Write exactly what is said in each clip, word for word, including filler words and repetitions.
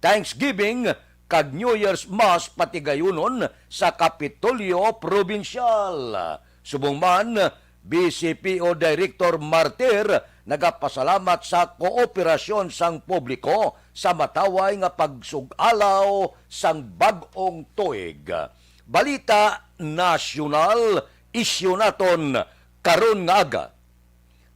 Thanksgiving kag New Year's Mass patigayunon sa Kapitolyo Probinsyal. Subong man, B C P O Director Martir nagapasalamat sa kooperasyon sang publiko sa mataway nga pagsug-alaw sang bag-ong tuig. Balita nasyonal, isyu naton karon nga aga.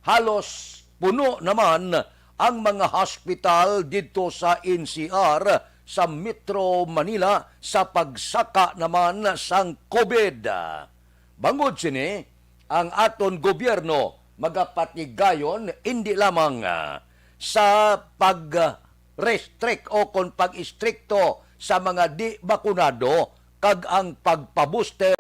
Halos puno naman ang mga hospital didto sa N C R sa Metro Manila sa pagsaka naman sang COVID. Bangod sini, ang aton gobyerno magapatigayon indi lamang, ah, sa pag-restrict o kon pag-istrikto sa mga di bakunado kag ang pagpabuster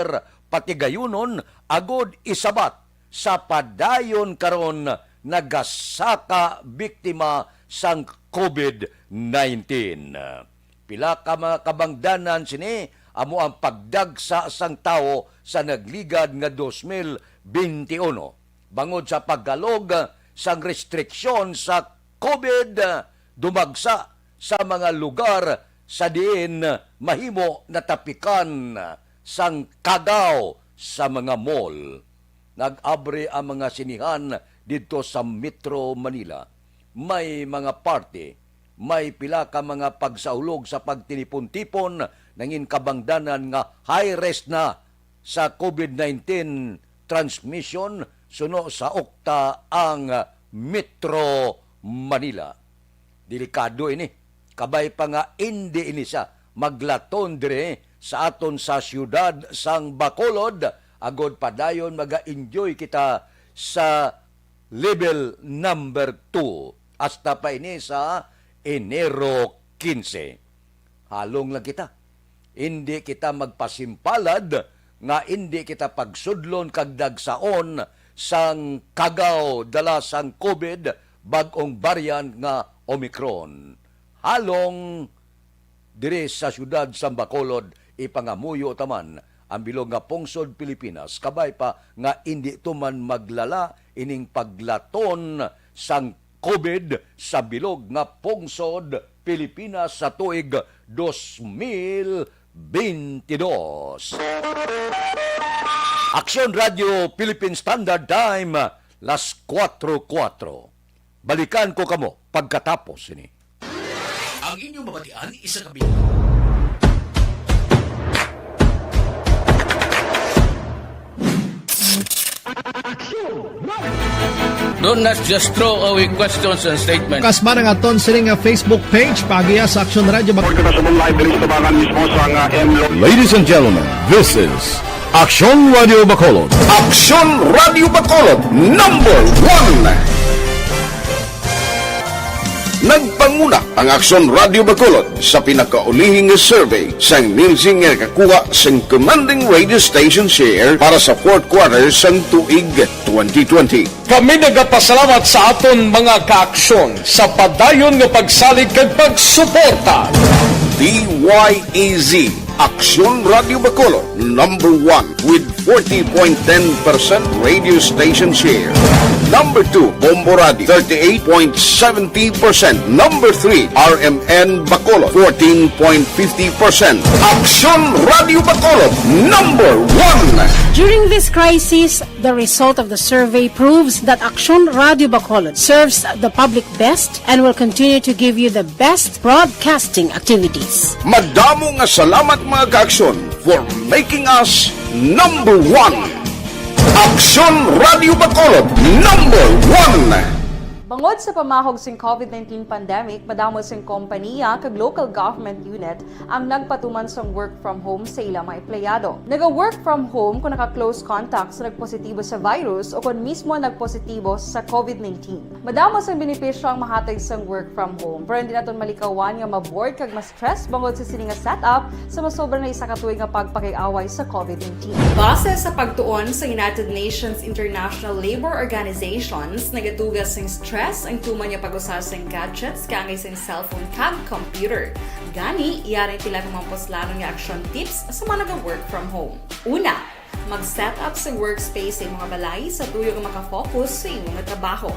patigayunon agod isabat sa padayon karon nagasaka biktima sang COVID nineteen. Pila ka mga kabangdanan sini amo ang pagdagsa sang tawo sa nagligad nga dos mil benti uno. Bangod sa paggalog sang restriksyon sa COVID, dumagsa sa mga lugar sa diin mahimo natapikan sang kagaw sa mga mall. Nag-abri ang mga sinihan didto sa Metro Manila. May mga party, may pila ka mga pagsaulog sa pagtinipon-tipon, nangin kabangdanan nga high risk na sa COVID nineteen transmission suno sa ukta ang Metro Manila. Delikado ini. Kabay pa nga indi ini sa maglaton diri sa aton sa siyudad sang Bacolod, agod padayon maga-enjoy kita sa level number two. Hasta pa ini sa Enero quince. Halong lang kita. Indi kita magpasimpalad nga indi kita pagsudlon kag dagsaon sang kagaw dala sang COVID bag-ong variant nga Omicron. Halong diri sa siyudad sang Bacolod, ipangamuyo ta man ang bilog nga pungsod Pilipinas, kabay pa nga indi tuman maglala ining paglaton sang COVID sa bilog nga pungsod Pilipinas sa tuig dos mil bentidós. Aksyon Radio Philippine Standard Time, las kuwatro kuwatro. Balikan ko kamo pagkatapos sini. Ang inyong mabatian, isa ka minuto. Don't not just throw away questions and statements. Kasma ang aton sini nga Facebook page, paagiha sa Aksyon Radio Bacolod. Report ko na sa live diri sa Tabangan mismo sa nga M Lo- Ladies and gentlemen, this is Aksyon Radio Bacolod. Aksyon Radio Bacolod, number one. Nagpanguna ang Aksyon Radio Bacolod sa pinakaulihi nga survey sang Nielsen nga nakakuha sang commanding radio station share para sa fourth quarter sang tuig twenty twenty. Kami nagapasalamat sa aton mga kaaksyon sa padayon nga pagsalig kag pagsuporta. D Y E Z, Aksyon Radio Bacolod, number one with forty point ten percent radio station share. Number two, Bombo Radio, thirty-eight point seventy percent. Number three, R M N Bacolod, fourteen point fifty percent. Aksyon Radio Bacolod, number one. During this crisis, the result of the survey proves that Aksyon Radio Bacolod serves the public best and will continue to give you the best broadcasting activities. Madamo nga salamat, mga kaaksyon, for making us number one. Aksyon Radio Bacolod, number one. Bangod sa pamahog sing COVID nineteen pandemic, madamo sing kompaniya kag local government unit ang nagpatuman sang work from home sa ila mga empleyado. Naga-work from home kung naka-close contact sa nagpositibo sa virus o kon mismo nagpositibo sa COVID nineteen. Madamo sang benepisyo ang mahatag sang work from home, pero hindi naton malikawan nga ma-bored kag ma-stress bangod sa sini nga setup sa masobra na isa ka tuig nga pagpakig-away sa COVID nineteen. Base sa pagtuon sa United Nations International Labour Organizations, nagaduga sing stress ang tuman nga pag-usa sing gadgets kaangay sing cellphone kag computer. Gani, yari pila ka mga puslanon nga action tips sa mga naga-work from home. Una, mag-set up sa workspace sa imong balay sa tuyo nga maka-focus sa imong trabaho.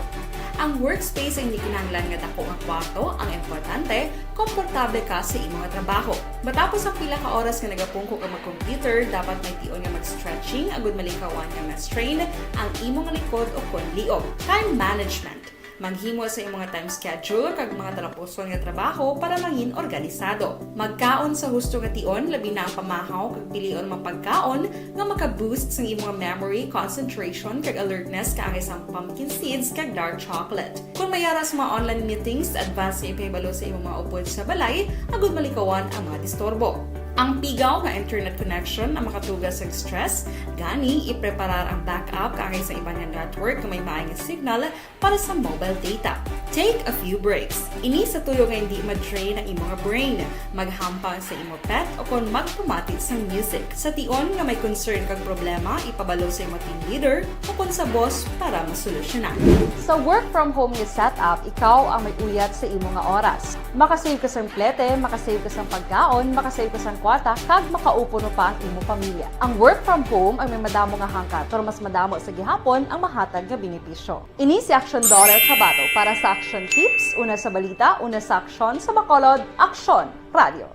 Ang workspace ay hindi kinahanglan nga dako nga kwarto, ang importante, komportable ka sa imo nga trabaho. Matapos ang pila ka oras nga nagapungko ka mag-computer, dapat may tion nga mag-stretching agud malikawan nga ma-strain ang imo nga likod o kon liog. Time management. Maghimo sa imo nga time schedule kag mga talapuson nga trabaho para mangin organisado. Magkaon sa husto nga tion, labi na ang pamahaw kag pilion mga pagkaon nga maka-boost sang imo nga memory, concentration, kag alertness kaangay sang pumpkin seeds kag dark chocolate. Kung may ara sa mga online meetings, advance nga ipahibalo sa imo mga upod sa balay agud malikawan ang mga disturbo. Ang pigaw nga internet connection ang makatuga sa stress, gani ipreparar ang backup kaangay sa iban nga network nga may maay nga signal para sa mobile data. Take a few breaks. Ini sa tuyo nga hindi ma-drain ang imo nga brain. Maghampang sa imo pet o kon magpamati sang music. Sa tion nga may concern kag problema, ipabalo sa imo team leader o kon sa boss para masolusyonan. Sa work from home nga setup, ikaw ang may uyat sa imo nga oras. Makasave ka sang plete, makasave ka sang pagkaon, makasave ka sang kwarta, kag makaupo no pa ang imo pamilya. Ang work from home ang may madamo nga hangkat, pero mas madamo sa gihapon ang mahatag nga benepisyo. Ini si Aksyon Daughter Kabato para sa Aksyon Tips, una sa balita, una sa aksyon, sa Bacolod, Aksyon Radio.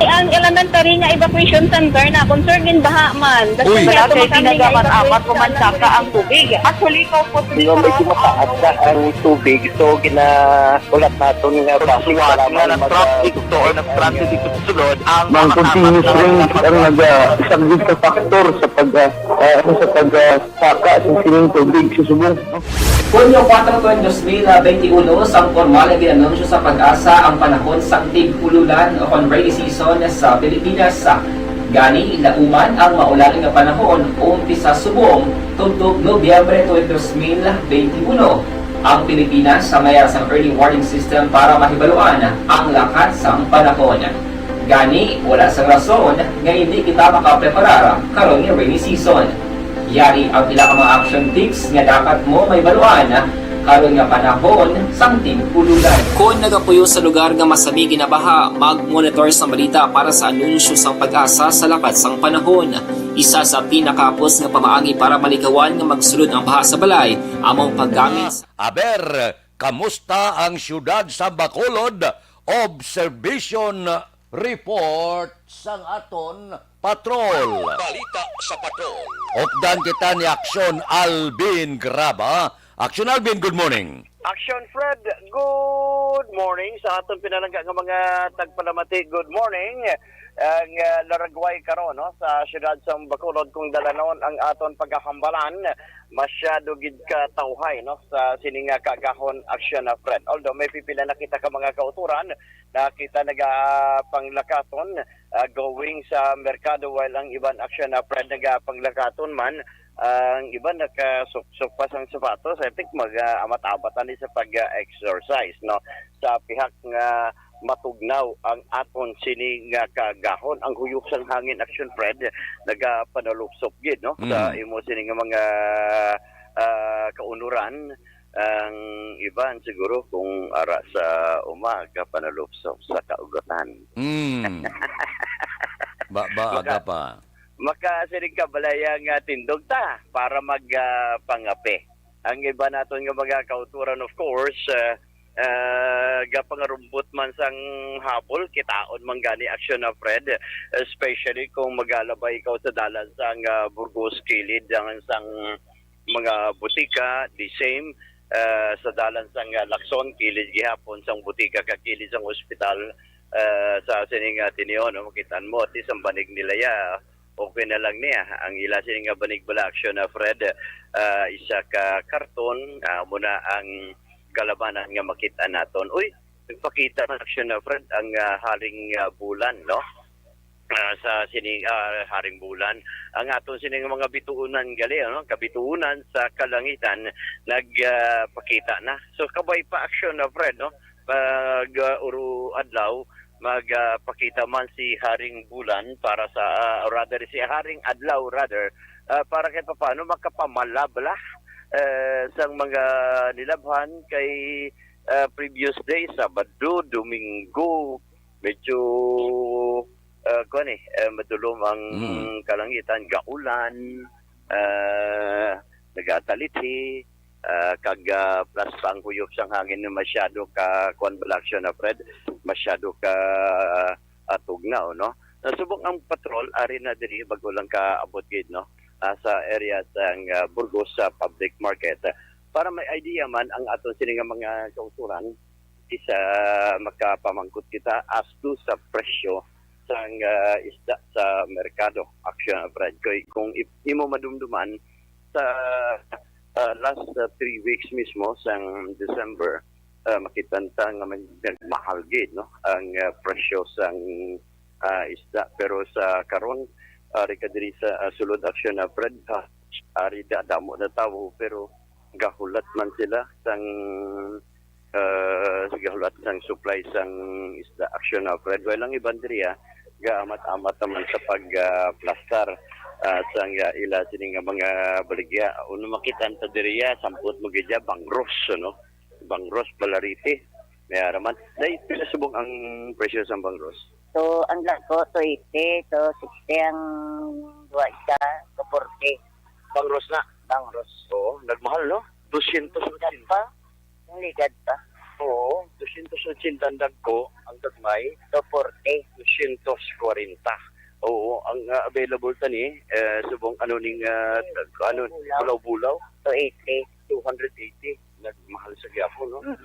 Ang elementary nga evacuation center na concerned in baha man. Uy. Wala kay pinagaman amat kumansaka ang tubig. Actually, ikaw po, medyo mataas na ang tubig. So, gina-, ulat naton nga basic nga nag-traffic to or nag-transit dito sa sulod ang mga continuous rain ang naga-, isa gid ka factor sa pag, ah, ah, ano, sa pag, ah, saka sa sining tubig sa subong. Hunyo kuwatro, dos mil benti uno, sang pormal nga gin-anunsyo sa PAGASA ang panahon sang tig-ululan o kon rainy season sa Pilipinas. Gani, lauman ang maulan nga panahon umpisa subong tubtob Nobyembre twenty, dos mil benti uno. Ang Pilipinas sa may ara sang early warning system para mahibaluan ang lakat sang panahon. Gani, wala sang rason nga hindi kita makapreparar karon nga rainy season. Yari ang pila ka mga action tips nga dapat mo mahibaluan karon nga panahon sang tig-ululan. Kon nagapuyo sa lugar nga masami ginabaha, mag-monitor sa balita para sa anunsyo sang PAGASA sa lakat sang panahon. Isa sa pinakahapos nga pamaagi para malikawan nga magsulod ang baha sa balay amo ang paggamit sa Aber, kamusta ang siyudad sa Bacolod? Observation report sang aton patrol. Balita sa patrol. Updan kita ni Aksyon Alvin Graba. Aksyon Alvin, good morning. Aksyon Fred, good morning sa aton pinalangga nga mga tagpalamati. Good morning. Ang, ah, laragway karon, no, sa siyudad sa Bacolod, kung dalanon ang aton pagkahambalan, masyado gid ka tawhay, no, sa sini nga kaagahon, Aksyon na Fred. Although may pipila na kita ka mga kauturan na kita nagapanglakaton, ah, going sa merkado, while ang iban, Aksyon na Fred, nagapanglakaton man, ang iban nakasuksok pa sang sapatos. I think mag, ah, amat-amat ani sa pag, ah, exercise, no, sa pihak nga matugnaw ang aton sini nga kaagahon. Ang huyok sang hangin, Aksyon Fred, nagapanalupsop gid, no, sa Mm. imo sini nga mga, ah, kaunuran. Ang iban siguro kung ara sa uma, gapanalupsop sa kaugutan. Mm. Ba, ba, Maka- aga pa. Makasiring ka, balaya nga tindog ta para mag, ah, pangape. Ang iba naton nga mga kauturan, of course, ah, ah, gapangarumbot man sang habol, kitaon man gani, Aksyon na Fred, especially kung magalabay ikaw sa dalan sang, ah, Burgos, kilid ang sang mga butika, the same, ah, sa dalan sang, ah, Lacson, kilid gihapon sang butika, kakilid sang ospital, ah, sa sining, ah, tinion, no? Makitaan mo, at least ang banig nila ya, okay na lang niya. Ang ila sini nga banig bala, Aksyon na Fred, ah, isa ka karton, ah, muna ang kalabanan nga makita naton. Uy, nagpakita man, Aksyon na Fred, ang, ah, Haring, ah, Bulan, no? Ah, sa sini, ah, Haring Bulan. Ang aton sining mga bituunan gali, ano? Kabituunan sa kalangitan, nag, ah, pakita na. So, kabay pa, Aksyon na Fred, no? Pag, ah, uro adlaw, mag, ah, pakita man si Haring Bulan para sa, ah, or rather, si Haring Adlaw, rather, ah, para kay papaano makapamalabla, eh, sang mga nilabhan kay, ah, previous day, Sabado, Domingo, medyo, ah, kuwan eh, eh, madulom ang Mm. kalangitan, gaulan, ah, nagatalithi, Ah, kag, ah, plus pa ang kuyog sang hangin nga masyado ka, kuwan bala, Action, ah, Fred, masyado ka, ah, tugnaw, no? Ah, subong ang patrol, ari na diri, bago lang kaabot gid, no? Ah, sa area sang, ah, Burgos sa public market. Para may idea man ang aton sini nga mga kauturan, isa makapamangkot kita as to sa presyo sang, ah, isda sa merkado, Action, ah, Fred. Kay kung i-, imo madumduman, sa, ah, last, ah, three weeks mismo sang December, ah, makita ta nga may nagmahal gid, no, ang, ah, presyo sang, ah, isda. Pero sa karon, ari ka diri sa, ah, sulod, Action, ah, Fred, ah, ari da, damo na tawo, pero gahulat man sila sang, ah, gahulat sang supply sang isda, Action, ah, Fred. Way lang iban diri, ah, gaamat-amat naman sa pag, ah, plastar, ah, sang, ah, ila sini nga mga baligya. Uno makita ta diri, ah, sampot mo gid, ah, bangros, no? Bangros, balariti. May araman. Dai, pila subong ang presyo sang bangros? So, ang dagko, two eighty, two sixty ang duha isa, two forty. Bangros na? Bangros. Oo, nagmahal, no? Dosyentos ochenta. Ang ligad pa. Oo, dosyentos ochenta ang dagko, ang gagmay, two forty. Dosyentos kwarenta. Oo, ang, ah, available tani, eh, subong ano ning, ah, ano, bulaw-bulaw? Two eighty. Two hundred eighty. Nagmahal sa gihapon, no? Mm.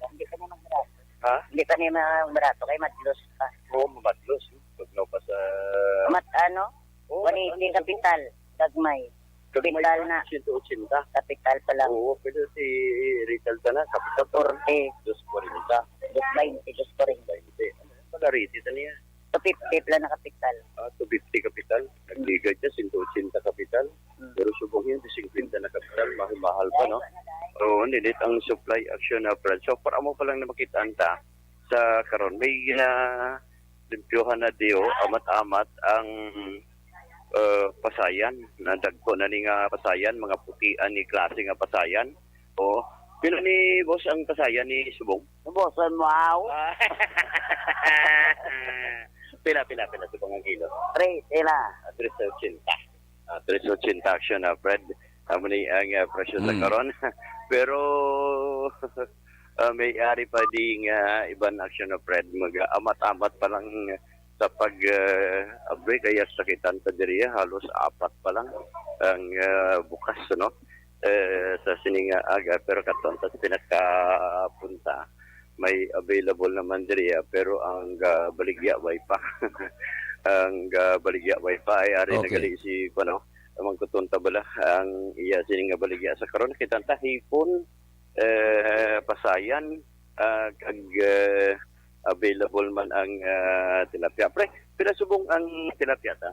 Hindi pa naman barato. Ha? Hindi pa naman barato, kay madlos pa. Oo, madlos. Tugnaw pa sa Mat-, ano? Oo, one eighty ano, kapital, gagmay. Gagmay kapital pa, na. Siyento ochenta. Kapital pa lang. Oo, pero si retail ta na, kapital pa lang. Forty. Dos kwarenta. Dos baynte, dos kwarenta. Baynte. Ano, pala retail ta niya? Two fifty pala na kapital. Ah, two fifty kapital. Nagligad siya, siyento ochenta kapital. Mm. Pero subong yun, di singkwenta na kapital, mahal-mahal pa, no? Oo, nilit ang supply, Action, ah, Fred. So, para mo pa lang na makita ta sa karon, may na limpyohan na diyo, amat-amat ang, eh, pasayan. Na dagko na ni nga pasayan, mga puti ni klase nga pasayan. Oo. Pila ni boss ang pasayan ni subong? Boss, wow. Ah. Pila, pila, pila subong ang kilo? Three, pila? Ah, tres ochenta. Ah, tres ochenta, Action, ah, Fred. Amo ni ang, ah, presyo sa Hmm. karon. Pero, ah, may ari pa di nga iban, Action, ah, Fred. Mag-amat-amat pa lang sa pag, ah, abri, kaya sa kitan pa diri, halos apat pa lang ang, ah, bukas, no? Eh, sa sining aga, pero katon sa pinakapunta, may available naman diri, ah, pero ang, ah, baligya way pa. Ang, ah, baligya way pa ay ari na Okay. gali si, ano, ang kuton ta bala, ang iya sini nga baligya sa karon, kita ta hipon, eh, pasayan, ah, kag, eh, available man ang, ah, tilapia. Pre, pila subong ang tilapia ta?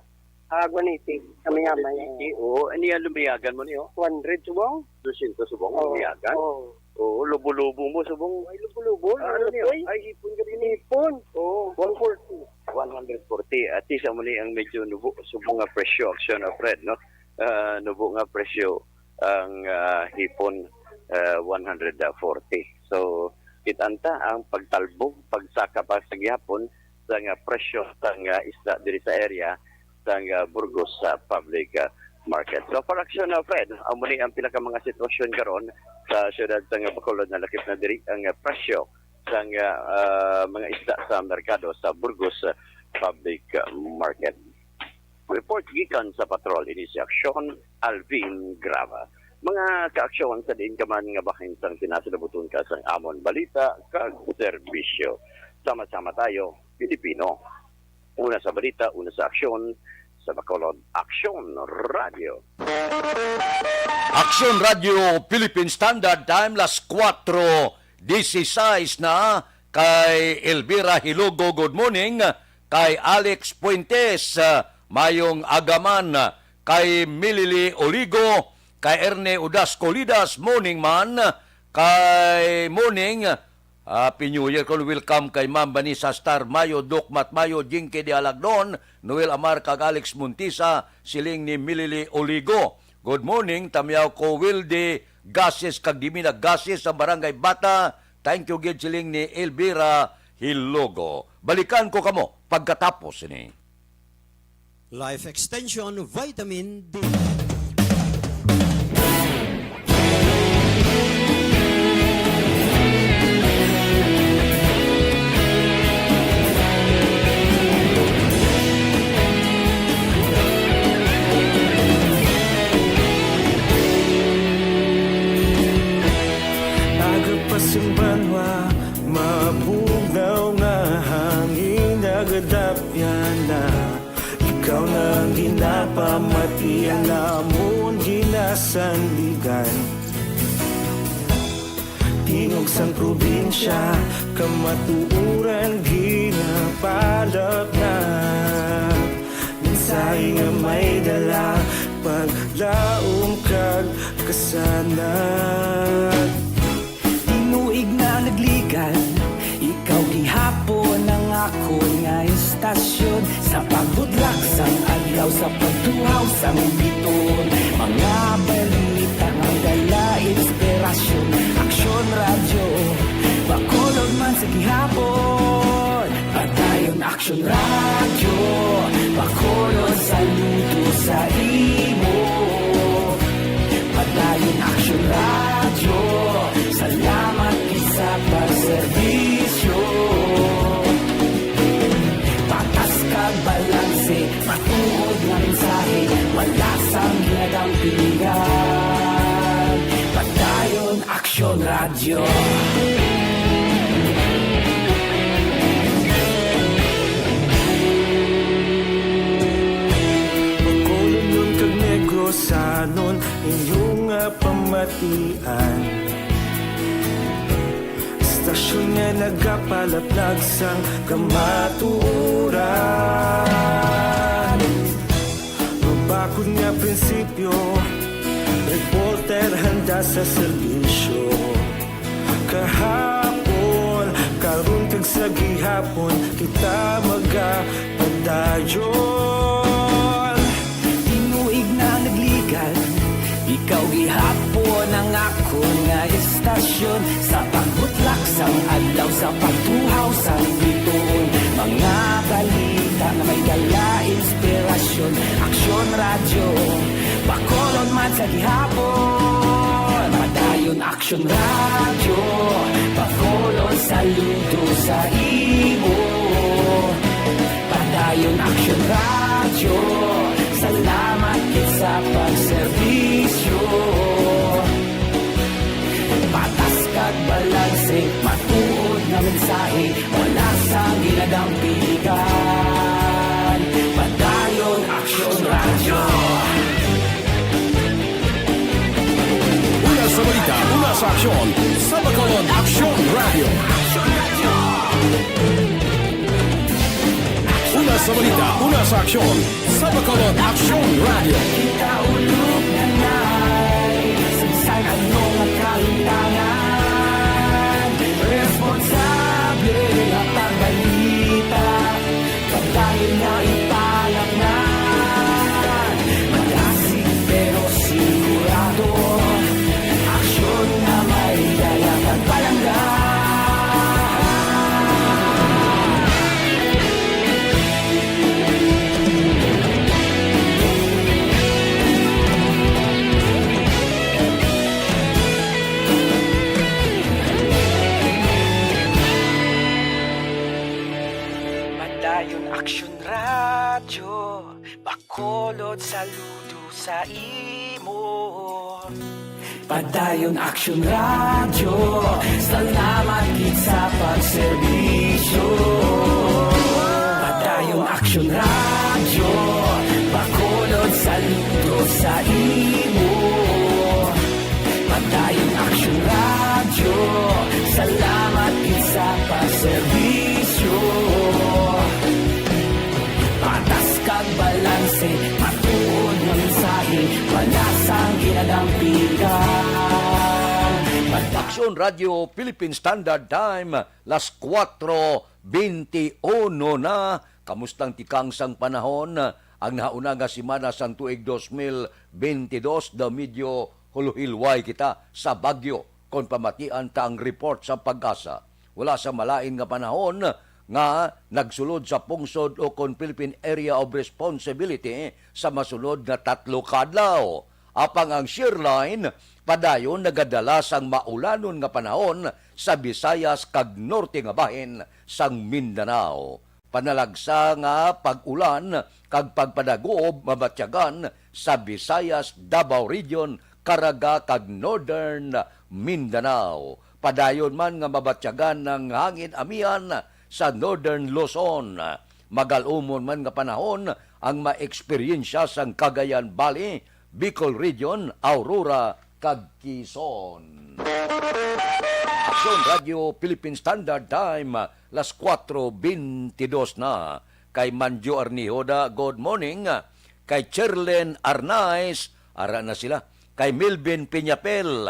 Ah, one eighty. Kami nga may, one eighty, oo. Ano yan, lumiyagan mo niyo? Two hundred subong? Dosyentos subong, Oo. lumiyagan? Oo. Oo, lubo-lubo mo, subong. Ay, lubo-lubo, Ah, ano ano niyo? po, eh? Ay, hipon ka din, eh. Hipon. Oo. One forty. One hundred forty. At least, amo ni ang medyo nubo, subong nga presyo, Action, ah, Fred, no? Ah, nubo nga presyo ang, ah, hipon, ah, one hundred forty. So, kitanta ang pagtalbog, pagsaka pa sa gihapon sa nga presyo sa nga isda diri sa area sa nga Burgos sa public, ah, market. So, for Action, ah, Fred, amo ni ang pila ka mga sitwasyon karon sa siyudad sa nga Bacolod, nalakip na diri ang, ah, presyo sa nga, ah, mga isda sa merkado sa Burgos, ah, public, ah, market. Report gikan sa patrol, ini si Aksyon Alvin Grava. Mga kaaksyon, sa diin ka man nga bahin sang kinasalabuton ka sang amon balita kag serbisyo. Sama-sama tayo, Pilipino. Una sa balita, una sa aksyon, sa Bacolod, Aksyon Radio. Aksyon Radio Philippine Standard Time, las kuwatro dieciséis na, kay Elvira Hilogo, good morning. Kay Alex Fuentes, ah, mayong agaman. Kay Milili Oligo, kay Erne Udas Colidas, morning man. Kay morning, Happy New Year kon welcome kay Ma'am Vanessa Star Mayo, Doc Matt Mayo, Jinky de Alagdon, Noel Amar kag Alex Montisa, siling ni Milili Oligo. Good morning, tamyaw ko Wilde Gases kag Dimina Gases sa Barangay Bata. Thank you gid, siling ni Elvira Hilogo. Balikan ko kamo pagkatapos sini. Life Extension Vitamin D. Mabugnaw nga hangin nagadapyan na. Ikaw na ang ginapamatian namon ginasandigan. Tingog sang probinsya, kamatuoran ginapalap na. Mensahe nga may dala, paglaom kag kasanag. Tinuig nga nagligan, ikaw gihapon ang akon nga istasyon. Sa pagbudlak sang adlaw, sa pagtuhaw sang bituon, mga balita nga dala inspirasyon. Aksyon Radyo, Bacolod man sa gihapon. Padayon Aksyon Radyo, Bacolod, saludo sa imo. Padayon Aksyon Radyo, salamat gid sa pagserbisyo. Patas kag balanse, matuod nga mensahe, wala sang ginadampigan. Padayon Aksyon Radyo. Bacolodnon kag Negrosanon, inyo nga pamatian. Istasyon nga nagapalaplag sang kamatuoran. Mabakod nga prinsipyo, reporter handa sa serbisyo. Kahapon, karon kag sa gihapon, kita magapadayon. Tinuig na nagligan, ikaw gihapon ang akon nga istasyon. Sa pagbutlak sang adlaw, sa pagtuhaw sang bituon, mga balita nga may dala inspirasyon. Aksyon Radyo, Bacolod man sa gihapon. Padayon Aksyon Radyo, Bacolod, saludo sa imo. Padayon Aksyon Radyo, salamat gid sa pagserbisyo. Patas kag balanse, matuod nga mensahe, wala sang ginadampigan. Padayon Aksyon Radyo. Una sa balita, una sa aksyon, sa Bacolod Aksyon Radyo. Una sa balita, una sa aksyon, sa Bacolod Aksyon Radyo. Kita ulog na nai, sa bisan ano nga kahintangan, responsable nga pagbalita, kag lain nga ipalatnan. Malasig pero sigurado, aksyon nga may dala kag palangga. Padayon Aksyon Radyo, Bacolod, saludo sa imo. Padayon Aksyon Radyo, salamat gid sa pagserbisyo. Padayon Aksyon Radyo, Bacolod, saludo sa imo. Padayon Aksyon Radyo, salamat gid sa pagserbisyo. Patas kag balanse, matuod nga mensahe, wala sang ginadampigan. Aksyon Radyo Philippine Standard Time, las kuwatro benti uno na. Kamustang tikang sang panahon? Ang nahauna nga semana sang tuig dos mil benti dos, daw medyo huluhilway kita sa bagyo kon pamatian ta ang report sa PAGASA. Wala sa malain nga panahon nga nagsulod sa pungsod ukon Philippine Area of Responsibility sa masunod nga tatlo ka adlaw. Apang ang shear line padayon nagadala sang maulanon nga panahon sa Visayas kag norte nga bahin sang Mindanao. Panalagsa nga pag-ulan kag pagpadaguob mabatyagan sa Visayas, Davao Region, Caraga, kag Northern Mindanao. Padayon man nga mabatyagan ang hangin amihan sa Northern Luzon. Magalumon man nga panahon ang maeksperyensya sang Cagayan Valley, Bicol Region, Aurora, kag Quezon. Aksyon Radio Philippine Standard Time, las kuwatro bentidós na. Kay Manjo Arnijoda, good morning. Kay Cherlen Arnaiz, ara na sila. Kay Melvin Piñapel,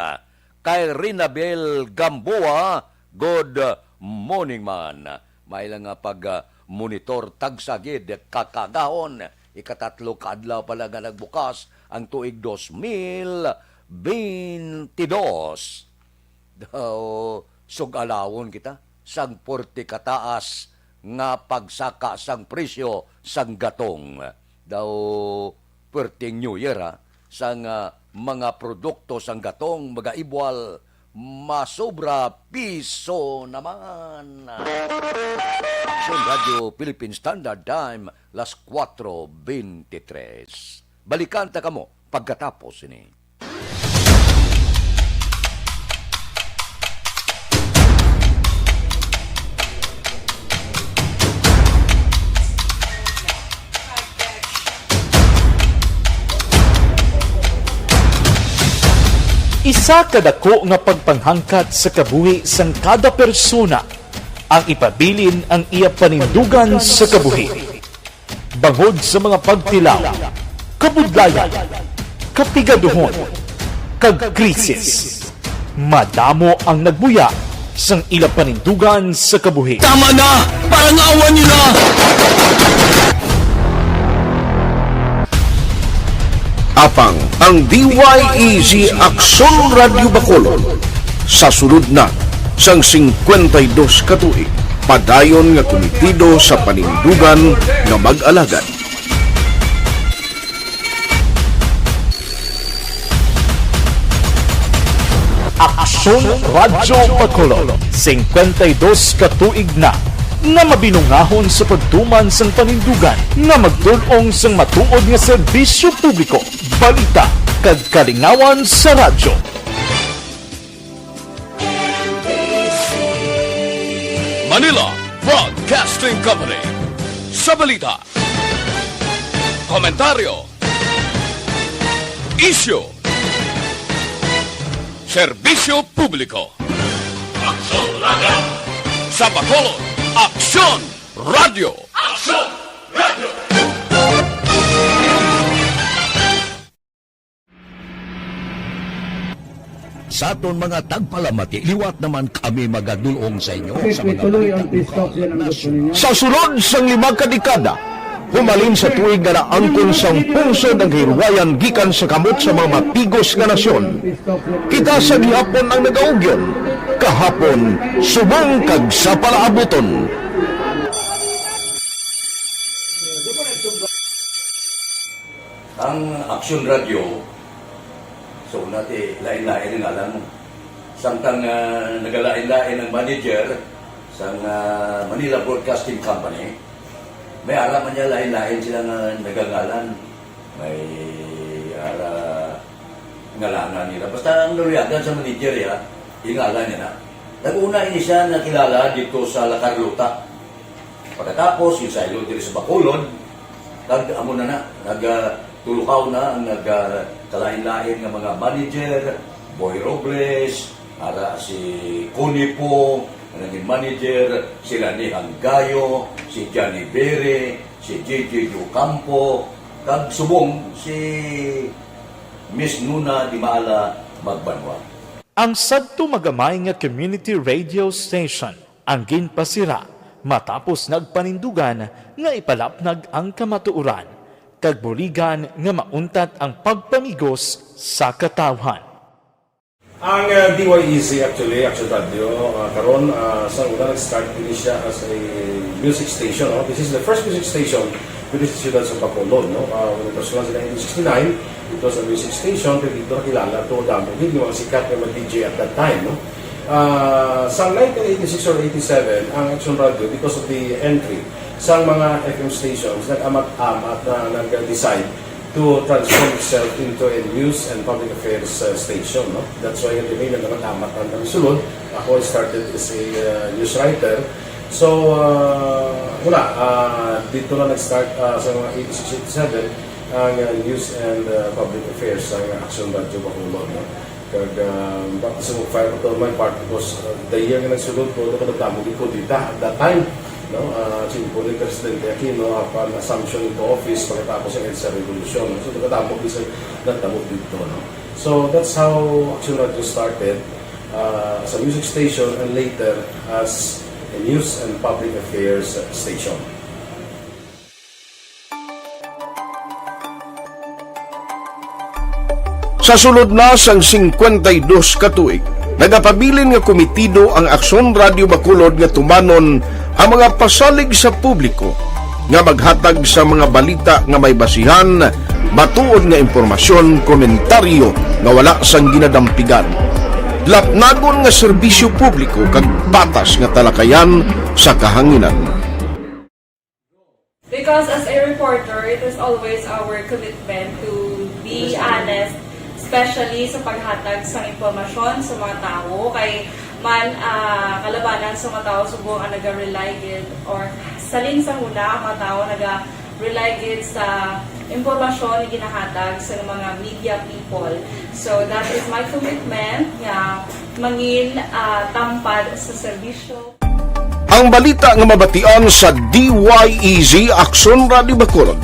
kay Rinabel Gamboa, good morning man. May lang nga pag, ah, monitor, tagsa gid ka kaagahon. Ikatatlo ka adlaw pa lang nga nagbukas ang tuig dos mil bentidós. Daw, sug-alawon kita sang puwerte kataas nga pagsaka sang presyo sang gatong. Daw, puwerteng New Year, ha, sang, ah, mga produkto sang gatong, mga ibwal, masobra piso naman. Aksyon Radio Philippine Standard Time, las kuwatro bentidós. Balikan ta kamo pagkatapos sini. Isa ka dako nga pagpanghangkat sa kabuhi sang kada persona ang ipabilin ang iya panindugan sa kabuhi. Bangod sa mga pagtilaw, kabudlayan, kapigaduhon, kag krisis, madamo ang nagbuya sang ila panindugan sa kabuhi. Tama na! Parangawan niyo na! Apang ang D Y E Z Aksyon Radyo Bacolod sa sulod na sang singkwenta y dos ka tuig, padayon nga kumitido sa panindugan nga mag-alagad. Aksyon Radyo Bacolod, singkwenta y dos ka tuig na nga mabinungahon sa pagtuman sang panindugan nga magtul-ong sang matuod nga serbisyo publiko, balita, kag kalingawan sa radyo. Manila Broadcasting Company. Sa balita, komentaryo, isyu, serbisyo publiko. Aksyon Radyo. Sa Bacolod, Aksyon Radyo. Aksyon Radyo. Sa aton mga tagpalamati, liwat naman kami magadul-ong sa inyo sa mga balita lokal, nasyonal. Sa sulod sang lima ka dekada, humalin sa tuig nga naangkon sang pungsod ang kahilwayan gikan sa kamot sa mga mapigos nga nasyon, kita sa gihapon ang nagaugyon, kahapon, subong kag sa palaabuton. Ang Aksyon Radyo, so, nati, lain-lain ang ngalan mo. Samtang, ah, nagalain-lain ang manager sang, ah, Manila Broadcasting Company, may ara man niya lain-lain sila nga nagangalan. May ara ngalanan nila. Basta ang naluyagan sa manager, ya, ingalan niya na. Nag-una ini siya nakilala dito sa La Carlota. Pagkatapos, ginsaylo diri sa Bacolod, kag amo na na, nag, ah, tulukaw na ang nag, ah, kalain-lain nga mga manager, Boy Robles, ara si Connie Po, ang naging manager, si Rani Hanggayo, si Johnny Bere, si J J Ocampo, kag subong si Miss Nuna Dimala Magbanwa. Ang sadto magamay nga community radio station ang ginpasira matapos nagpanindugan nga ipalapnag ang kamatuoran kag buligan nga mauntat ang pagpamigos sa katawhan. Ang, uh, D Y E Z actually, Action Radio, uh, karon, uh, sa una nag-start din siya as a music station, no? This is the first music station dito sa siyudad sa Bacolod, no? Uh, when it was launched in nineteen sixty-nine, it was a music station, pero dito nakilala to, damo gid yung mga sikat nga mga D J at that time, no? Ah, sa nineteen eighty-six or eighty-seven, ang Action Radio, because of the entry sa mga F M stations, nag-amat-amat na nag-decide to transform itself into a news and public affairs uh, station. No? That's why kami na naman amat ang sulod. Ako, I started as a uh, news writer. So, uh, wala. Uh, dito na nag-start uh, sa mga eighty-six eighty-seven ang uh, news and uh, public affairs sa Aksyon Radyo Bacolod. No? Kag uh, baptism of fire pa to my part because uh, the year nga nagsulod ko, ano ko nagdamo gid ko dita at that time. No, uh, simple ni Presidente Aquino upon assumption into office pagkatapos ng EDSA Revolution. So, nagkadamo gid sa nagdamo dito, no? So, that's how Action Radio started uh, as a music station and later as a news and public affairs station. Sa sulod na sang singkwenta y dos ka tuig, nagapabilin nga komitido ang Aksyon Radio Bacolod nga tumanon ang mga pasalig sa publiko nga maghatag sa mga balita nga may basihan, matuod nga impormasyon, komentaryo nga wala sang ginadampigan, lapnagon nga serbisyo publiko kag patas nga talakayan sa kahanginan. Because as a reporter, it is always our commitment to be honest, especially sa paghatag sa impormasyon sa mga tawo. Kay man uh, kalabanan sa mga tawo subong ang naga-rely gid or salin sa huna ang mga tawo naga-rely gid sa impormasyon nga ginahatag sa mga media people. So that is my commitment nga mangin uh, tampad sa serbisyo. Ang balita nga mabatian sa D Y E Z Aksyon Radio Bacolod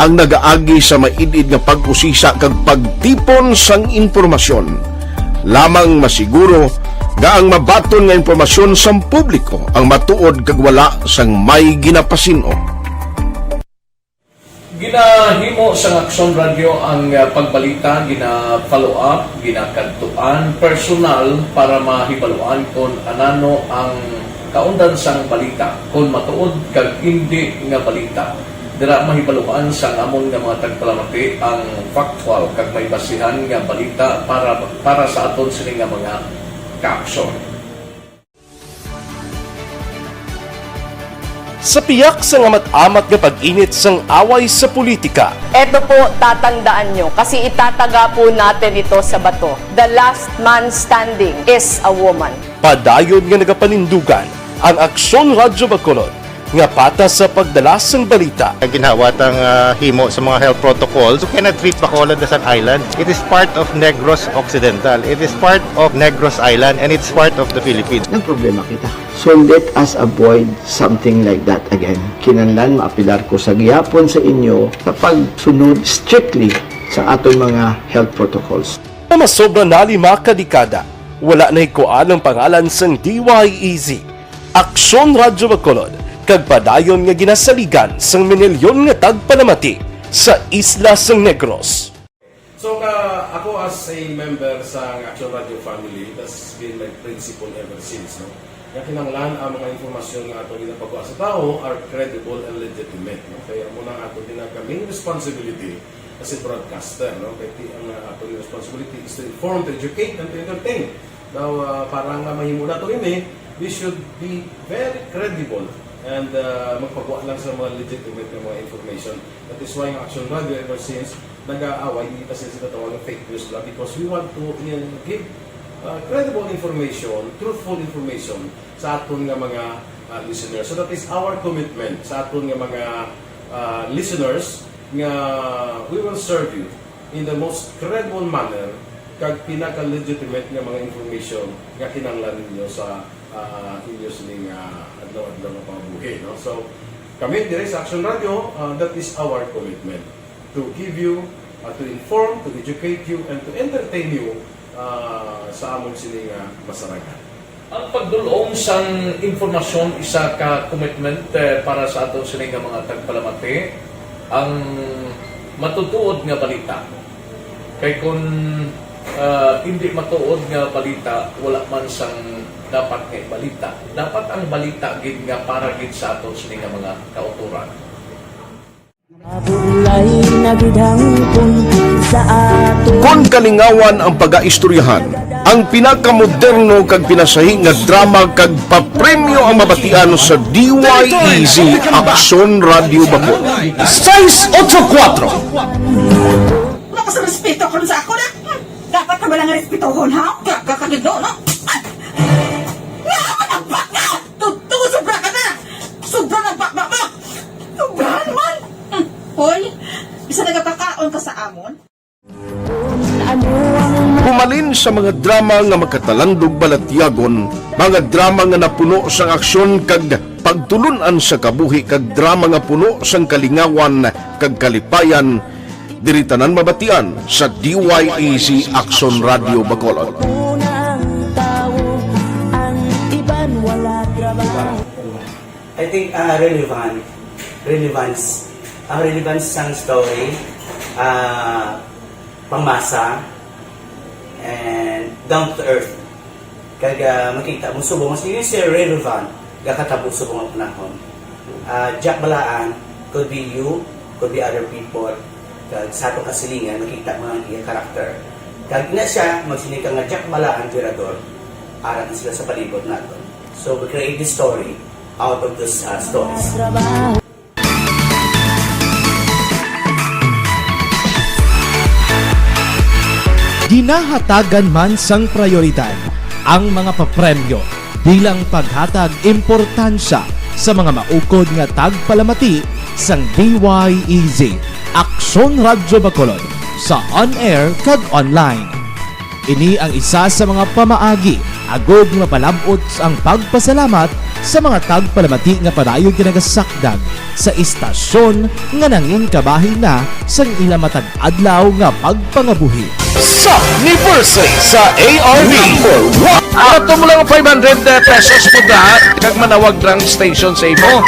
ang nagaagi sa maid-id nga pag-usisa kag pagtipon sang impormasyon. Lamang masiguro nga ang mabaton nga impormasyon sang publiko ang matuod kag wala sang may ginapasin-o. Ginahimo sang Aksyon Radyo ang ah, pagbalita, gina-follow up, ginakadtuan personal para mahibaluan kon anano ang kaundan sang balita, kon matuod kag indi nga balita. Dira mahibaluan sang amon nga mga tagpalamati ang factual kag may basihan nga balita para para sa aton sini nga mga kaaksyon. Sa piyak sang amat-amat nga pag-init sang away sa politika. Eto po, tatandaan nyo, kasi itataga po natin ito sa bato. The last man standing is a woman. Padayon nga nagapanindugan ang Aksyon Radyo Bacolod nga patas sa pagdala sang balita. Ginhawat ang ah, himo sa mga health protocols. You cannot treat Bacolod as an island. It is part of Negros Occidental. It is part of Negros Island and it's part of the Philippines. Nagproblema kita. So let us avoid something like that again. Kinahanglan maapilar ko sa gihapon sa inyo sa pagsunod strictly sa aton mga health protocols. Sa masobra na lima ka dekada, wala nahikuan ang pangalan sang D Y E Z, Aksyon Radyo Bacolod, kag padayon nga ginasaligan sang minilyon nga tagpalamati sa isla sang Negros. So ka ako as a member sa Action Radio family, that's been my principle ever since, no? Nga kinahanglan ang mga impormasyon nga ato ginapagawa sa tawo are credible and legitimate, no? Kaya mo na ato din ang main responsibility as a broadcaster, no? Kaya ti- ang uh, ato responsibility is to inform, to educate, and to entertain. Now, uh, para nga mahimo nato ini, we should be very credible and uh, magpagawa lang sa mga legitimate nga mga information. That is why ang Action Radio ever since nag-aaway kita sa ginatawag nga fake news lang because we want to uh, give uh, credible information, truthful information sa aton nga mga uh, listeners. So that is our commitment sa aton nga mga uh, listeners nga we will serve you in the most credible manner kag pinaka-legitimate nga mga information nga kinahanglan ninyo sa uh, inyo sining uh, adlaw-adlaw nga pangabuhi, no? So, kami dire sa Action Radio, uh, that is our commitment to give you, uh, to inform, to educate you, and to entertain you uh, sa amon sini nga masarangan. Ang pagdul-ong sang impormasyon isa ka commitment eh, para sa aton sini nga mga tagpalamati. Ang matutuod nga balita. Kay kun uh, hindi matuod nga balita, wala man sang dapat nga balita. Dapat ang balita gid nga para gid sa aton sini nga mga kauturan. Kon kalingawan ang pagaistoryahan, ang pinakamoderno kag pinasahi nga drama kag papremyo ang mabatian sa D Y E Z Aksyon Radyo Bacol. Sais otso kuwatro. Wala ka sa respeto karon sa ako na. Hmm, dapat na ba lang respetohon, ha? Gaga ka gid, no? Ay! Nga naman ang baka! Totoo, sobra ka na! Sobra na ang baka mo! Sobra naman! Hmm, hoy, bisa nagapakaon ka sa amon? Humalin sa mga drama nga makatalandog balatyagon, mga drama nga napuno sang aksyon kag pagtulun-an sa kabuhi, kag drama nga puno sang kalingawan kag kalipayan, diri tanan mabatian sa D Y E Z Aksyon Radyo Bacolod. I think, ah, relevant. Relevance. Ang relevance sang story, ah, pangmasa, and down to earth. Kag, ah, makita mo subong mas yun siya relevant, gakatabo subong ang panahon. Ah, Jack Balaan, could be you, could be other people. Kag sa atong kasilingan, makita mo ang iya karakter. Kag ina siya, magsinika nga Jack Balaan, Tirador, ara na sila sa palibot naton. So, we create this story out of those, uh, stories. Ginahatagan man sang prayoridad ang mga papremyo bilang paghatag importansya sa mga maukod nga tagpalamati sang D Y E Z, Aksyon Radyo Bacolod, sa on-air kag online. Ini ang isa sa mga pamaagi agud nga mapalab-ot ang pagpasalamat sa mga tagpalamati nga padayon ginagasakdag sa istasyon nga nangin kabahin na sang ila matag adlaw nga pagpangabuhi. Sa anniversary sa A R B. Number one. Ato mo lang five hundred pesos mo da, kag manawag lang station sa imo.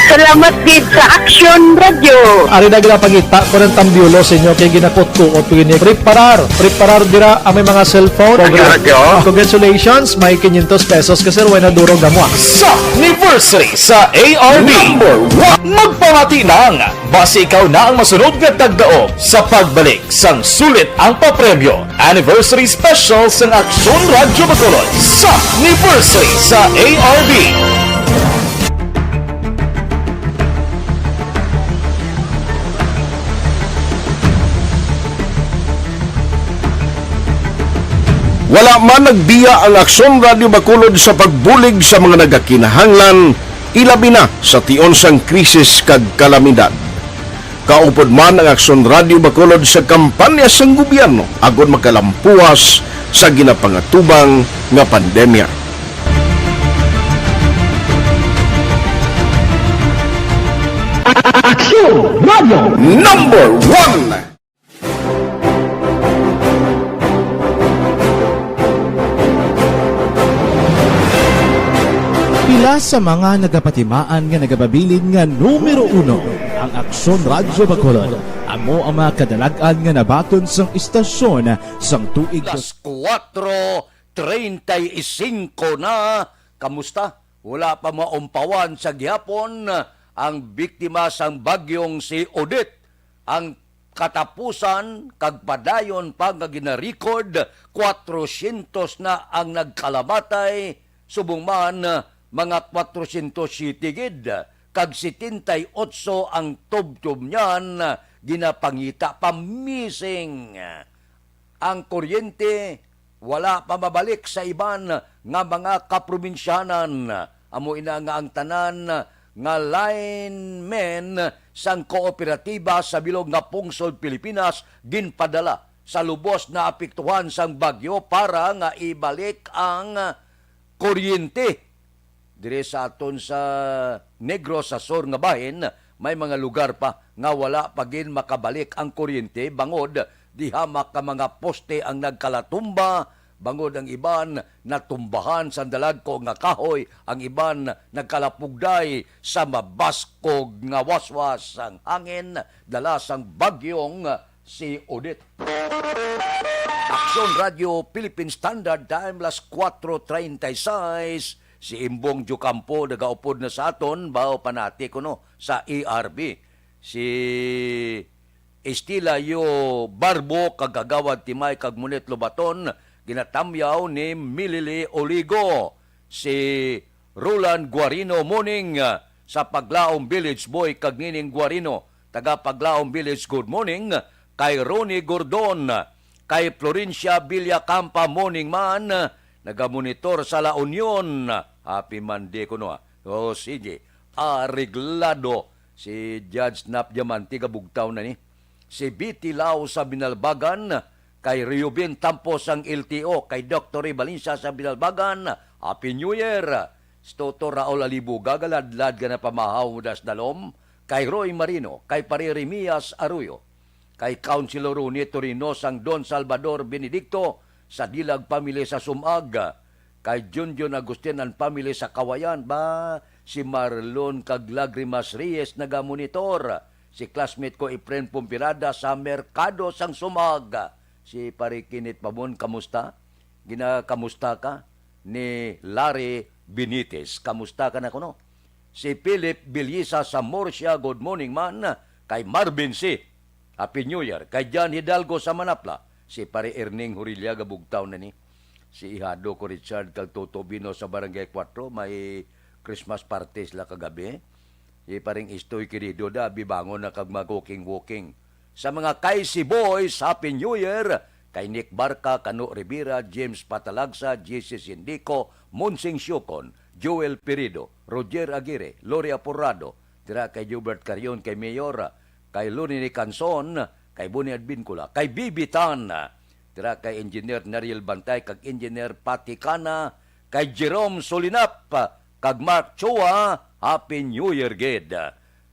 Salamat gid sa Action Radio. Ari na gina pangita ko ng tambiulo sa inyo kay ginakutkuot ko ini. Preparar, preparar dira ang may mga cellphone. Action Radio. Congratulations, may quinientos pesos ka sir, way na durog gamo. Sa anniversary sa A R B. Number one. Magpamati lang. Basi ikaw na ang masunod nga tagdaog sa pagbalik sang sulit ang papremyo. Anniversary Special sang Aksyon Radyo Bacolod sa Anniversary sa A R B. Wala man nagbiya ang Aksyon Radyo Bacolod sa pagbulig sa mga nagakinahanglan, ilabi na sa tion sang krisis kag kalamidad. Kaupod man ang Aksyon Radyo Bacolod sa kampanya sang gobyerno agod makalampuas sa ginapangatubang nga pandemya. Aksyon Radyo Number One. Pila sa mga nagapatimaan nga nagababilin nga numero uno ang Aksyon Radyo Bacolod, amo ang mga kadalag-an nga nabaton sang istasyon sang tuig. Alas kuwatro treinta y cinco na. Kamusta? Wala pa maumpawan sa gihapon ang biktima sang bagyong si Odette. Ang katapusan kag padayon pa nga gina-record, kwatrocientos na ang nagkalamatay, subong man mga kwatrocientos siyete gid, kag setenta y otso ang tubtob niyan ginapangita pa missing. Ang kuryente wala pa mabalik sa iban nga mga kaprobinsyanan. Amo ina nga ang tanan nga linemen sang kooperatiba sa bilog nga pungsod Pilipinas ginpadala sa lubos naapektuhan sang bagyo para nga ibalik ang kuryente. Diri sa aton sa Negros, sa sur nga bahin, may mga lugar pa nga wala pa gid makabalik ang kuryente bangod di hamak nga mga poste ang nagkalatumba, bangod ang iban natumbahan sang dalagko nga kahoy, ang iban nagkalapugday sa mabaskog nga waswas sang hangin dala sang bagyong si Odette. Aksyon Radyo Philippine Standard Time, las kuwatro treinta y seis. Si Imbong Diocampo nagaupod na sa aton, baw panati kuno sa A R B. Si Estila Yo Barbo, kag Kagawad Timay kag Monet Lobaton, ginatamyaw ni Milili Oligo. Si Roland Guarino, morning, ah, sa Paglaom Village Boy kag Nining Guarino, taga Paglaom Village, good morning. kay Ronnie Gordon, kay Florencia Villacampa, morning man, nagamonitor sa La Union. Happy Monday kuno, ah. O, sige, areglado si Judge Nap Diamante, kabugtaw na ni. Si Betty Lau sa Binalbagan, kay Reuben Tampo sang L T O, kay Doctor Ray Valencia sa Binalbagan, Happy New Year! Si Toto Raul Alibuga, galadlad nga napamahaw das dalom, kay Roy Marino, kay Pare Remias Arroyo, kay Councilor Ronnie Torino sang Don Salvador Benedicto, sa Dilag family sa Sumag, kay Junjun Agustin and family sa Kawayan, ba, si Marlon kag Lagrimas Reyes nagamonitor, si classmate ko Efren Pompirada sa Merkado sang Sumag, si Pare Kenneth Pabon, kamusta? Ginakamusta ka ni Larry Benitez? Kamusta ka na kuno? Si Philip Bilyisa sa Murcia, good morning man. Kay Marvin C, Happy New Year. Kay John Hidalgo sa Manapla, si Pare Erning Hurilia, gabugtaw na ni. Si Ihado ko Richard kag Toto Bino sa Barangay Cuatro, may Christmas party sila kagabi. Si Paring Istoy Querido da, bibangon na kag mag-walking-walking. Sa mga K C Boys, Happy New Year! Kay Nick Barca, Kano Rivera, James Patalagsa, J C Sindico, Monsing Siocon, Joel Pirido, Roger Aguirre, Lori Aporado, dira kay Gilbert Carion, kay Mayor, kay Loni Nicanson, kay Boni Advincula, kay Bibi Tan, dira kay Engineer Nariel Bantay, kag Engineer Patikana, kay Jerome Solinap, kag Mark Chua, Happy New Year gid.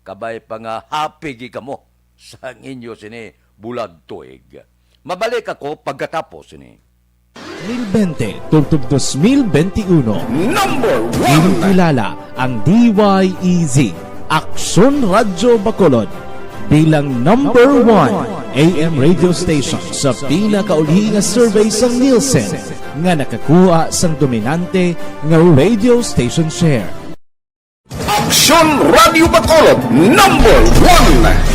Kabay pa nga happy gid kamo sang inyo sini bulag tuig. Mabalik ako pagkatapos sini. Twenty twenty tubtob twenty twenty-one. Number one. Ginkilala ang D Y E Z, Aksyon Radyo Bacolod, bilang number one A M radio station sa pinakauli nga survey sang Nielsen nga nakakuha sang dominante nga radio station share. Aksyon Radio Bacolod, number one.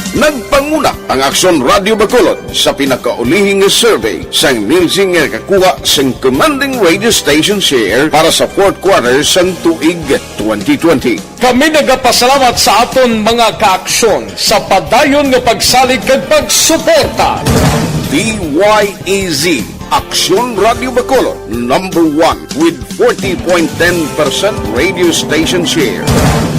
Nagpanguna ang Aksyon Radio Bacolod sa pinakaulihi nga survey sang Nielsen nga nakakuha sang commanding radio station share para sa fourth quarter sang tuig twenty twenty. Kami nagapasalamat sa aton mga kaaksyon sa padayon nga pagsalig kag pagsuporta. D Y E Z, Aksyon Radio Bacolod, number one with forty point ten percent radio station share.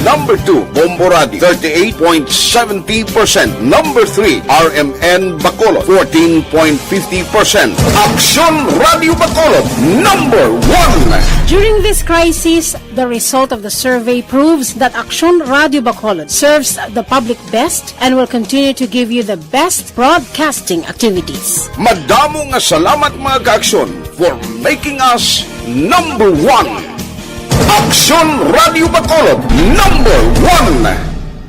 Number two, Bombo Radio, thirty-eight point seventy percent. Number three, R M N Bacolod, fourteen point fifty percent. Aksyon Radio Bacolod, number one. During this crisis, the result of the survey proves that Aksyon Radio Bacolod serves the public best and will continue to give you the best broadcasting activities. Madamo nga salamat, mga kaaksyon, for making us number one. Aksyon Radio Bacolod, number one.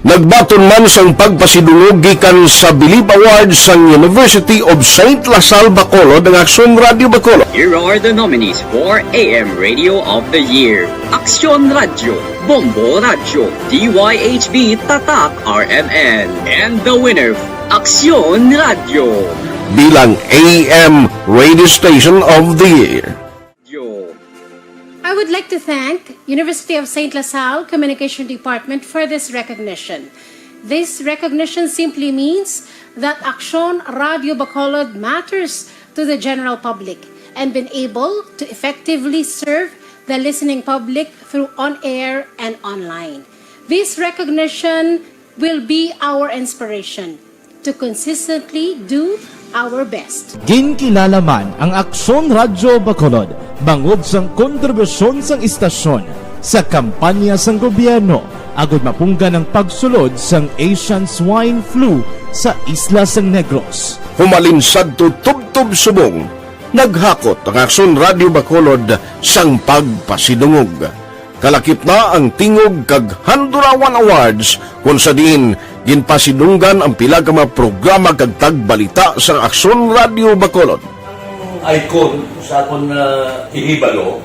Nagbaton man sang pagpasidungog gikan sa Bilib Awards sang University of Saint La Salle Bacolod ang Aksyon Radio Bacolod. Here are the nominees for A M Radio of the Year: Aksyon Radio, Bombo Radio, D Y H B, Tatak R M N, and the winner, Aksyon Radio. Bilang A M Radio Station of the Year. I would like to thank University of Saint La Salle Communication Department for this recognition. This recognition simply means that Aksyon Radio Bacolod matters to the general public and been able to effectively serve the listening public through on-air and online. This recognition will be our inspiration to consistently do our best. Ginkilala man ang Aksyon Radyo Bacolod bangod sang kontribusyon sang istasyon sa kampanya sang gobyerno agud mapunggan ang pagsulod sang Asian Swine Flu sa isla sang Negros. Humalin sadto tubtob subong, naghakot ang Aksyon Radyo Bacolod sang pagpasidungog. Kalakip na ang Tingog kag Handurawan Awards, kon sa diin ginpasidunggan ang pila ka mga programa kag tagbalita sa Aksyon Radio Bacolod. Icon sa akon, ah, ihibalo,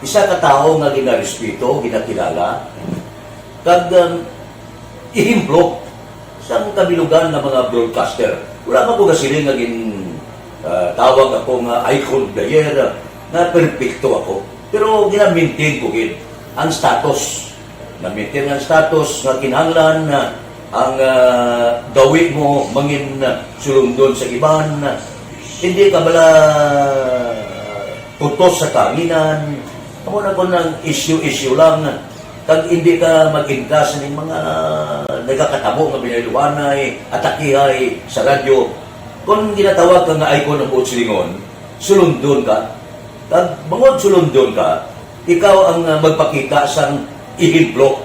isa ka tawo nga ginarespeto, ginakilala, kag, um, ehemplo sang kabilugan nga mga broadcaster. Wala man ko gasiling nga gin, ah, tawag ako nga icon of the year, nga perpekto ako. Pero gina-maintain ko gid ang status. Na-maintain ang status nga kinahanglan na Ang, ah, gawi mo mangin, ah, sulundon sa iban, hindi ka bala tutos sa kahanginan. Amo na kon ang issue-issue lang, kag hindi ka mag-ingkas ning mga nagakatabo nga binayluanay, atakihay sa radyo. Kon ginatawag ka nga icon ng buot silingon, sulundon ka. Kag bangod sulundon ka, ikaw ang, ah, magpakita sang ehemplo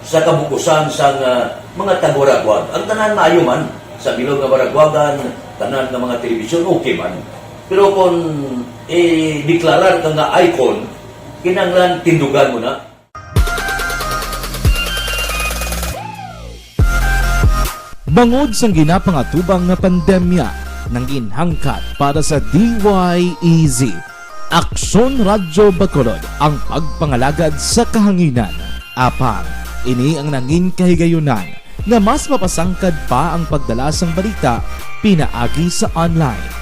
sa kabukusan sang, ah, mga taga-Waraguag. Ang tanan maayo man, sa bilog nga Waraguagan, tanan nga mga telebisyon, okay man. Pero kung i-deklarar ka nga icon, kinahanglan tindugan mo na. Bangod sang ginapangatubang nga pandemya, nangin hangkat para sa D Y E Z. Aksyon Radyo Bacolod ang pagpangalagad sa kahanginan. Apang, ini ang nangin kahigayunan nga mas mapasangkad pa ang pagdala sang balita pinaagi sa online.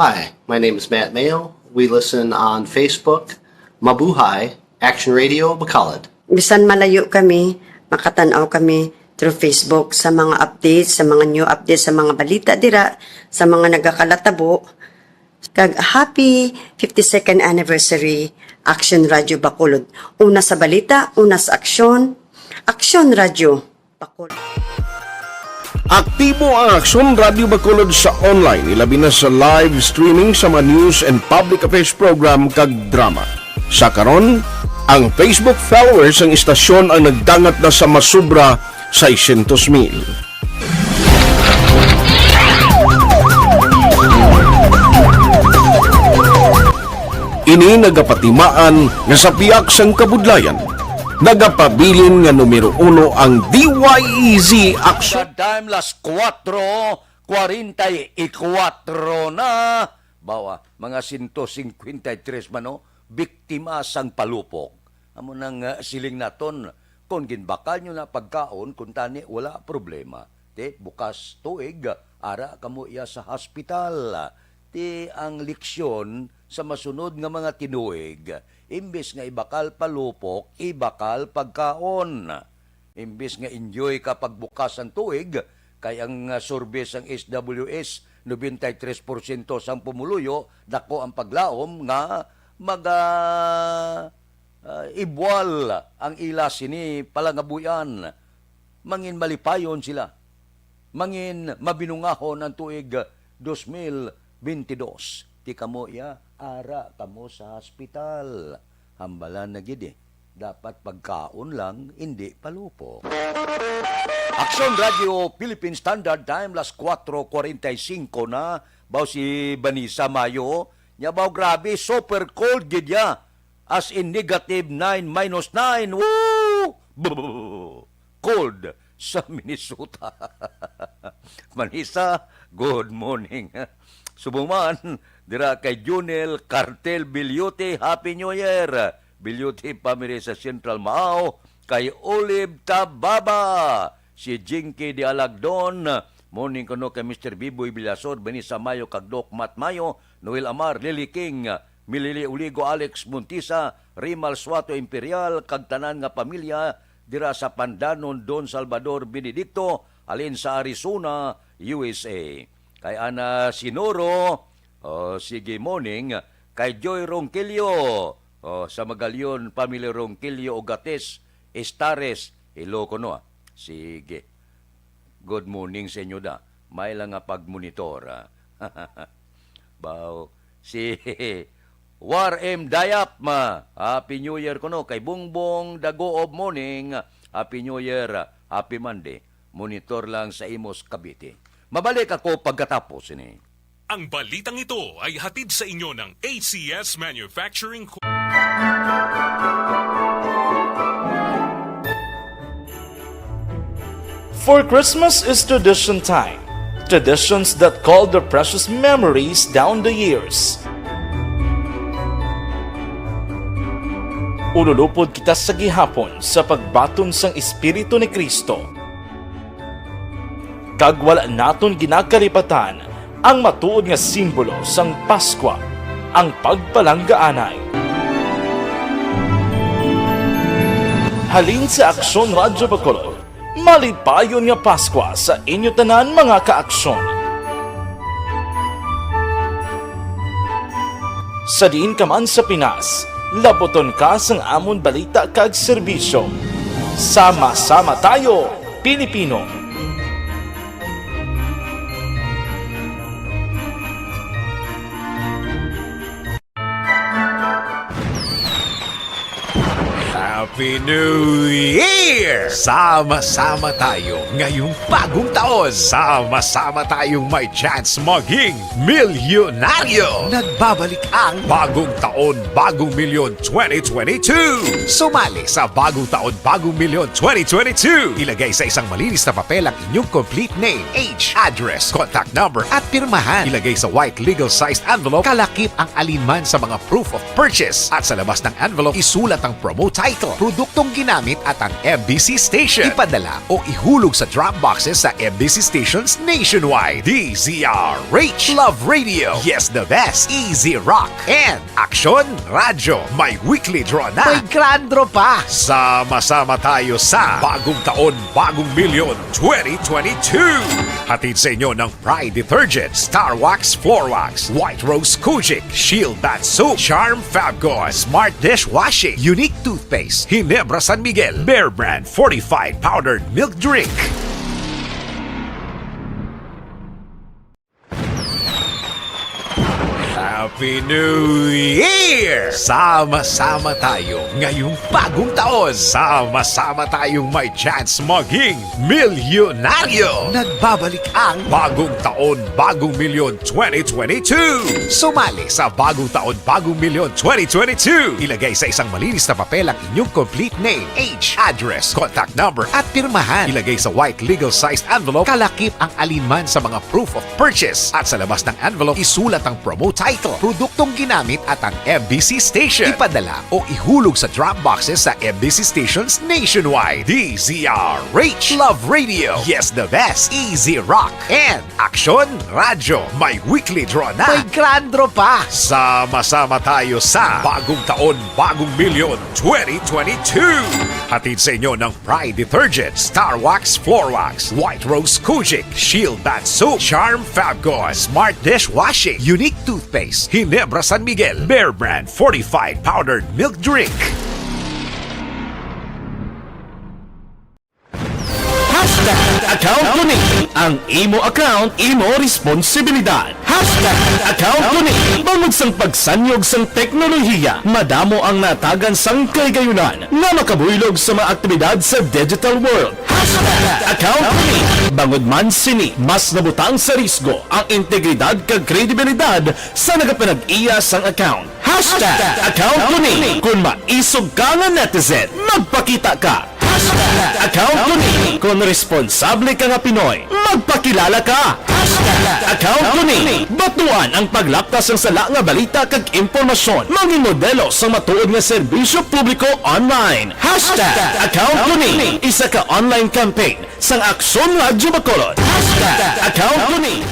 Hi, my name is Matt Mayo. We listen on Facebook, Mabuhay, Action Radio Bacolod. Bisan malayo kami, makatan-aw kami through Facebook sa mga updates, sa mga new updates, sa mga balita dira, sa mga nagakalatabo. Kag happy fifty-second anniversary, Action Radio Bacolod. Una sa balita, una sa aksyon, Action Radio Bacolod. Aktibo ang Aksyon Radyo Bacolod sa online, ilabi na sa live streaming sa mga news and public affairs program kag drama. Sa karon, ang Facebook followers sang istasyon ang nagdangat na sa masubra seiscientos mil. Ini nagapatimaan nga sa pihak sang kabudlayan, nagapabilin nga numero uno ang D Y E Z Aksyon. Time las kuwatro kwarenta y kuwatro na. Bawa, mga sento singkwenta y tres man, no? Biktima sang palupok. Amo nang, ah, siling naton, kon ginbakal nyo na pagkaon, kuntani wala problema. Ti, bukas tuig, ara kamo iya sa hospital. Ti, ang leksyon sa masunod nga mga tinuig, imbes nga ibakal palupok, ibakal pagkaon. Imbes nga enjoy ka pagbukas sang tuig, kay ang, ah, survey sang S W S, nobenta y tres porsyento sang pumuluyo, dako ang paglaom nga maga, ah, ibwal ang ila sini palangabuy-an. Mangin malipayon sila. Mangin mabinungahon ang tuig dos mil benti dos. Ti kamo iya, ara kamo sa hospital. Hambalan na gid, eh. Dapat pagkaon lang, indi palupok. Aksyon Radio Philippine Standard Time, las kuwatro kwarenta y singko na. Baw si Vanessa Mayo, nya baw grabe, super cold gid ya. As in negative nine, minus nine. Woo! Cold sa Minnesota. Vanessa, good morning. Subong man, dira kay Junel Cartel Bilyute, Happy New Year. Bilyute family sa Central Mao, kay Olive Tababa, si Jinky de Alagdon, morning kuno kay Mister Biboy Villasor, Vanessa Mayo, kag Doc Matt Mayo, Noel Amar, Lily King, Milili Uligo, Alex Montisa, Rimal Suato Imperial, kag tanan nga pamilya dira sa Pandanon, Don Salvador Benedicto, halin sa Arizona, U S A. Kay Ana Sinoro, oh, sige, morning. Kay Joy Ronquillo, oh, sa Magalion, family Ronquillo, Ugates, Estares, hello kuno, ah. Sige. Good morning sa inyo da. May lang nga pagmonitor, ah. Baw, si War M Dayap, ma. Happy New Year kuno kay Bongbong Dago of Morning. Happy New Year, Happy Monday. Monitor lang sa Imus, Cavite. Mabalik ako pagkatapos ini. Ang balitang ito ay hatid sa inyo ng A C S Manufacturing Co- For Christmas is tradition time. Traditions that call the precious memories down the years. Ululupod kita sa gihapon sa pagbaton sang Espiritu ni Cristo. Kag wala naton ginakalipatan ang matuod nga simbolo sang Paskwa, ang pagpalanggaanay. Halin sa Aksyon Radyo Bacolod, Malipayon nga Paskwa sa inyo tanan, mga kaaksyon. Sa diin ka man sa Pinas, labuton ka sang amon balita kag serbisyo. Sama-sama tayo, Pilipino! Happy New Year! Sama-sama tayo ngayong bagong taon. Sama-sama tayong may chance maging milyonaryo. Nagbabalik ang Bagong Taon, Bagong Milyon twenty twenty-two. Sumali sa Bagong Taon, Bagong Milyon twenty twenty-two. Ilagay sa isang malinis na papel ang inyong complete name, age, address, contact number, at pirmahan. Ilagay sa white legal-sized envelope, kalakip ang alinman sa mga proof of purchase. At sa labas ng envelope, isulat ang promo title, produktong ginamit, at ang M B C station. Ipadala o ihulog sa drop boxes sa M B C stations nationwide. D Z R H, Love Radio, Yes the Best, Easy Rock, and Aksyon Radyo, may weekly draw na. May grand draw pa. Sama-sama tayo sa Bagong Taon, Bagong Milyon twenty twenty-two. Hatid sa inyo ng Pride Detergent, Star Wax Floor Wax, White Rose Kojic, Shield Bath Soap, Charm Fabcon, Smart Dishwashing, Unique Toothpaste, Ginebra San Miguel, Bear Brand Fortified Powdered Milk Drink. Happy New Year! Sama-sama tayo ngayong bagong taon. Sama-sama tayong may chance maging milyonaryo. Nagbabalik ang Bagong Taon, Bagong Milyon twenty twenty-two. Sumali sa Bagong Taon, Bagong Milyon twenty twenty-two. Ilagay sa isang malinis na papel ang inyong complete name, age, address, contact number, at pirmahan. Ilagay sa white legal-sized envelope, kalakip ang alinman sa mga proof of purchase. At sa labas ng envelope, isulat ang promo title, produktong ginamit, at ang M B C station. Ipadala o ihulog sa drop boxes sa M B C stations nationwide. D Z R H, Love Radio, Yes the Best, Easy Rock, and Aksyon Radyo, may weekly draw na. May grand draw pa. Sama-sama tayo sa Bagong Taon, Bagong Milyon twenty twenty-two. Hatid sa inyo ng Pride Detergent, Star Wax Floor Wax, White Rose Kojic, Shield Bath Soap, Charm Fabcon, Smart Dishwashing, Unique Toothpaste, Ginebra San Miguel, Bear Brand Fortified Powdered Milk Drink. Hashtag account ko ni. Ang imo account, imo responsibilidad. Hashtag account ko ni. Bangod sang pagsanyog sang teknolohiya, madamo ang natagan sang kahigayunan nga makabuylog sa mga aktibidad sa digital world. Hashtag account ko ni. Bangod man sini, mas nabutang sa risgo ang integridad kag kredibilidad sa nagapanag-iya sang account. Hashtag account ko ni. Kung maisog ka nga netizen, magpakita ka. Hashtag account ko ni. Kung responsable ka nga Pinoy, magpakilala ka. Hashtag account ko ni. Batuan ang paglaptas sang sala nga balita kag impormasyon. Mangin modelo sang matuod nga serbisyo publiko online. Hashtag account ko ni. Isa ka online campaign sang Aksyon Radyo Bacolod. Hashtag account ko ni.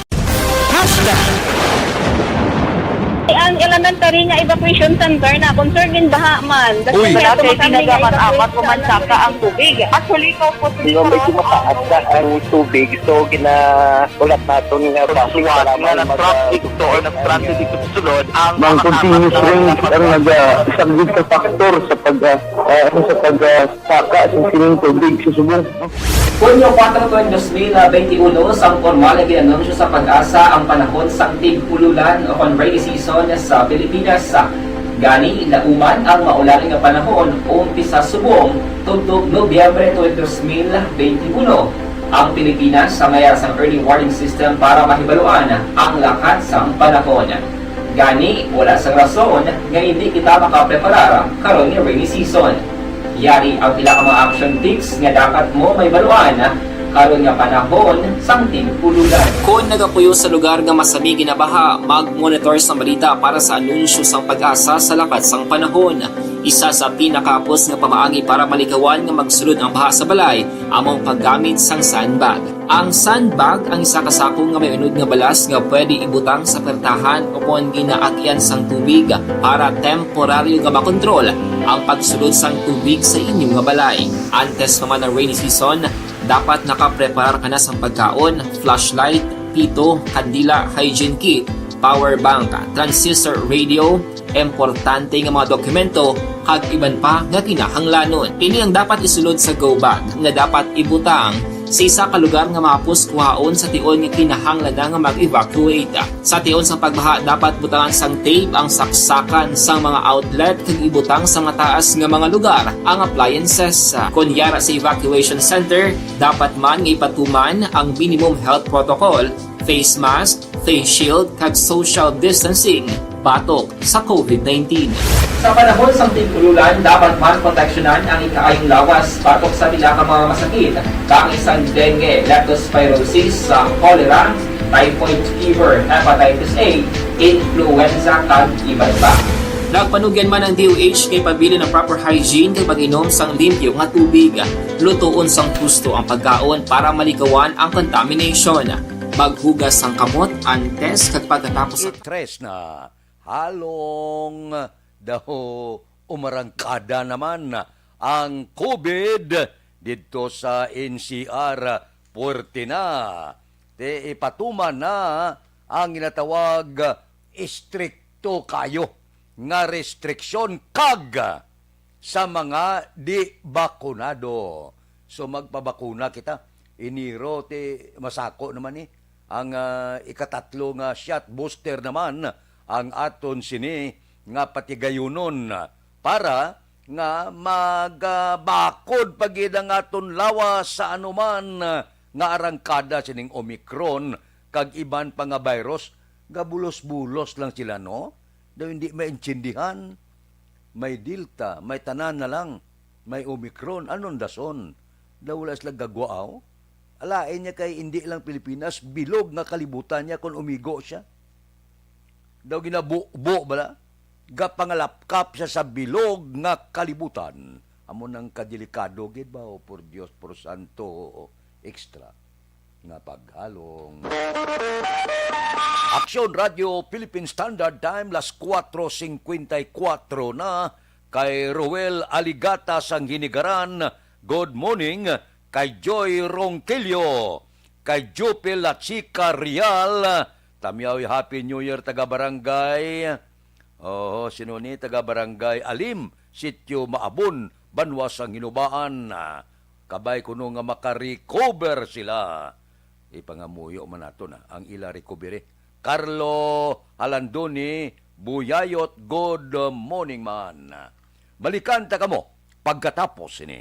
Hashtag. Ang elementary nga evacuation center na concern in baha man. Uy. Wala kay ginagamit apat o mansaka ang tubig. Actually, ikaw po, Hindi, medyo mataas na ang tubig. So, ginahulat naton nga Sa suwat nga nag-traffic to or nag-transit dito sa sulod, ang Mang mga continuous apat na rain ang naga-, isa gid sa factor sa pag, ah, ah, ano, sa pag, ah, saka sa sining tubig sa subong. Hunyo kuwatro tuig dos mil benti uno, sang pormal nga gin-anunsyo sa PAGASA ang panahon sang tig-ululan o kon rainy season sa Pilipinas. Gani, nauban ang maulan nga panahon umpisa subong tubtob Nobyembre tuig dos mil benti uno. Ang Pilipinas may ara sang early warning system para mahibaluan ang lakat sang panahon. Gani, wala sang rason nga indi kita makapreparar karon nga rainy season. Yari ang pila ka mga action tips nga dapat mo mahibaluan karon nga panahon sang tig-ululan. Kon nagapuyo sa lugar nga masami ginabaha, mag-monitor sang balita para sa anunsyo sang PAGASA sa lakat sang panahon. Isa sa pinakahapos nga pamaagi para malikawan nga magsulod ang baha sa balay amo ang paggamit sang sandbag. Ang sandbag ang isa ka sako nga may unod nga balas nga pwede ibutang sa pertahan o kon ginaagyan sang tubig para temporaryo nga makontrol ang pagsulod sang tubig sa inyo nga balay. Antes pa man ang rainy season, Dapat nakapreparar ka na sang pagkaon, flashlight, pito, kandila, hygiene kit, power bank, transistor radio, importante nga mga dokumento, kag iban pa nga kinahanglanon. Ini ang dapat isulod sa go bag nga dapat ibutang sa isa ka lugar nga mahapos kuhaon sa tion nga kinahanglan na nga mag-evacuate. Sa tion sang pagbaha, dapat butangan sang tape ang saksakan sang mga outlet kag ibutang sa mataas nga mga lugar ang appliances. Kon yara sa evacuation center, dapat man nga ipatuman ang minimum health protocol, face mask, face shield, kag social distancing batok sa covid nineteen. Sa panahon sang tig-ululan, dapat man proteksyonan ang ikaayong lawas batok sa pila ka mga masakit, kaangay sang dengue, leptospirosis, sa cholera, typhoid fever, hepatitis A, influenza, kag iban pa. Nagpanugyan man ang D O H kay pabilin ang proper hygiene kag pag-inom sang limpyo nga tubig. Lutoon sang husto ang pagkaon para malikawan ang contamination. Maghugas sang kamot antes kag pagkatapos sang Tres na halong daw umarangkada naman ang covid didto sa N C R. Puwerte na. Ti ipatuman na ang ginatawag istrikto kayo nga restriksyon kag sa mga di bakunado. So, magpabakuna kita. Enero, ti masako naman ni ang, ah, ikatatlo nga shot. Booster naman ang aton sini nga patigayunon para nga magabakod pa gid ang aton lawas sa anuman, ah, nga arangkada sining Omicron kag iban pa nga virus. Gabulos-bulos lang sila, no? Daw hindi maintindihan. May Delta, may tanan na lang, may Omicron. Anong dason? Daw wala sila gagwaaw. Alain niya kay hindi lang Pilipinas, bilog nga kalibutan niya kung umigo siya. Daw ginabubo bala, gapangalapkap siya sa bilog nga kalibutan. Amo nang kadelikado gid ba, o por Dios, por santo, extra nga paghalong. Aksyon Radio Philippine Standard Time, las kuwatro singkwenta y kuwatro na. Kay Roel Aligata sang Hinigaran, good morning. Kay Joy Ronquillo, kay Jupil La Chica Real, tamyaw, Happy New Year, taga Barangay, oh, sino ni? Taga Barangay Alim, Sitio Maabon, Banwa sang Hinubaan. Kabay kuno nga maka-recover sila. Ipangamuyo man nato na ang ila recovery. Carlo Alandoni Buyayot, good morning man. Balikan ta kamo pagkatapos sini.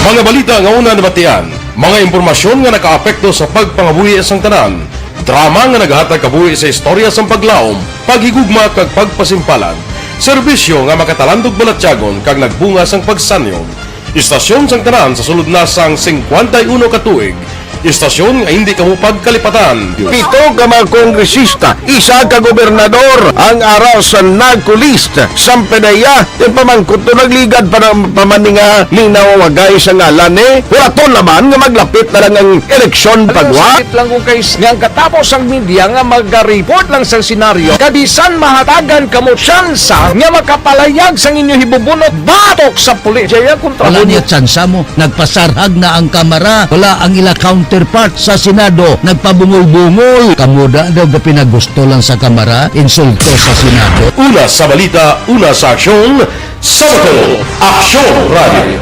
Mga balita nga una nabatian, mga impormasyon nga nakaapekto sa pagpangabuhi sang tanan, drama nga nagahatag kabuhi sa istorya sang paglaom, paghigugma kag pagpasimpalan, serbisyo nga makatalandog balatyagon kag nagbunga sang pagsanyog. Istasyon sang tanan sa sulod na sang singkwenta y uno ka tuig. Istasyon nga hindi kamo pagkalipatan. Pito ka mga kongresista, isa ka gobernador ang ara sa NARCO list. Sampanaya, ti pamangkot to, nagligad pa na pa man ni nga linaw wagay sa ngalan ni. Hulaton naman nga maglapit na lang ang eleksyon, pagwa. Sakit lang kung kay nga ang katapos ang media nga maga-report lang sa senaryo, kabisan mahatagan kamo tsansa nga makapalayag sang inyo hibubunot batok sa pulis. Jaya kontra. Wala niya tsansa mo. Nagpasarhag na ang Kamara. Wala ang ila counterpart sa Senado. Nagpabungol-bungol. Kamo da daw gapinagusto lang sa Kamara. Insulto sa Senado. Una sa balita, una sa aksyon, sa Bacolod, Aksyon Radio.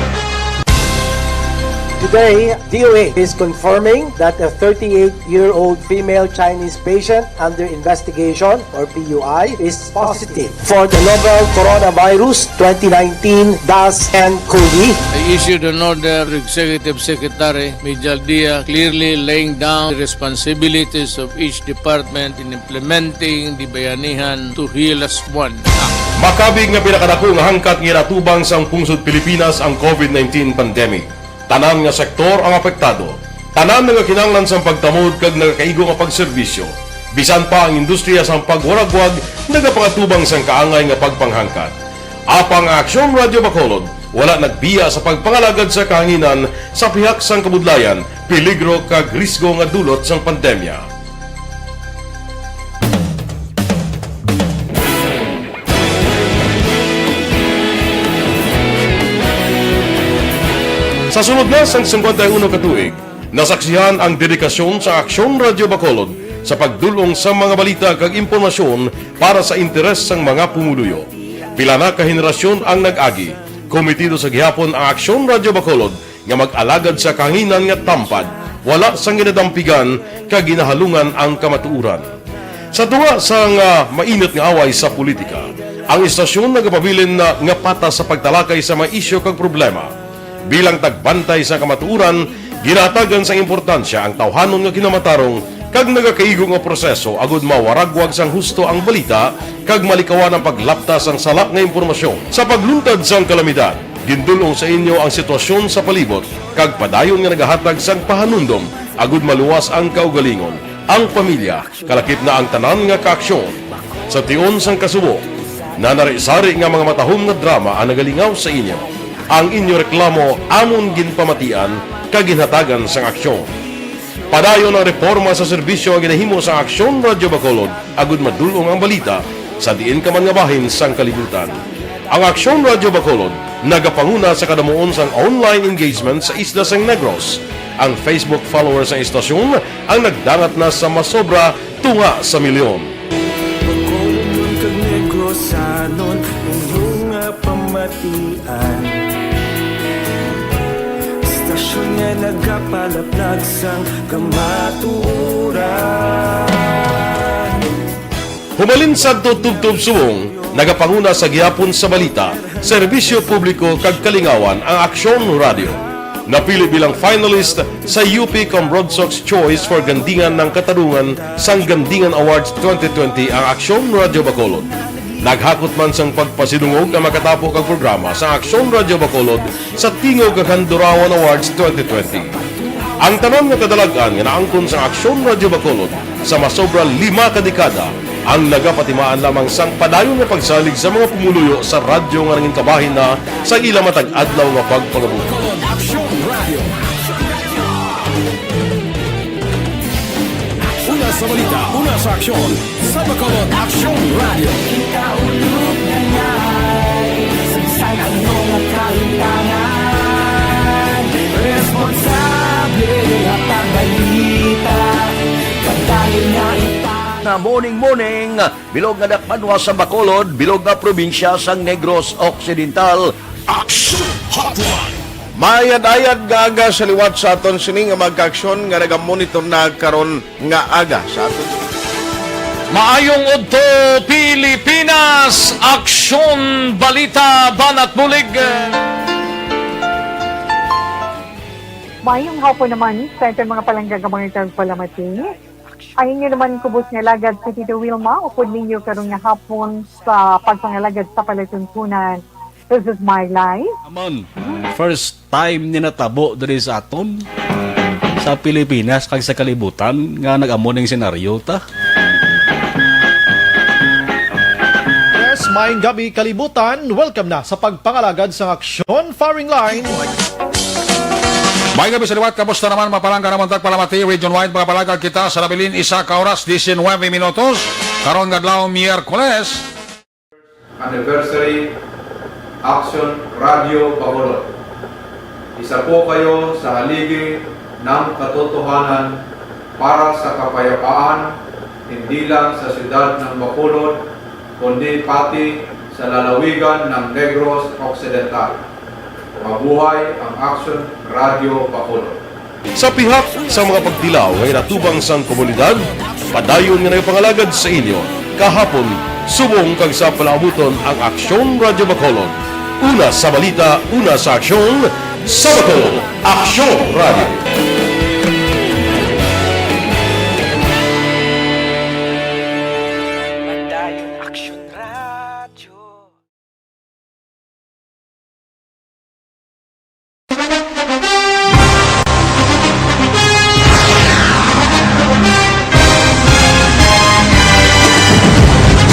Today, D O H is confirming that a thirty-eight-year-old female Chinese patient under investigation, or P U I, is positive for the novel coronavirus twenty nineteen dash N cov. I issued an order to Executive Secretary Mijal Dia, clearly laying down the responsibilities of each department in implementing the Bayanihan to Heal as One Act. Makabig nga pinakadako nga hangkat nga ginatubang sang pungsod Pilipinas ang covid nineteen pandemic. Tanan nga sektor ang apektado. Tanan nga kinahanglan sang pagtamod kag nagakaigo nga pagserbisyo. Bisan pa ang industriya sang pagwaragwag nagapangatubang sang kaangay nga pagpanghangkat. Apang ang Aksyon Radio Bacolod wala nagbiya sa pagpangalagad sa kahanginan sa pihak sang kabudlayan, peligro kag risgo nga dulot sang pandemya. Sa sulod na sang singkwenta y uno ka tuig, nasaksihan ang dedikasyon sa Aksyon Radyo Bacolod sa pagdul-ong sa mga balita kag impormasyon para sa interes sang mga pumuluyo. Pila na ka henerasyon ang nag-agi. Komitido sa gihapon ang Aksyon Radyo Bacolod nga mag-alagad sa kahanginan nga tampad, wala sang ginadampigan kag ginahalungan ang kamatuoran. Sa tunga sang, ah, mainit nga away sa politika, ang istasyon nagapabilin na nga patas sa pagtalakay sa mga isyu kag problema. Bilang tagbantay sa kamatuoran, ginahatagan sang importansya ang tawhanon nga kinamatarong kag nagakaigo nga proseso agud mawaragwag sang husto ang balita kag malikawan ang paglapta sang sala nga impormasyon. Sa pagluntad sang kalamidad, gindul-ong sa inyo ang sitwasyon sa palibot kag padayon nga nagahatag sang pahanumdom agud maluwas ang kaugalingon, ang pamilya, kalakip na ang tanan nga kaaksyon. Sa tion sang kasubo, nanari-sari nga mga matahom nga drama ang nagalingaw sa inyo. Ang inyo reklamo amon ginpamatian kag ginhatagan sang aksyon. Padayon ang reporma sa serbisyo nga ginahimo sang Aksyon Radyo Bacolod agud madul-ong ang balita sa diin ka man nga bahin sang kalibutan. Ang Aksyon Radyo Bacolod nagapanguna sa kadamuon sang online engagement sa isla sang Negros. Ang Facebook followers sang istasyon ang nagdangat na sa masobra tunga sa milyon. Bacolodnon kag Negrosanon, inyo nga pamatian. Istasyon nga nagapalaplag sang kamatuoran. Humalin sadto tubtob subong, nagapanguna sa gihapon sa balita, serbisyo publiko kag kalingawan ang Aksyon Radyo. Napili bilang finalist sa U P Comrade Sox Choice for Gandingan ng Katarungan sang Gandingan Awards twenty twenty ang Aksyon Radyo Bacolod. Naghakot man sang pagpasidungog ang makatapo kag programa sa Aksyon Radyo Bacolod sa Tingog kag Handurawan Awards twenty twenty. Ang tanan nga kadalag-an nga naangkon sa Aksyon Radyo Bacolod sa masobra lima ka dekada ang nagapatimaan lamang sang padayon nga pagsalig sa mga pumuluyo sa radyo nga nangin kabahin na sa ila matag adlaw nga pagpangabuhi. Aksyon Radyo. Una sa balita, una sa aksyon, sa Bacolod Aksyon Radyo. Kita ulog na ngay, sa bisan ano nga kahintangan, responsable nga pagbalita, padayon nga ita- Na morning, morning, bilog nga dakbanwa sa Bacolod, bilog nga probinsya sang Negros Occidental. Aksyon Hotline. Maayad-ayad nga aga sa liwat sa aton sini nga mga kaaksyon nga nagamonitor na karon nga aga sa aton. Maayong udto, Pilipinas! Aksyon, balita, banat bulig. Maayong hapon naman sa aton mga palangga nga mga tagpalamati. Ang inyo naman kubos nga alagad si Tito Wilma, upod ninyo karon nga hapon sa pagpangalagad sa palatuntunan. This is my life. Amon, first time ni natabo diri sa aton, sa Pilipinas kag sa kalibutan nga nag-amo ning senaryo ta. Yes, maayong gabi, kalibutan. Welcome na sa pagpangalagad sang aksyon, firing line. Maayong gabi sa liwat, kamusta naman, mga palangga namon tagpalamati, region-wide, mga palangga kita sa nabilin, isa ka oras, diecinueve minutos, karon nga adlaw, Miyerkules. Anniversary Action Radio Bacolod. Isa po kayo sa haligi ng katotohanan para sa kapayapaan, hindi lang sa siyudad ng Bacolod, kundi pati sa lalawigan ng Negros Occidental. Mabuhay ang Action Radio Bacolod. Sa pihak sa mga pagtilaw nga ginatubang sang komunidad, padayon nga nagapangalagad sa inyo kahapon, subong kag sa palaabuton ang Aksyon Radyo Bacolod. Una sa balita, una sa aksyon, sa Bacolod, Aksyon Radyo. Padayon Aksyon Radyo.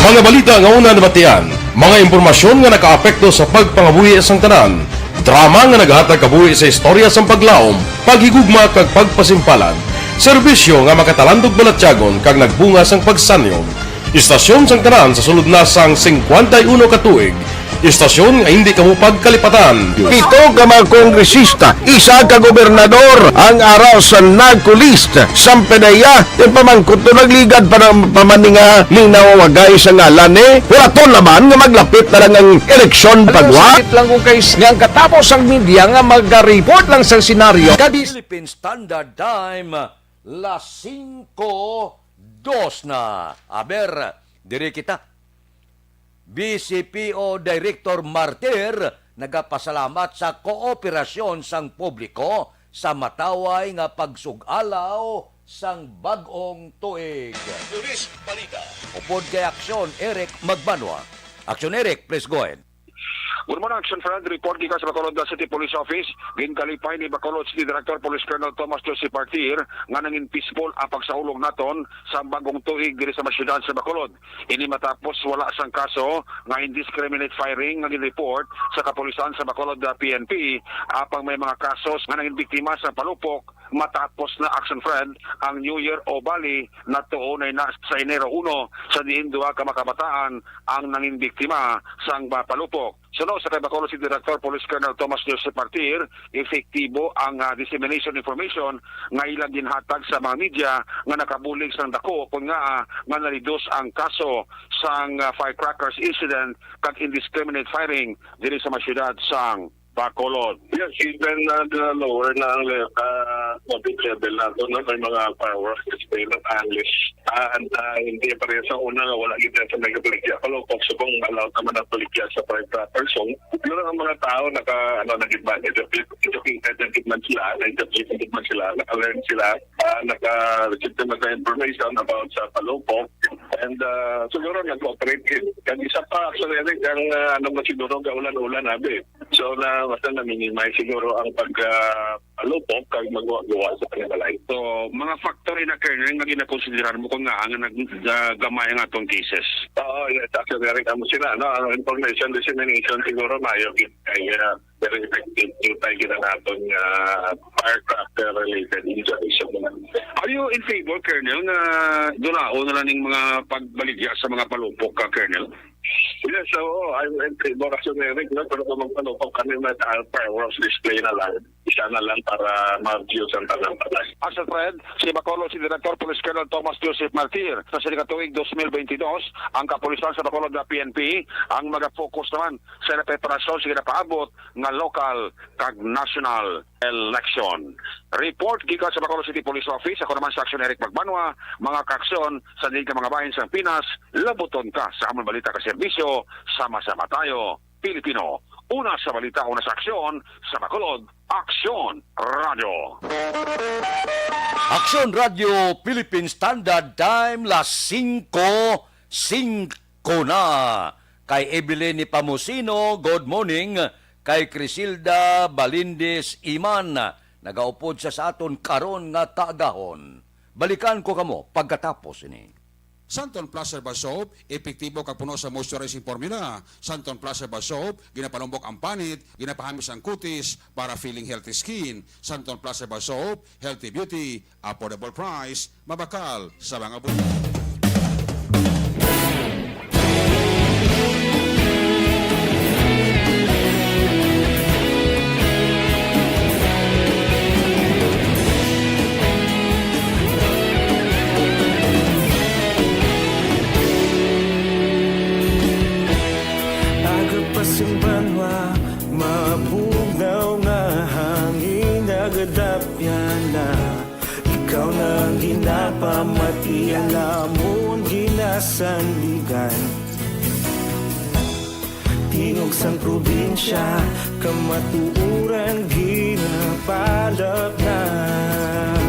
Mga balita nga una nabatian, mga impormasyon nga nakaapekto sa pagpangabuhi sang tanan, drama nga naghatag kabuhi sa istorya sang paglaom, paghigugma kag pagpasimpalan, serbisyo nga makatalandog balatyagon kag nagbunga sang pagsanyon. Istasyon sang tanan sa sulod na sang singkwenta y uno ka tuig, Istasyon nga hindi kamo pagkalipatan. Pito ka mga kongresista, isa ka gobernador ang ara sa narco list. Sampe na iya, ipamangkot to nagligad pa ng pamaninga ni nawawagay sa ngalan ni. Wala to naman nga maglapit na lang ang eleksyon pagwa. Sakit lang kung kay nga ang katapos ang media nga mag-report lang sa senaryo. Kadi Philippine Standard Time, las singko dos na. Aber, diri kita. B C P O Director Martir nagapasalamat sa kooperasyon sang publiko sa mataway nga pagsug-alaw sang bag-ong tuig. Police Balita. Upod kay Aksyon Eric Magbanwa. Aksyon Eric, please go ahead. Good morning, Action Friend. Report gikan sa Bacolod City Police Office. Ginkalipay ni Bacolod City Director Police Colonel Thomas Joseph Martir nga nangin peaceful ang pagsaulog naton sa bag-ong tuig diri sa mga syudad sa Bacolod. Ini matapos wala sang kaso nga indiscriminate firing nga gin-report sa kapulisan sa Bacolod, ah, P N P, apang may mga kasos nga nangin biktima sa palupok matapos na, Action Friend, ang New Year o bali natuo na ina sa Enero uno, sa diin duha ka mga kabataan ang nangin biktima sang, ah, palupok. Suno sa kay Bacolod City Director Police Colonel Thomas Joseph Martir, epektibo ang, ah, dissemination information nga ilang ginhatag sa mga media nga nakabulig sang dako kon ngaa nga na-reduce ang kaso sang, ah, firecrackers incident kag indiscriminate firing diri sa mga syudad sang Bacolod. Yes, even, uh, the lower na ang le-, uh, COVID level nato, no? May mga fireworks display na unleash. Ah, and, ah, hindi pa rin sa una nga wala kita sa nagbaligya. Palupok, subong allowed naman ang baligya sa private person. Pero ang mga tao naka, ano, nag-iba, educated, educated man sila, educated man sila, naka-learn sila, ah, naka-receive naman sa information about sa palupok. And, ah, siguro nag-cooperate din. Kag isa pa, actually, ang, ah, ano mo siguro, gaulan-ulan, abi. So, na, basta na-minimize siguro ang pag, ah, palupok kag magawa-gawa sa panimalay. So, mga factor ina, Colonel, nga ginakonsiderar mo kung nga ang nag-, ga-, gamay ang atong cases? Oo, yes, actually, amo sila, no? Ang information dissemination siguro maayo gid kay, ah, very effective. Yung tayo gina naton nga firecracker related injuries. Are you in favor, Colonel, nga dunaon na lang ning mga pagbaligya sa mga palupok ka, Colonel? Yes, oo, I'm in favor, Action Eric, no? Pero kung magpalupok kami, may, ah, fireworks display na lang. Isa na lang para ma-view sa tanang patay. Action Friend, si Bacolod City Director Police Colonel Thomas Joseph Martir. Sa sining katuig dos mil bentidós, ang kapulisan sa Bacolod nga P N P ang maga-focus naman sa preparasyon sa ginapaabot nga local kag national election. Report gikan sa Bacolod City Police Office, ako naman si Action Eric Magbanwa, mga kaaksyon sa diin ka mga bahin sang Pinas, labuton ka sa amon balita ka serbisyo, sama-sama tayo, Pilipino. Una sa balita, una sa aksyon, sa Bacolod, Aksyon Radio. Aksyon Radio Philippine Standard Time, las singko, singko na. Kay Evelyn Nepomuceno, good morning. Kay Crisilda Balindis Iman, nagaupod siya sa aton karon nga taagahon. Balikan ko kamo pagkatapos ini. Santon Plus Herbal Soap, epektibo kag puno sa moisturizing formula. Santon Plus Herbal Soap, ginapalumbok ang panit, ginapahamis ang kutis para feeling healthy skin. Santon Plus Herbal Soap, healthy beauty, affordable price, mabakal sa mga butang. Aga pa sing banwa, mabugnaw nga hangin, nagadapyan na. Ikaw na ang ginapamati, ang amon ginasandigan. Tingog sang probinsya, kamatuoran ginapalapnap.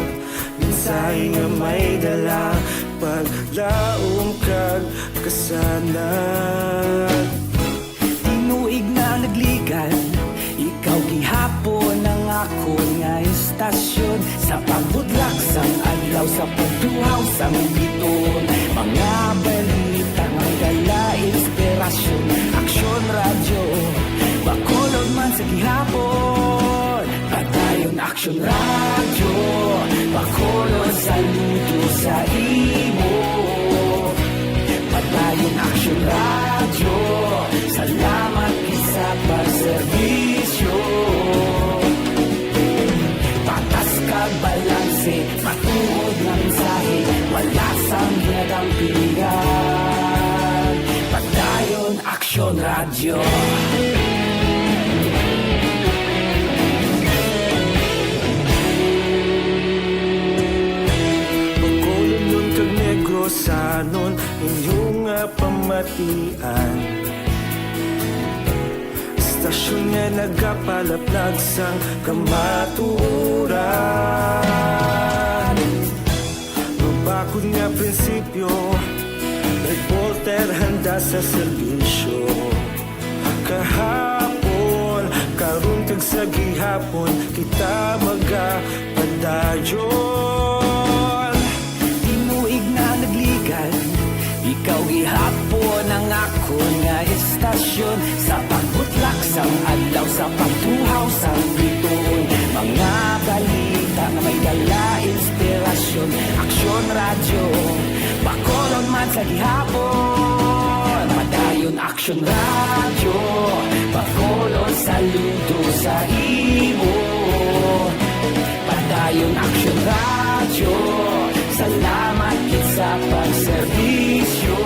Mensahe nga may dala, paglaom kag kasanag. Tinuig na nagligad, ikaw gihapon ang akon nga istasyon. Sa pagbudlak sang adlaw, sa pagduhaw sang biton, mga balita nga dala inspirasyon. Aksyon Radyo, Bacolod man sa gihapon. Padayon Aksyon Radyo, Bacolod, saludo sa imo. Padayon Aksyon Radyo, salamat. Tuod nga mensahe, wala sang ginadampigan. Padayon, Aksyon Radyo. Bacolodnon kag Negrosanon, inyo nga pamatian. Istasyon nga nagapalaplag sang kamatuoran. Mabakod nga prinsipyo, reporter handa sa serbisyo. Kahapon, karon kag sa gihapon, kita magapadayon. Tinuig na nagligad, ikaw gihapon ang akon nga istasyon. Sa pagbutlak sang adlaw, sa pagtuhaw sang bituon, mga balita nga may dala inspirasyon. Aksyon Radyo, Bacolod man sa gihapon. Padayon, Aksyon Radyo, Bacolod, saludo sa imo. Padayon, Aksyon Radyo, salamat gid sa pagserbisyo.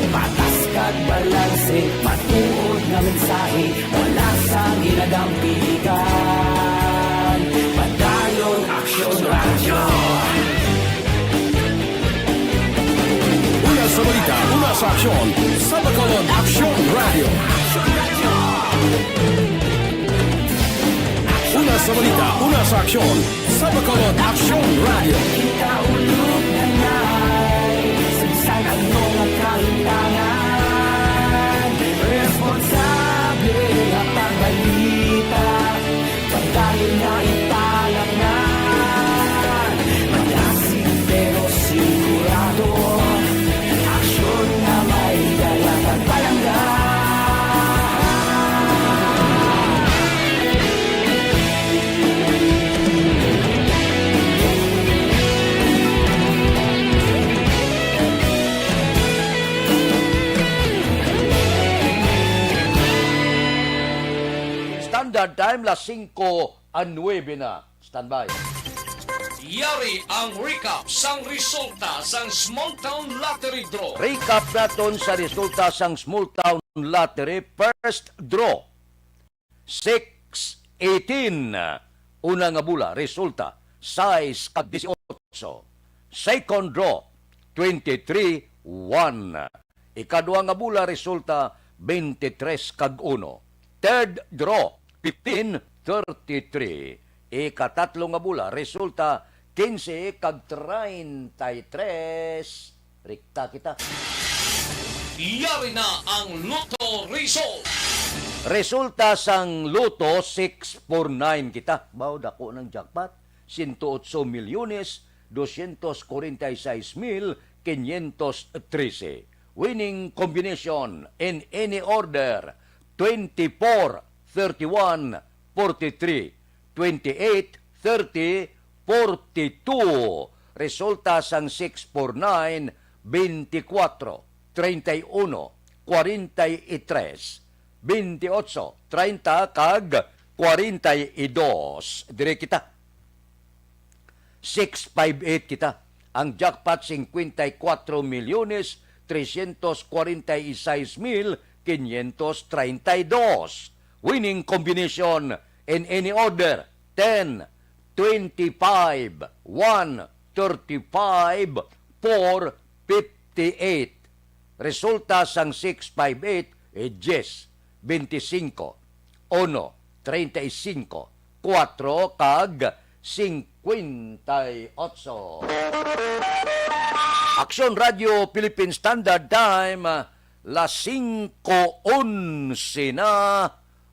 Patas kag balanse, matuod nga mensahe, wala sang ginadampigan. Padayon, Aksyon Radyo. Una sa balita, una sa aksyon, sa Bacolod, Aksyon Radyo. Una sa balita, una sa aksyon, sa Bacolod, Aksyon Radyo. Kita ulog na nay, sa bisan ano nga kahimtangan, responsable nga pagbalita. Padayon nga ipalaknan, malasig pero sigurado. Aksyon nga may dala kag palangga. Standard time, las singko a nuebe na. Standby. Yari ang recap sang resulta sang Small Town Lottery Draw. Recap naton sa resulta sang Small Town Lottery First Draw. Six eighteen. Una nga bola, resulta, sais kag dieciocho. Second draw, twenty-three one. Ikadua nga bola, resulta, twenty-three kag uno. Third draw, fifteen thirty-three. Ikatatlo nga bola, resulta, quince kag treinta y tres. Rekta kita. Yari na ang Lotto result. Resulta sang Lotto, six four nine kita. Baw, dako ng jackpot. Sento otso milyones, dosyentos kwarenta y seis mil quinientos trese. Winning combination in any order, twenty-four, thirty-one, forty-three, twenty-eight, thirty, forty-two. Resulta sang six four nine, twenty-four, treinta y uno, cuarenta y tres, veintiocho, treinta, kag cuarenta y dos. Dire kita. Six five eight kita. Ang jackpot, cincuenta y cuatro milyones trescientos cuarenta y seis mil quinientos treinta y dos. Winning combination in any order, ten, twenty-five, one, thirty-five, four, fifty-eight. Resulta sang six five eight, eh, diyes, bente singko, uno, treinta y cinco, kuwatro, kag singkwenta y otso. Aksyon Radyo Philippine Standard Time, las singko onse na,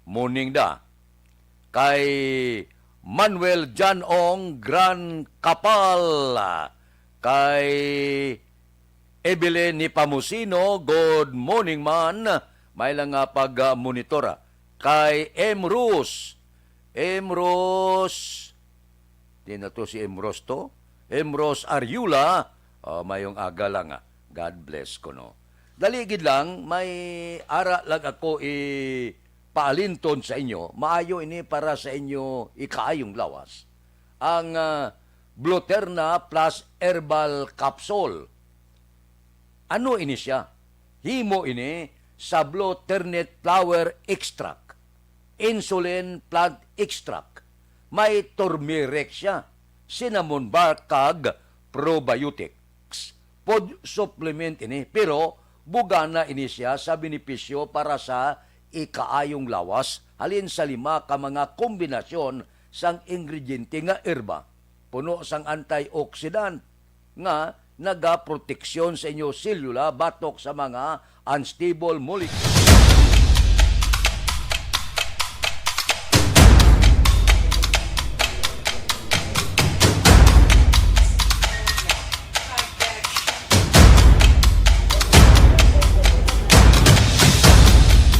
morning da. Kay Manuel Jan Ong Gran Kapal, kay Evelyn Nepomuceno, good morning man. May lang nga pag-monitor, ah. Kay M Rose. M Rose. Di na to si M Rose to. M Rose Ariula. Oh, mayong aga lang, ah. God bless ko, no. Dali gid lang, may ara lang ako ipaalinton sa inyo. Maayo ini para sa inyo ikaayong lawas. ang, ah, Bluterna Plus Herbal Capsule. Ano ini sia? Himo ini sa Blue Ternate Flower Extract, Insulin Plant Extract. May turmeric sia, cinnamon bark, kag probiotics. Food supplement ini, pero bugana ini sia sa benepisyo para sa ikaayong lawas halin sa lima ka mga kombinasyon sang ingrediente nga herba. Puno sang antioxidant nga nagaproteksyon sa inyo selula batok sa mga unstable molecules.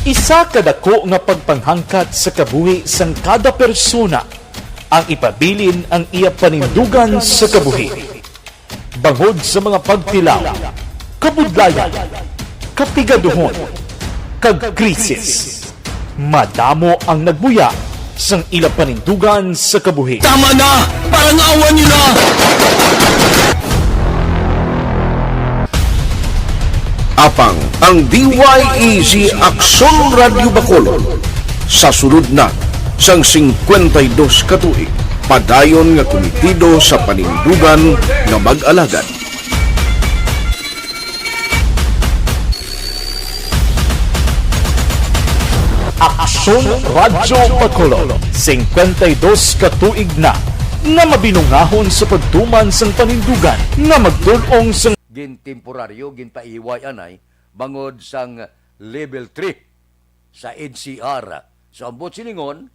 Isa ka dako nga pagpanghangkat sa kabuhi sang kada persona ang ipabilin ang iya panindugan sa kabuhi. Bangod sa mga pagtilaw, kabudlayan, kapigaduhon, kag krisis, madamo ang nagbuya sang ila panindugan sa kabuhi. Tama na! Parang awa niyo na! Apang ang D Y E Z Aksyon Radyo Bacolod, sa sulod na sang singkwenta y dos ka tuig, padayon nga kumitido sa panindugan nga mag-alagad. Aksyon Radyo Bacolod, singkwenta y dos ka tuig na nga mabinungahon sa pagtuman sang panindugan nga magdul-ong sang gintemporaryo, ginpaiway anay bangod sang level three sa N C R. So, ambot silingon,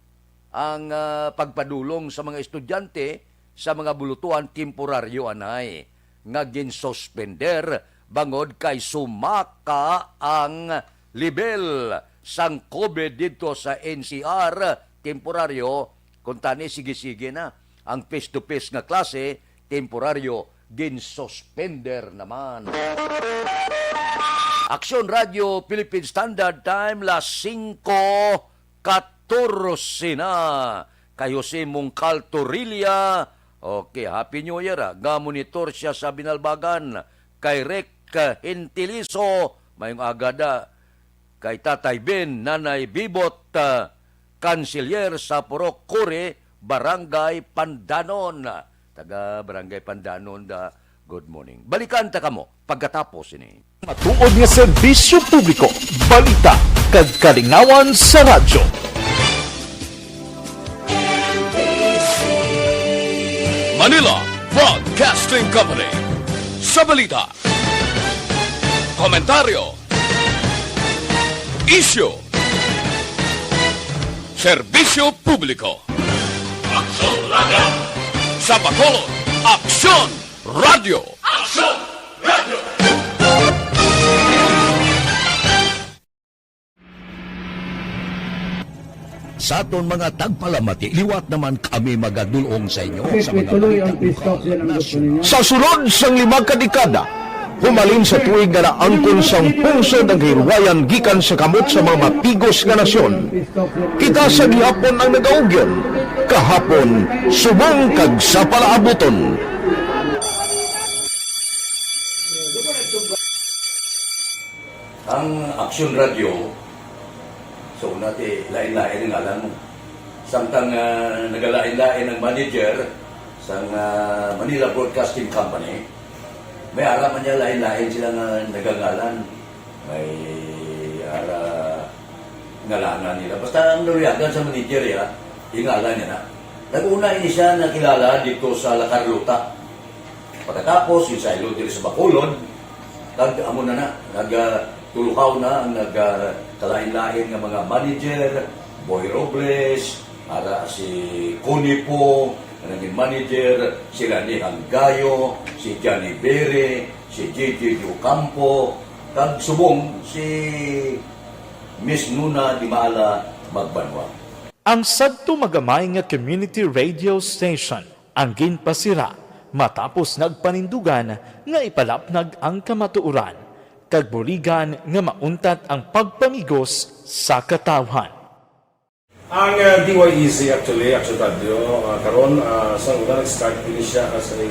ang, ah, pagpadulong sa mga estudyante sa mga bulutuhan temporaryo anay nga ginsuspender bangod kay sumaka ang level sang COVID didto sa N C R temporaryo, kuntani sige-sige na ang face-to-face nga klase temporaryo ginsuspender naman. Aksyon Radyo Philippine Standard Time, las singko katorse na. Kay Jose Mongcal Torrilla, okay, Happy New Year, ah. Ga-monitor sia sa Binalbagan. Kay Rick, ah, Gentilizo, mayong aga da. Kay Tatay Ben, Nanay Bibot, ah, Kansilyer sa Purok Kuri, Barangay Pandanon. Taga Barangay Pandanon da, good morning. Balikan ta kamo pagkatapos ini. Matuod nga serbisyo publiko, balita, kag kalingawan sa radyo. Manila Broadcasting Company. Sa balita, komentaryo, isyu, serbisyo publiko. Aksyon Radyo. Sa Bacolod, Aksyon Radyo. Aksyon Radyo. Sa aton mga tagpalamati, liwat naman kami magadulong sa inyo sa mga balita lokal, nasyonal. Sa sulod sang lima ka dekada, humalin sa tuig nga naangkon sang pungsod ang kahilwayan gikan sa kamot sa mga mapigos nga nasyon, kita sa gihapon ang nagaugyon, kahapon, subong kag sa palaabuton. Ang Aksyon Radyo, sa una ti, lain-lain ang ngalan mo. Samtang, ah, nagalain-lain ang manager sang, ah, Manila Broadcasting Company, may ara man niya lain-lain sila nga nagangalan. May ara ngalanan nila. Basta ang naluyagan sa manager, ya, ingalan niya na. Nag-una ini siya nakilala dito sa La Carlota. Pagkatapos, ginsaylo diri sa Bacolod, kag amo na na, nag, ah, tulukaw na ang nag, ah, kalain-lain nga mga manager, Boy Robles, ara si Connie Po, nga naging manager, si Rani Hanggayo, si Johnny Bere, si J J Ocampo, kag subong si Miss Nuna Di Maala Magbanwa. Ang sadto magamay nga community radio station ang ginpasira matapos nagpanindugan nga ipalapnag ang kamatuoran kag buligan nga mauntat ang pagpamigos sa katawhan. Ang uh, D Y E Z actually, Action Radio, uh, karon uh, sa una nag-start din siya as a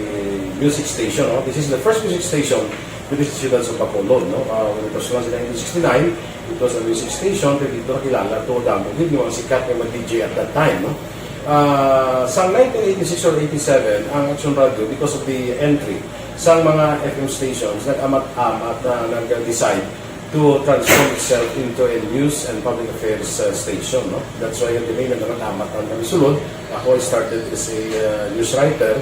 music station. No? This is the first music station with the Ciudad sa Bacolod. No? Uh, when it was launched in nineteen sixty-nine, it was a music station, pero dito nakilala to damo gid yung mga sikat nga mga D J at that time. No? Uh, sa nineteen eighty-six or eighty-seven, ang Action Radio, because of the entry sa mga F M stations, nag-amat-amat na nag-decide to transform itself into a news and public affairs uh, station. No? That's why yung name na naman Amat ang kami sulod. Ako, I started as a uh, news writer.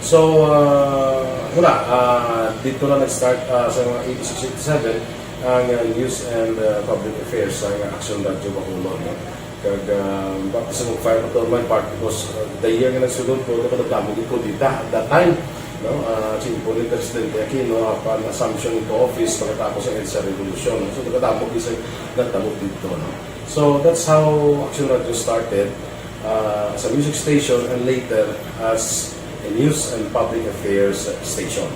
So, uh, wala. Uh, dito na nag-start uh, sa mga eighty-six, eighty-seven ang uh, news and uh, public affairs sa Action Radio Bacolod. No? Kag uh, baptism of fire to my part because uh, the year nga nagsulod ko, ako nagdamo gid ko dita at that time. No? Uh, si Imponin Presidente Aquino, apan assumption into office pagkatapos ng EDSA Revolution. So, nagdamo gid sa nagdamo dito. No? So, that's how Action Radio started uh, as a music station and later as a news and public affairs station.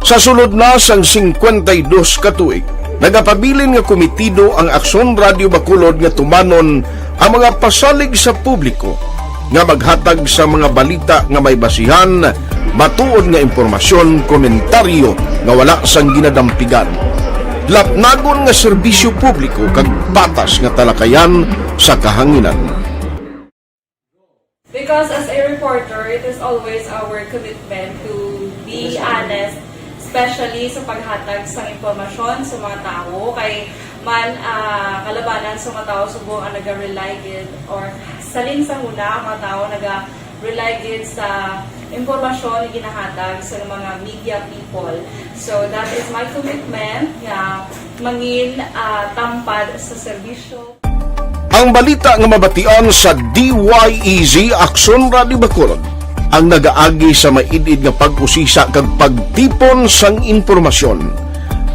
Sa sulod na sang singkwenta y dos ka tuig, nagapabilin nga komitido ang Aksyon Radio Bacolod nga tumanon ang mga pasalig sa publiko nga maghatag sa mga balita nga may basihan, matuod nga impormasyon, komentaryo nga wala sang ginadampigan, lapnagon nga serbisyo publiko kag patas nga talakayan sa kahanginan. Because as a reporter, it is always our commitment to be honest, especially sa paghatag sang impormasyon sa mga tawo. Kay man ah, kalabanan sa mga tawo subong ang naga-rely gid or salin sa huna ang mga tawo naga-rely gid sa impormasyon nga ginahatag sa mga media people. So that is my commitment nga mangin ah, tampad sa serbisyo. Ang balita nga mabatian sa D Y E Z Aksyon Radio Bacolod ang nagaagi sa maid-id nga pag-usisa kag pagtipon sang impormasyon.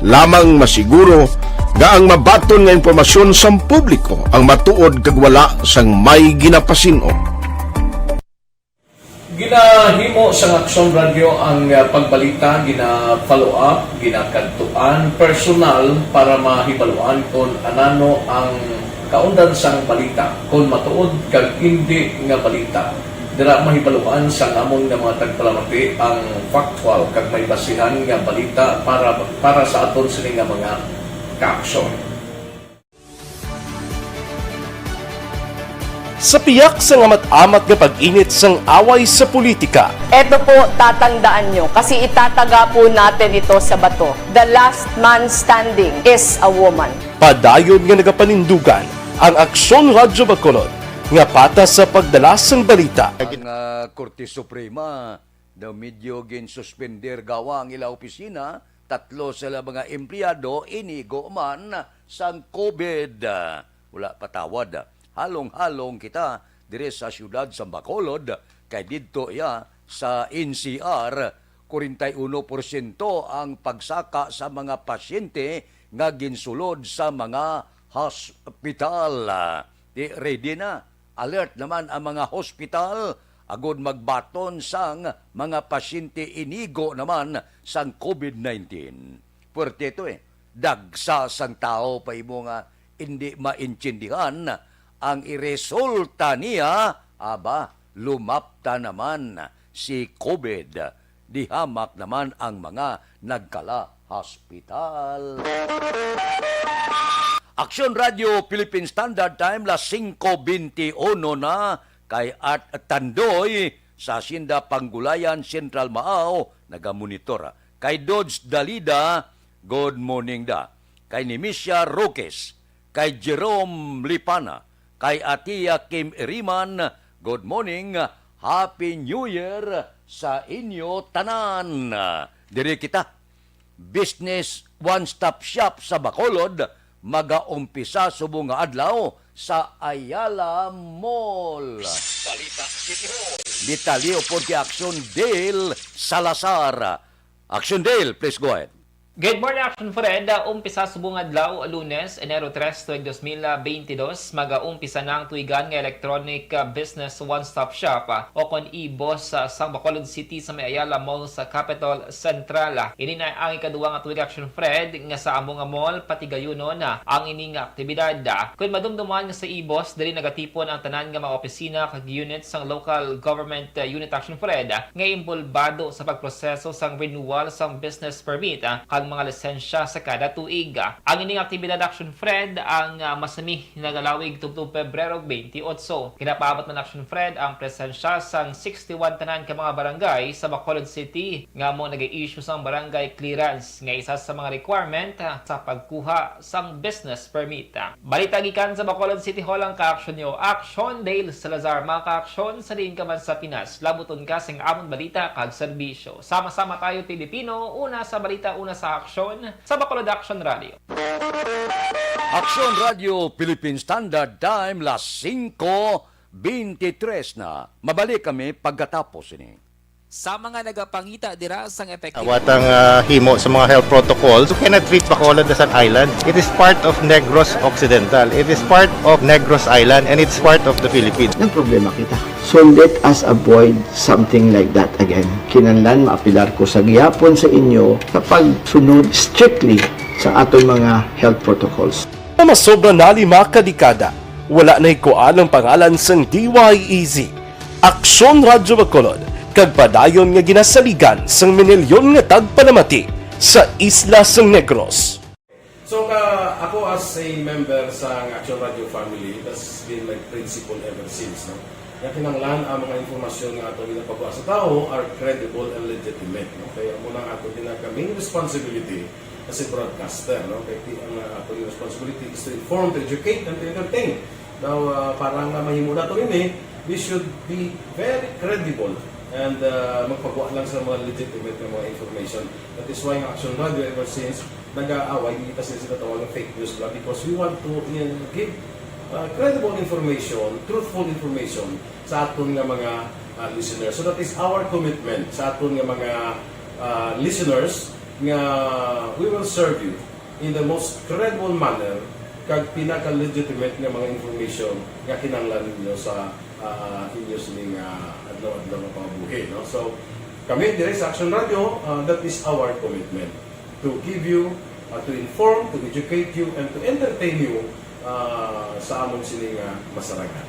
Lamang masiguro nga ang mabaton nga impormasyon sang publiko ang matuod kag wala sang may ginapasin-o. Ginahimo sang Aksyon Radio ang ah, pagbalita, gina-follow up, ginakadtuan personal para mahibaluan kon anano ang kaundan sang balita, kon matuod kag indi nga balita. Dira mahibaluan sang amon nga mga tagpalamati ang factual kag may basihan nga balita para para sa aton sini nga mga kaaksyon. Sa piyak sang amat-amat nga pag-init sang away sa politika. Eto po, tatandaan nyo, kasi itataga po natin ito sa bato. The last man standing is a woman. Padayon nga nagapanindugan ang Aksyon Radyo Bacolod nga patas sa pagdala sang balita. Ang ah, Korte Suprema daw medyo ginsuspender gawa ang ila opisina, tatlo sila mga empleyado inigo man sang COVID. Wala patawad. Halong-halong kita diri sa siyudad sa Bacolod, kay didto iya sa N C R, forty-one porsyento ang pagsaka sa mga pasyente nga ginsulod sa mga hospital. Di ready na, alert naman ang mga hospital agud magbaton sang mga pasyente inigo naman sang COVID nineteen. Puwerte to eh. Dagsa sang tawo pa imo nga indi maintindihan ang iresulta niya, aba, lumapta naman si COVID. Dihamak naman ang mga nagkala hospital. Aksyon Radio Philippine Standard Time, las singko beintiuno na, kay Art Tandoy sa Hacienda Panggulayan, Central Maao, nagamonitor. Kay Dodge Dalida, good morning da. Kay Nimisia Roques, kay Jerome Lipana, kay Atia Kim Iriman, good morning, Happy New Year sa inyo tanan. Diri kita, Business One Stop Shop sa Bacolod, magaumpisa subong nga adlaw sa Ayala Mall. Balita City Hall. Detalye upod kay Action Dale Salazar. Action Dale, please go ahead. Good morning, Action Fred. Umpisa subong adlaw, Lunes, Enero tres, tuig dos mil bentidós, magaumpisa na ang tuigan nga Electronic, ah, Business One Stop Shop, ah, o kon e-boss, ah, sa Bacolod City sa may Ayala Mall sa Capitol Central. Ini na ang ikaduwa nga tuig, Action Fred, nga sa amo nga mall patigayunon na ang ini nga aktibidad. Kon madumduman nga sa e-boss, diri nagatipon ang tanan nga mga opisina kag unit sang local government, ah, unit, Action Fred, nga inbolbado sa pagproseso sang renewal sang business permit, ah, kag mga lisensya sa kada tuig. Ang ining aktibidad, Action Fred, ang, ah, masami nagalawig tubtob Pebrero twenty-eight. Ginapaabot man, Action Fred, ang presensya sang sixty-one tanan ka mga barangay sa Bacolod City nga amo nag-i-issue sang barangay clearance nga isa sa mga requirement, ah, sa pagkuha sang business permit. Balita gikan sa Bacolod City Hall ang ka-aksyon nyo, Aksyon Dale Salazar. Mga ka-aksyon, sa diin ka man sa Pinas, labuton ka sing amon balita kag serbisyo. Sama-sama tayo, Pilipino, una sa balita, una sa aksyon, sa Bacolod Action Radio. Action Radio Philippine Standard Time, las singko beintitres na. Mabalik kami pagkatapos ini. Sa mga nagapangita dira sang epektibo. Awatang, ah, himo sa mga health protocols, you cannot treat Bacolod as an island. It is part of Negros Occidental. It is part of Negros Island, and it's part of the Philippines. Nagproblema kita. So let us avoid something like that again. Kinahanglan maapilar ko sa gihapon sa inyo sa pagsunod strictly sa aton mga health protocols. Nga masobra na lima ka dekada, wala nahikuan ang pangalan sang D Y E Z, Aksyon Radyo Bacolod, kag padayon nga ginasaligan sang minilyon nga tagpalamati sa isla sang Negros. So, ka, ako as a member sa Action Radio family, that's been my principle ever since, no? Nga kinahanglan ang mga impormasyon nga ato ginapagwa sa tawo are credible and legitimate, no? Kaya amo na ang ato ginaka main responsibility as a broadcaster, no? Kay ti-, ang, uh, ato responsibility is to inform, to educate, and to entertain. Now, uh, para nga mahimo nato ini, we should be very credible and, uh, magpagwa lang sa mga legitimate nga mga information. That is why ang Action Radio ever since nag-aaway kita sa ginatawag nga fake news lang, because we want to, uh, give, uh, credible information, truthful information sa aton nga mga, uh, listeners. So that is our commitment sa aton nga mga, uh, listeners, nga we will serve you in the most credible manner kag pinaka-legitimate nga mga information nga kinahanglan ninyo sa, ah, inyo sining, ah, adlaw-adlaw nga pangabuhi, no? So, kami diri sa Action Radio, ah, that is our commitment, to give you, ah, to inform, to educate you, and to entertain you, ah, sa amon sini nga masarangan.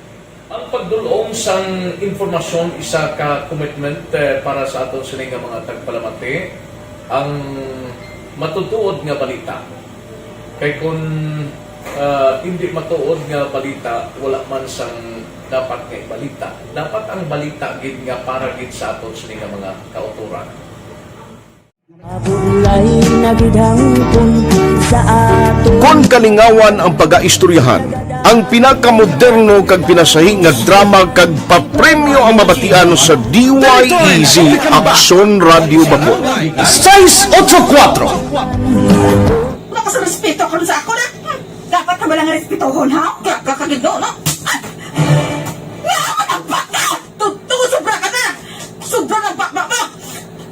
Ang pagdul-ong sang impormasyon isa ka commitment, eh, para sa aton sini nga mga tagpalamati. Ang matutuod nga balita. Kay kun, ah, hindi matuod nga balita, wala man sang dapat nga ibalita. Dapat ang balita gid nga para gid sa aton sini nga mga kautoran. Mabulay na gid hangpon sa aton. Kon kalingawan ang pagaistoryahan, ang pinakamoderno kag pinasahi nga drama kag papremyo ang mabatian sa D Y E Z Aksyon Radio Bacolod. Sais otso kuwatro. Wala ka sa respeto karon sa ako na. Hmm, dapat na wala nga respetohon, ha? Kaya ka kagido, no? Ah! Nga ako nagbaka! Totoo, sobra ka na! Sobra na baba mo!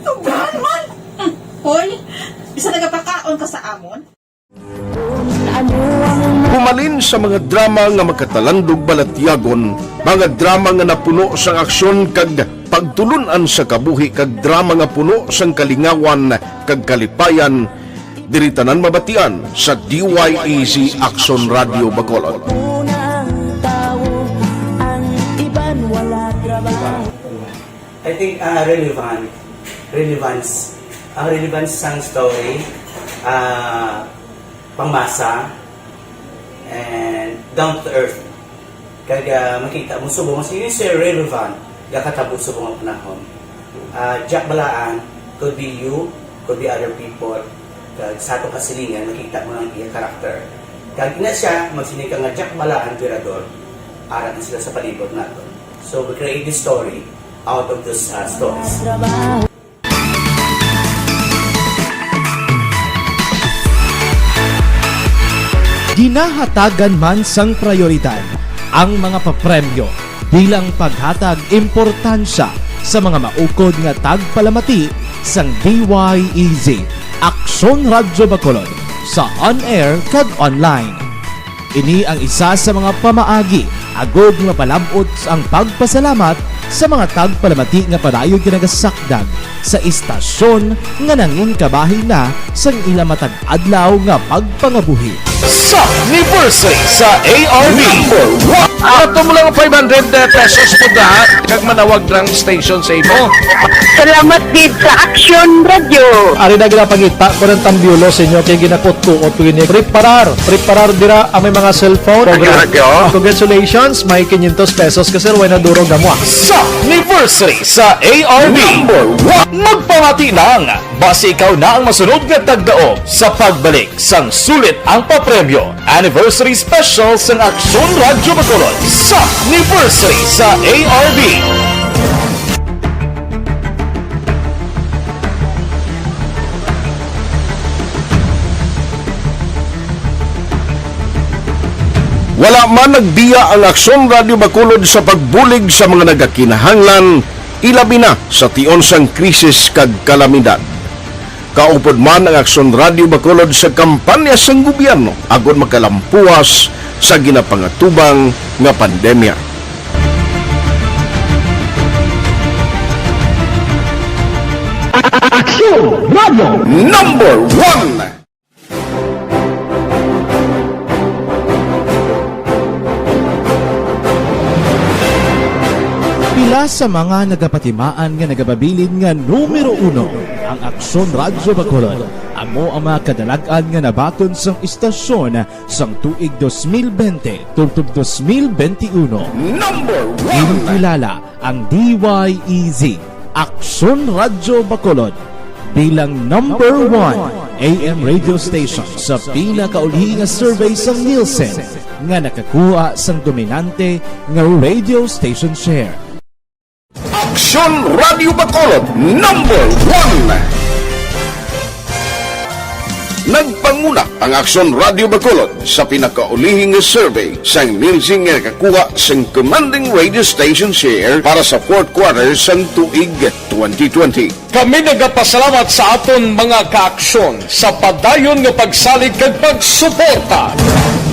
Sobrahan man! Hmm. Hoy, isa nagapakaon ka sa amon? Humalin sa mga drama nga makatalandog balatyagon, mga drama nga napuno sang aksyon kag pagtulun-an sa kabuhi, kag drama nga puno sang kalingawan kag kalipayan, diri tanan mabatian sa D Y E Z Aksyon Radio Bacolod. I think, ah, relevant. Relevance. Ang relevance sang story, ah, pangmasa, and down to earth. Kag, ah, makita mo subong, mas yun, sir, relevant, gakatabo subong ang panahon. Ah, Jack Balaan, could be you, could be other people, kag sa atong kasilingan, makita mo ang iya character. Kag ina siya, magsiling ka nga Jack Balaan, Virador, ara na sila sa palibot naton. So, we create this story out of those, uh, stories. Ginahatagan man sang prayoridad ang mga papremyo bilang paghatag importansya sa mga maukod nga tagpalamati sang D Y E Z. Aksyon Radyo Bacolod sa on-air kag online. Ini ang isa sa mga pamaagi agud nga palab-ot ang pagpasalamat sa mga tagpalamati nga padayon ginagasakdag sa istasyon nga nangin kabahin na sang ila matag adlaw nga pagpangabuhi. Sa anniversary sa A R B. Number one. Ato mo lang five hundred pesos po da, kag manawag lang station sa imo. Salamat gid sa Aksyon Radyo. Ari na ginapangita ko ng tambiolo sa inyo kay ginakutkuot ko ini. Preparar, preparar dira ang may mga cellphone. Aksyon Radyo. Congratulations, may quinientos pesos ka, sir, way na durog na mo, ah. Sa anniversary sa A R B. Number one. Magpamati lang, basi ikaw na ang masunod nga tagdaog sa pagbalik sang sulit ang papremyo. Anniversary Special sang Aksyon Radyo Bacolod sa anniversary sa A R B. Wala man nagbiya ang Aksyon Radyo Bacolod sa pagbulig sa mga nagakinahanglan, ilabi na sa tion sang krisis kag kalamidad. Kaupod man ang Aksyon Radyo Bacolod sa kampanya sang gobyerno agod makalampuas sa ginapangatubang nga pandemya. Aksyon Radyo Number One. Pila sa mga nagapatimaan nga nagapabilin nga numero uno ang Aksyon Radyo Bacolod. Amo ang mga kadalag-an nga nabaton sang istasyon sang tuig dos mil bente tubtob dos mil bente uno. Number one. Ginkilala ang D Y E Z, Aksyon Radyo Bacolod, bilang number one A M radio station sa pinakauli nga survey sang Nielsen nga nakakuha sang dominante nga radio station share. Aksyon Radyo Bacolod, number one. Nagpanguna ang Aksyon Radyo Bacolod sa pinakaulihing nga survey sang Nielsen nga nakakuha sang commanding radio station share para sa fourth quarter sang tuig twenty twenty. Kami nagapasalamat sa aton mga kaaksyon sa padayon nga pagsalig kag pagsuporta.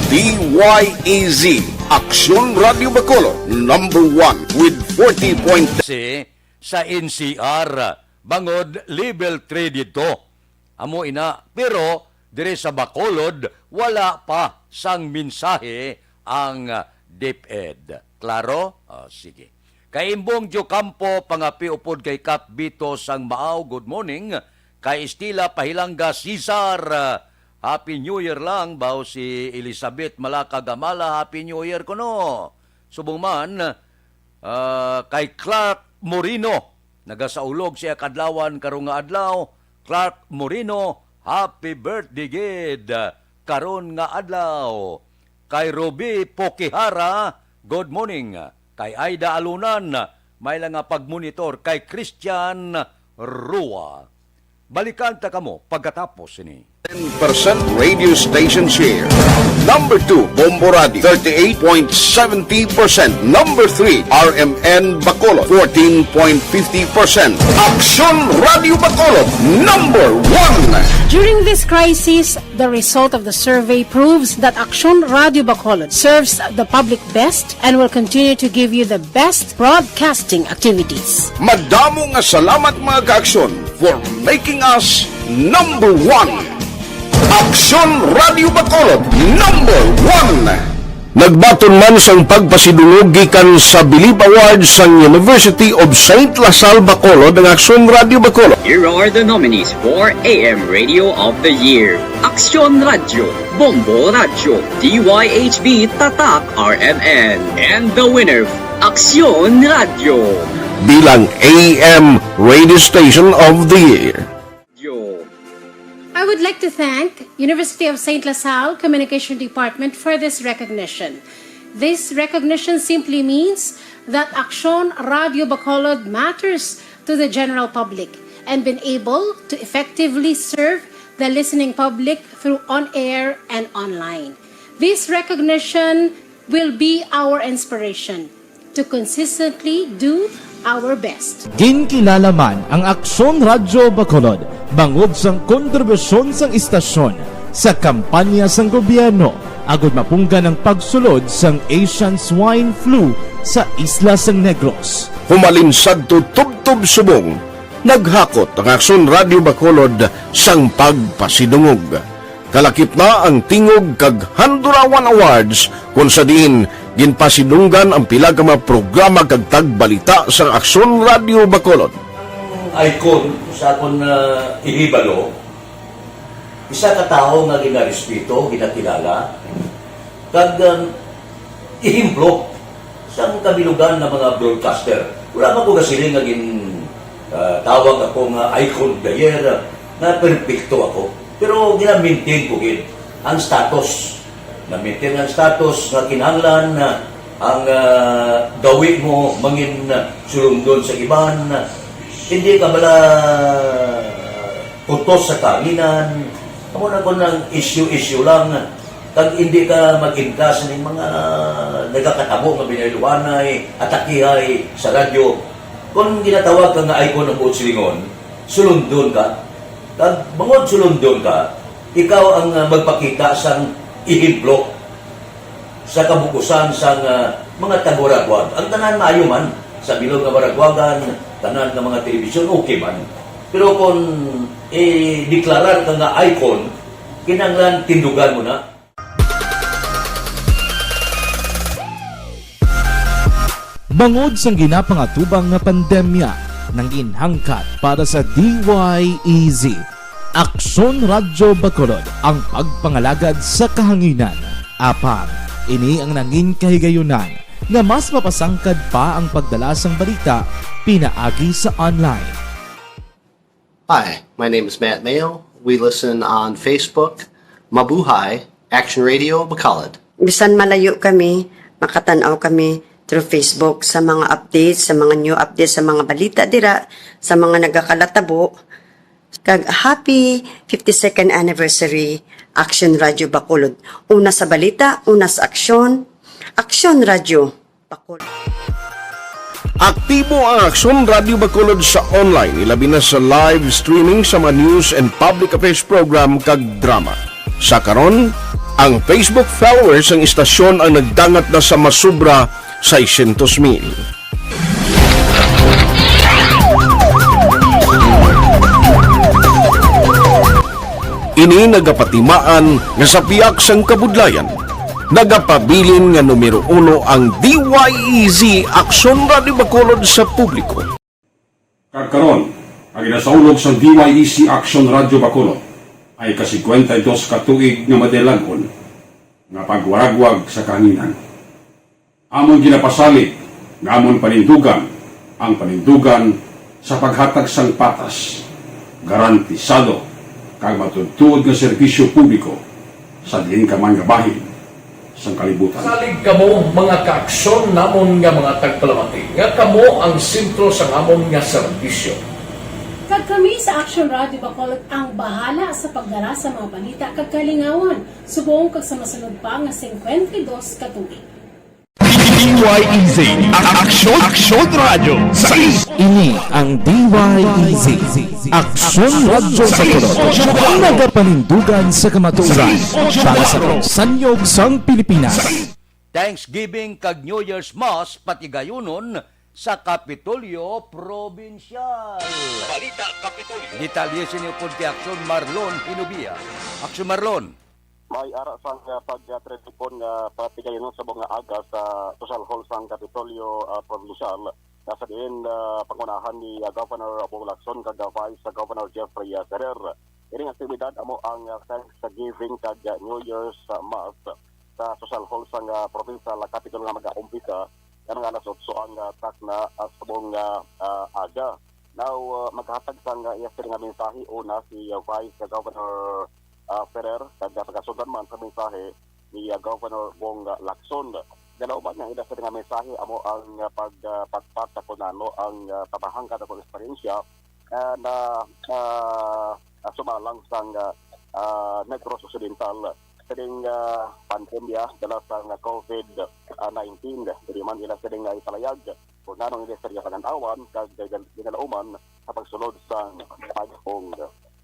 D Y E Z, Aksyon Radyo Bacolod, number one with forty point si sa N C R, bangod level three dito. Amo ina, pero dire sa Bacolod, wala pa sang mensahe ang DepEd. Klaro? O, sige. Kay Imbong Diocampo, pangapi upod kay Kat Bito sang Maaw, good morning. Kay Estila Pahilanga Cesar, Happy New Year lang. Baw si Elizabeth Malaka Gamala, Happy New Year kuno. Subong man, ah, kay Clark Moreno, nagasaulog siya kadlawan karon nga adlaw. Clark Moreno, happy birthday gid karon nga adlaw. Kay Ruby Pokihara, good morning. Kay Aida Alunan, may lang nga pagmonitor. Kay Christian Rua. Balikan ta kamo pagkatapos sini. Ten percent radio station share. Number two, Bombo Radio, thirty-eight point seventy percent. Number three, R M N Bacolod, fourteen point fifty percent. Aksyon Radio Bacolod, number one. During this crisis, the result of the survey proves that Aksyon Radio Bacolod serves the public best and will continue to give you the best broadcasting activities. Madamo nga salamat, mga kaaksyon, for making us number one. Aksyon Radio Bacolod, number one. Nagbaton man sang pagpasidungog gikan sa Bilib Awards sang University of Saint La Salle Bacolod ang Aksyon Radio Bacolod. Here are the nominees for A M Radio of the Year. Aksyon Radio, Bombo Radio, D Y H B, Tatak R M N, and the winner, Aksyon Radio. Bilang A M Radio Station of the Year. I would like to thank University of Saint La Salle Communication Department for this recognition. This recognition simply means that Aksyon Radio Bacolod matters to the general public and been able to effectively serve the listening public through on-air and online. This recognition will be our inspiration to consistently do our best. Ginkilala man ang Aksyon Radyo Bacolod bangod sang kontribusyon sang istasyon sa kampanya sang gobyerno agud mapunggan ang pagsulod sang Asian Swine Flu sa isla sang Negros. Humalin sadto tubtob subong, naghakot ang Aksyon Radyo Bacolod sang pagpasidungog. Kalakip na ang Tingog kag Handurawan Awards, kon sa diin ginpasidunggan ang pila ka mga programa kag tagbalita sa Aksyon Radyo Bacolod. Ang icon sa akon, ah, ihibalo, isa ka tawo nga ginarespeto, ginakilala, kag, um, ehemplo sang kabilugan nga mga broadcaster. Wala man ko gasiling nga gin, ah, tawag ako nga icon of the year, ah, nga perpekto ako. Pero gina-maintain ko gid ang status. Na-maintain ang status nga kinahanglan na ang, ah, gawi mo mangin, ah, sulundon sa iban. Hindi ka bala kutos sa kahanginan. Amo na kun ang issue-issue lang. Kag hindi ka mag-inkas ning mga nagakatabo nga binayluanay, atakihay sa radyo. Kon ginatawag ka nga icon of Utsilingon, sulundon ka. Kag bangod sulundon ka, ikaw ang, ah, magpakita sang ehemplo sa kabug-usan sang, ah, mga taga-Waraguag. Ang tanan maayo man, sa bilog nga Waraguagan, tanan nga mga telebisyon, okay man. Pero kung i-deklarar ka nga icon, kinahanglan tindugan mo na. Bangod sang ginapangatubang nga pandemya, nangin hangkat para sa D Y E Z, Aksyon Radyo Bacolod ang pagpangalagad sa kahanginan. Apang, ini ang nangin kahigayunan nga mas mapasangkad pa ang pagdala sang balita pinaagi sa online. Hi, my name is Matt Mayo. We listen on Facebook. Mabuhay, Action Radio Bacolod. Bisan malayo kami, makatan-aw kami through Facebook sa mga updates, sa mga new updates, sa mga balita dira, sa mga nagakalatabo. Kag happy fifty-second anniversary, Action Radio Bacolod. Una sa balita, una sa aksyon, Action Radio Bacolod. Aktibo ang Aksyon Radio Bacolod sa online, ilabi na sa live streaming sa mga news and public affairs program kag drama. Sa karon, ang Facebook followers sang istasyon ang nagdangat na sa masubra seiscientos mil. Ini nagapatimaan nga sa pihak sang kabudlayan, nagapabilin nga numero uno ang D Y E Z Aksyon Radio Bacolod sa publiko. Kag karon, ang ginasaulog sang D Y E Z Aksyon Radio Bacolod ay ka-singkwenta y dos ka tuig nga madaylag-on nga pagwaragwag sa kahanginan. Amon ginapasalig nga amon panindugan ang panindugan sa paghatag sang patas, garantisado, kag matuodtuod nga serbisyo publiko sa diin ka man nga bahin sang kalibutan. Salig kamo, mga kaaksyon namon nga mga tagpalamati, nga kamo ang sentro sang amon nga serbisyo. Kag kami sa Action Radio Bacolod ang bahala sa pagdara sa mga balita kag kalingawan subong kag sa masunod pa nga singkwenta y dos ka tuig. D Y E Z, Aksyon, Aksyon Radyo, sa is- Ini ang D Y E Z, Aksyon Radyo sa Tulog, nagapanindugan sa kamatuoran para sa pagsanyog sang Pilipinas. Thanksgiving kag New Year's Mass patigayunon sa Kapitolyo Provincial. Balita Kapitolyo. Detalye sini upod kay Aksyon Marlon Hinubia. Aksyon Marlon. May ara sang, ah, pag-, ah, tradisyon nga patigayunon sa mga aga sa Social Hall sang Kapitolyo, ah, Provincial, na sa diin, ah, pangunahan ni, ah, Governor Bong Lacson kag, ah, Vice Governor Jeffrey, ah, Ferrer. Ining aktibidad amo ang, ah, Thanksgiving kag, ah, New Year's, ah, Mass sa Social Hall sang, ah, Provincial Capitol nga mag-aumpisa karong alas otso ang, ah, takna, ah, subong nga, ah, aga. Now, ah, maghatag sang, ah, iya sini nga mensahe una si, ah, Vice Governor, ah, Ferrer, kag, ah, pagasundan man sa mensahe ni, ah, Governor Bong, ah, Lacson. Kalauman nga ila sini nga mensahe amo ang, ah, pag, ah, pagpat sa kung ano ang, ah, pamahangkan o eksperyensya, ah, na, ah, ah, sumalang sang, ah, ah, Negros Occidental. sining, ah, pandemya dala sang COVID nineteen. Dili man nila sining, ah, ipalayag kung nganong nila sila panan-awan kag ginal-, ginalauman sa pagsulod sang bagong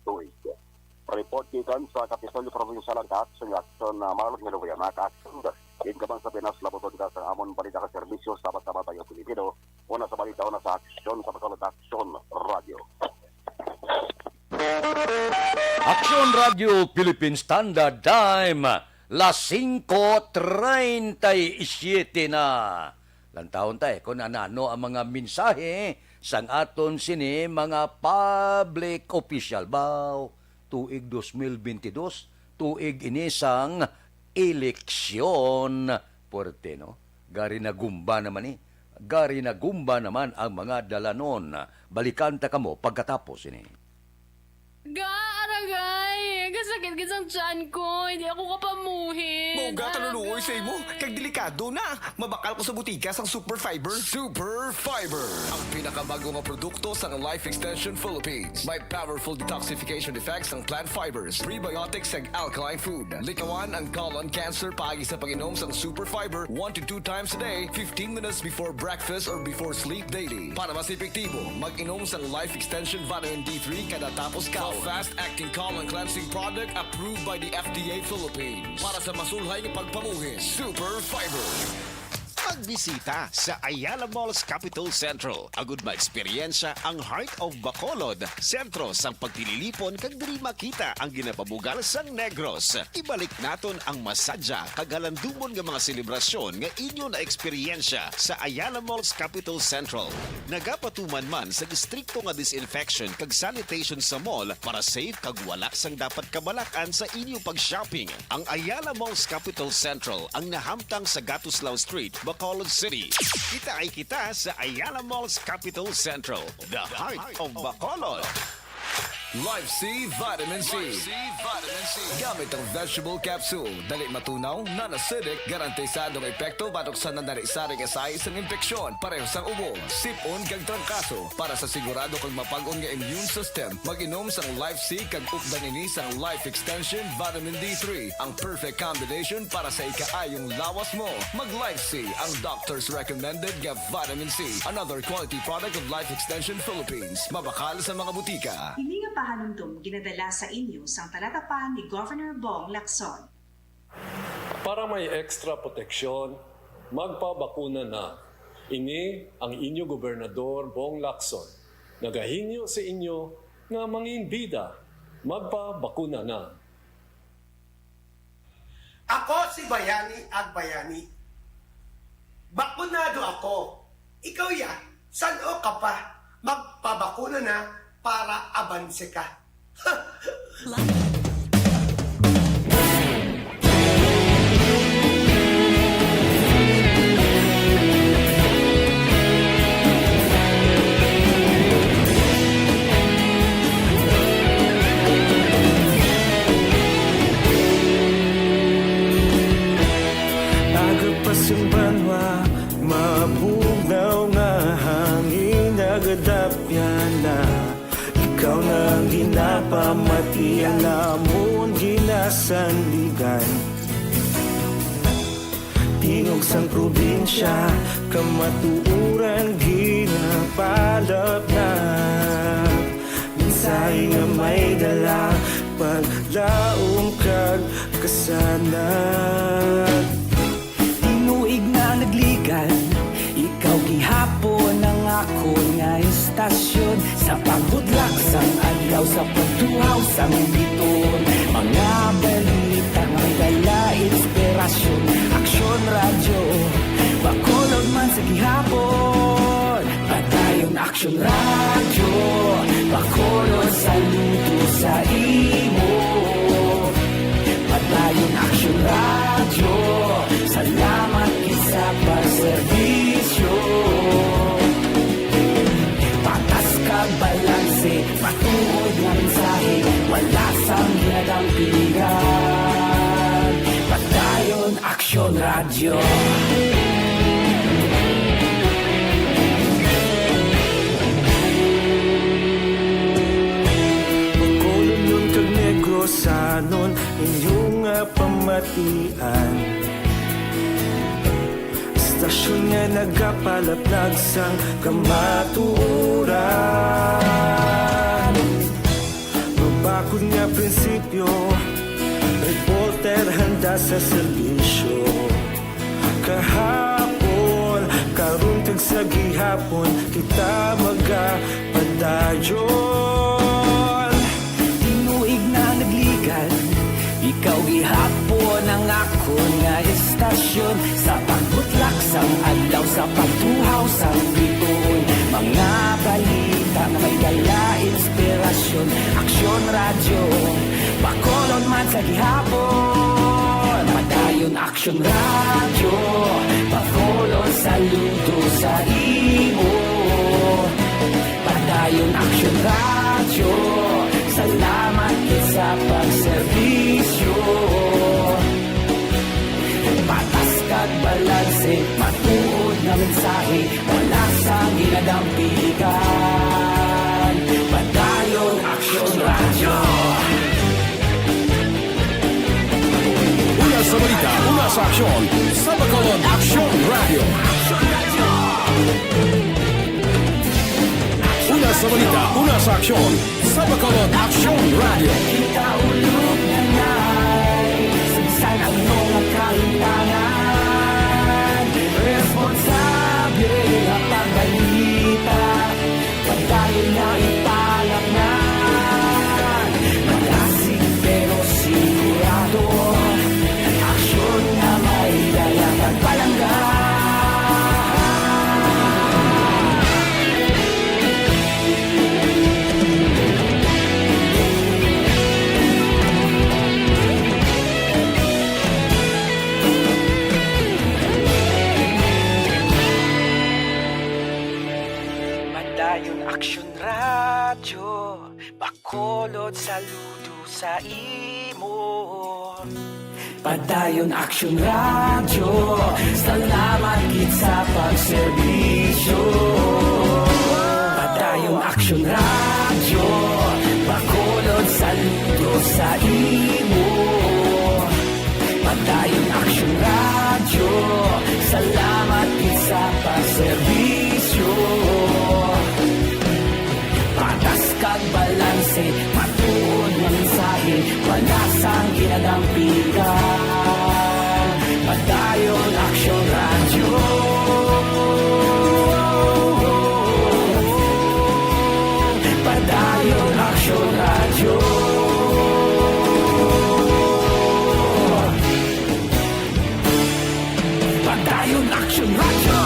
tuig. Report gikan sa Kapitolyo Probinsyal ang Ka-Aksyon nga Aksyon, ah, Marlon Hiluya nga Ka-Aksyon. Ginkaban sa Pinas, labuton ka sa amon balita ka serbisyo sa bata-bata yung Pilipino. Una sa balita, una sa aksyon, sa Bacolod Aksyon Radio. Aksyon Radio Philippine Standard Time, las singko treinta y siete na. Lantawon ta, eh, kung anano ang mga mensahe sang aton sini mga public official. Baw, tuig dos mil bentidós, tuig ini sang eleksyon. Puwerte, no? Gari nagumba naman, eh. Gari nagumba naman ang mga dalanon. Balikan ta kamo pagkatapos ini. Ga, aragay! Kasakit gid sang tiyan ko. Hindi ako kapamuhin. Mao ga, kaluluoy sa imo. Kag delikado na. Mabakal ko sa butika sang Super Fiber. Super Fiber, ang pinakabago nga produkto sang Life Extension Philippines. May powerful detoxification effects ang plant fibers, prebiotics, kag alkaline food. Likawan ang colon cancer paagi sa pag-inom sang Super Fiber one to two times a day, fifteen minutes before breakfast or before sleep daily. Para mas epektibo, mag-inom sang Life Extension Vitamin D three kada tapos kaon. Fast-acting colon cleansing product approved by the F D A Philippines. Para sa masulhay nga pagpamuhi, Super Fiber. Magbisita sa Ayala Malls Capitol Central agud ma-eksperyensya ang Heart of Bacolod, sentro sang pagtililipon kag diri makita ang ginapabugal sang Negros. Ibalik naton ang masadya kag halandumon nga mga selebrasyon nga inyo na-eksperyensya sa Ayala Malls Capitol Central. Nagapatuman man sa istrikto nga disinfection kag sanitation sa mall para safe kag wala sang dapat kabalak-an sa inyo pag-shopping. Ang Ayala Malls Capitol Central ang nahamtang sa Gatuslao Street, Bacolod City. Kita ay kita sa Ayala Malls Capitol Central, the heart of Bacolod. Life C Vitamin C. Life C Vitamin C. Gamit ang vegetable capsule. Dali matunaw, non-acidic, garantisadong epekto batok sa nanari-sari nga sahi sang impeksyon, pareho sang ubo, sip-on kag trangkaso. Para sa sigurado kag mapag-on nga immune system, mag-inom sang Life C kag updan ini sang Life Extension Vitamin D three, ang perfect combination para sa ikaayong lawas mo. Mag Life C, ang doctor's recommended nga vitamin C. Another quality product of Life Extension Philippines. Mabakal sa mga butika. Ini nga pahanumdom ginadala sa inyo sang talatapan ni Governor Bong Lacson. Para may extra proteksyon, magpabakuna na. Ini ang inyo Gobernador Bong Lacson, nagahingyo sa inyo nga manginbida, magpabakuna na. Ako si Bayani Agbayani. Bakunado ako. Ikaw ya, san-o ka pa? Magpabakuna na para abanse ka. Aga pa sing banwa, mabugnaw nga hangin, nagadapyan na. Ikaw na ang ginapamati, ang amon ginasandigan. Tingog sang probinsya, kamatuoran ginapalapnap. Mensahe nga may dala, paglaom kag kasanag. Tinuig na nagligan, ikaw gihapon ang akon nga istasyon. Sa pagbudlak sang adlaw, sa pagtuhaw sang biton, mga balita nga may dala inspirasyon. Aksyon Radyo, Bacolod man sa gihapon. Padayon Aksyon Radyo, Bacolod, saludo sa imo. Padayon Aksyon Radyo, salamat gid sa pagserbisyo. Patas kag balanse, matuod nga mensahe, wala sang ginadampigan. Padayon Aksyon Radyo. Bacolodnon kag Negrosanon, inyo nga pama- nagapalaplag sang kamatuoran. Mabakod nga prinsipyo, reporter handa sa serbisyo. Kahapon, karon kag sa gihapon, kita magapadayon. Tinuig na nagligan, ikaw gihapon ang akon nga estasyon. Sa pagbutlak sang adlaw, sa pagtuhaw sang bituon, mga balita nga may dala inspirasyon. Aksyon Radyo, Bacolod man sa gihapon. Padayon Aksyon Radyo, Bacolod, saludo sa imo. Padayon Aksyon Radyo, salamat gid sa pagserbisyo. Patas kag balanse, matuod nga mensahe, wala sang ginadampigan. Padayon Aksyon Radyo. Una sa balita, una sa aksyon, sa Bacolod Aksyon Radyo. Una sa balita, una sa aksyon, sa Bacolod Aksyon Radyo. Kita ulog na nay, sa bisan ano nga kahimtangan, responsable nga pagbalita. Padayon na ipalaknag, malasig pero sigurado. Aksyon nga may dala kag palangga. Padayon Aksyon Radyo, Bacolod, saludo sa imo. Padayon Aksyon Radyo, salamat gid sa pagserbisyo. Padayon Aksyon Radyo, Bacolod, saludo sa imo. Padayon Aksyon Radyo, salamat gid sa pagserbisyo. Patas kag balanse, matuod nga mensahe, wala sang ginadampigan. Padayon Aksyon Radyo. Padayon Aksyon Radyo. Padayon Aksyon Radyo.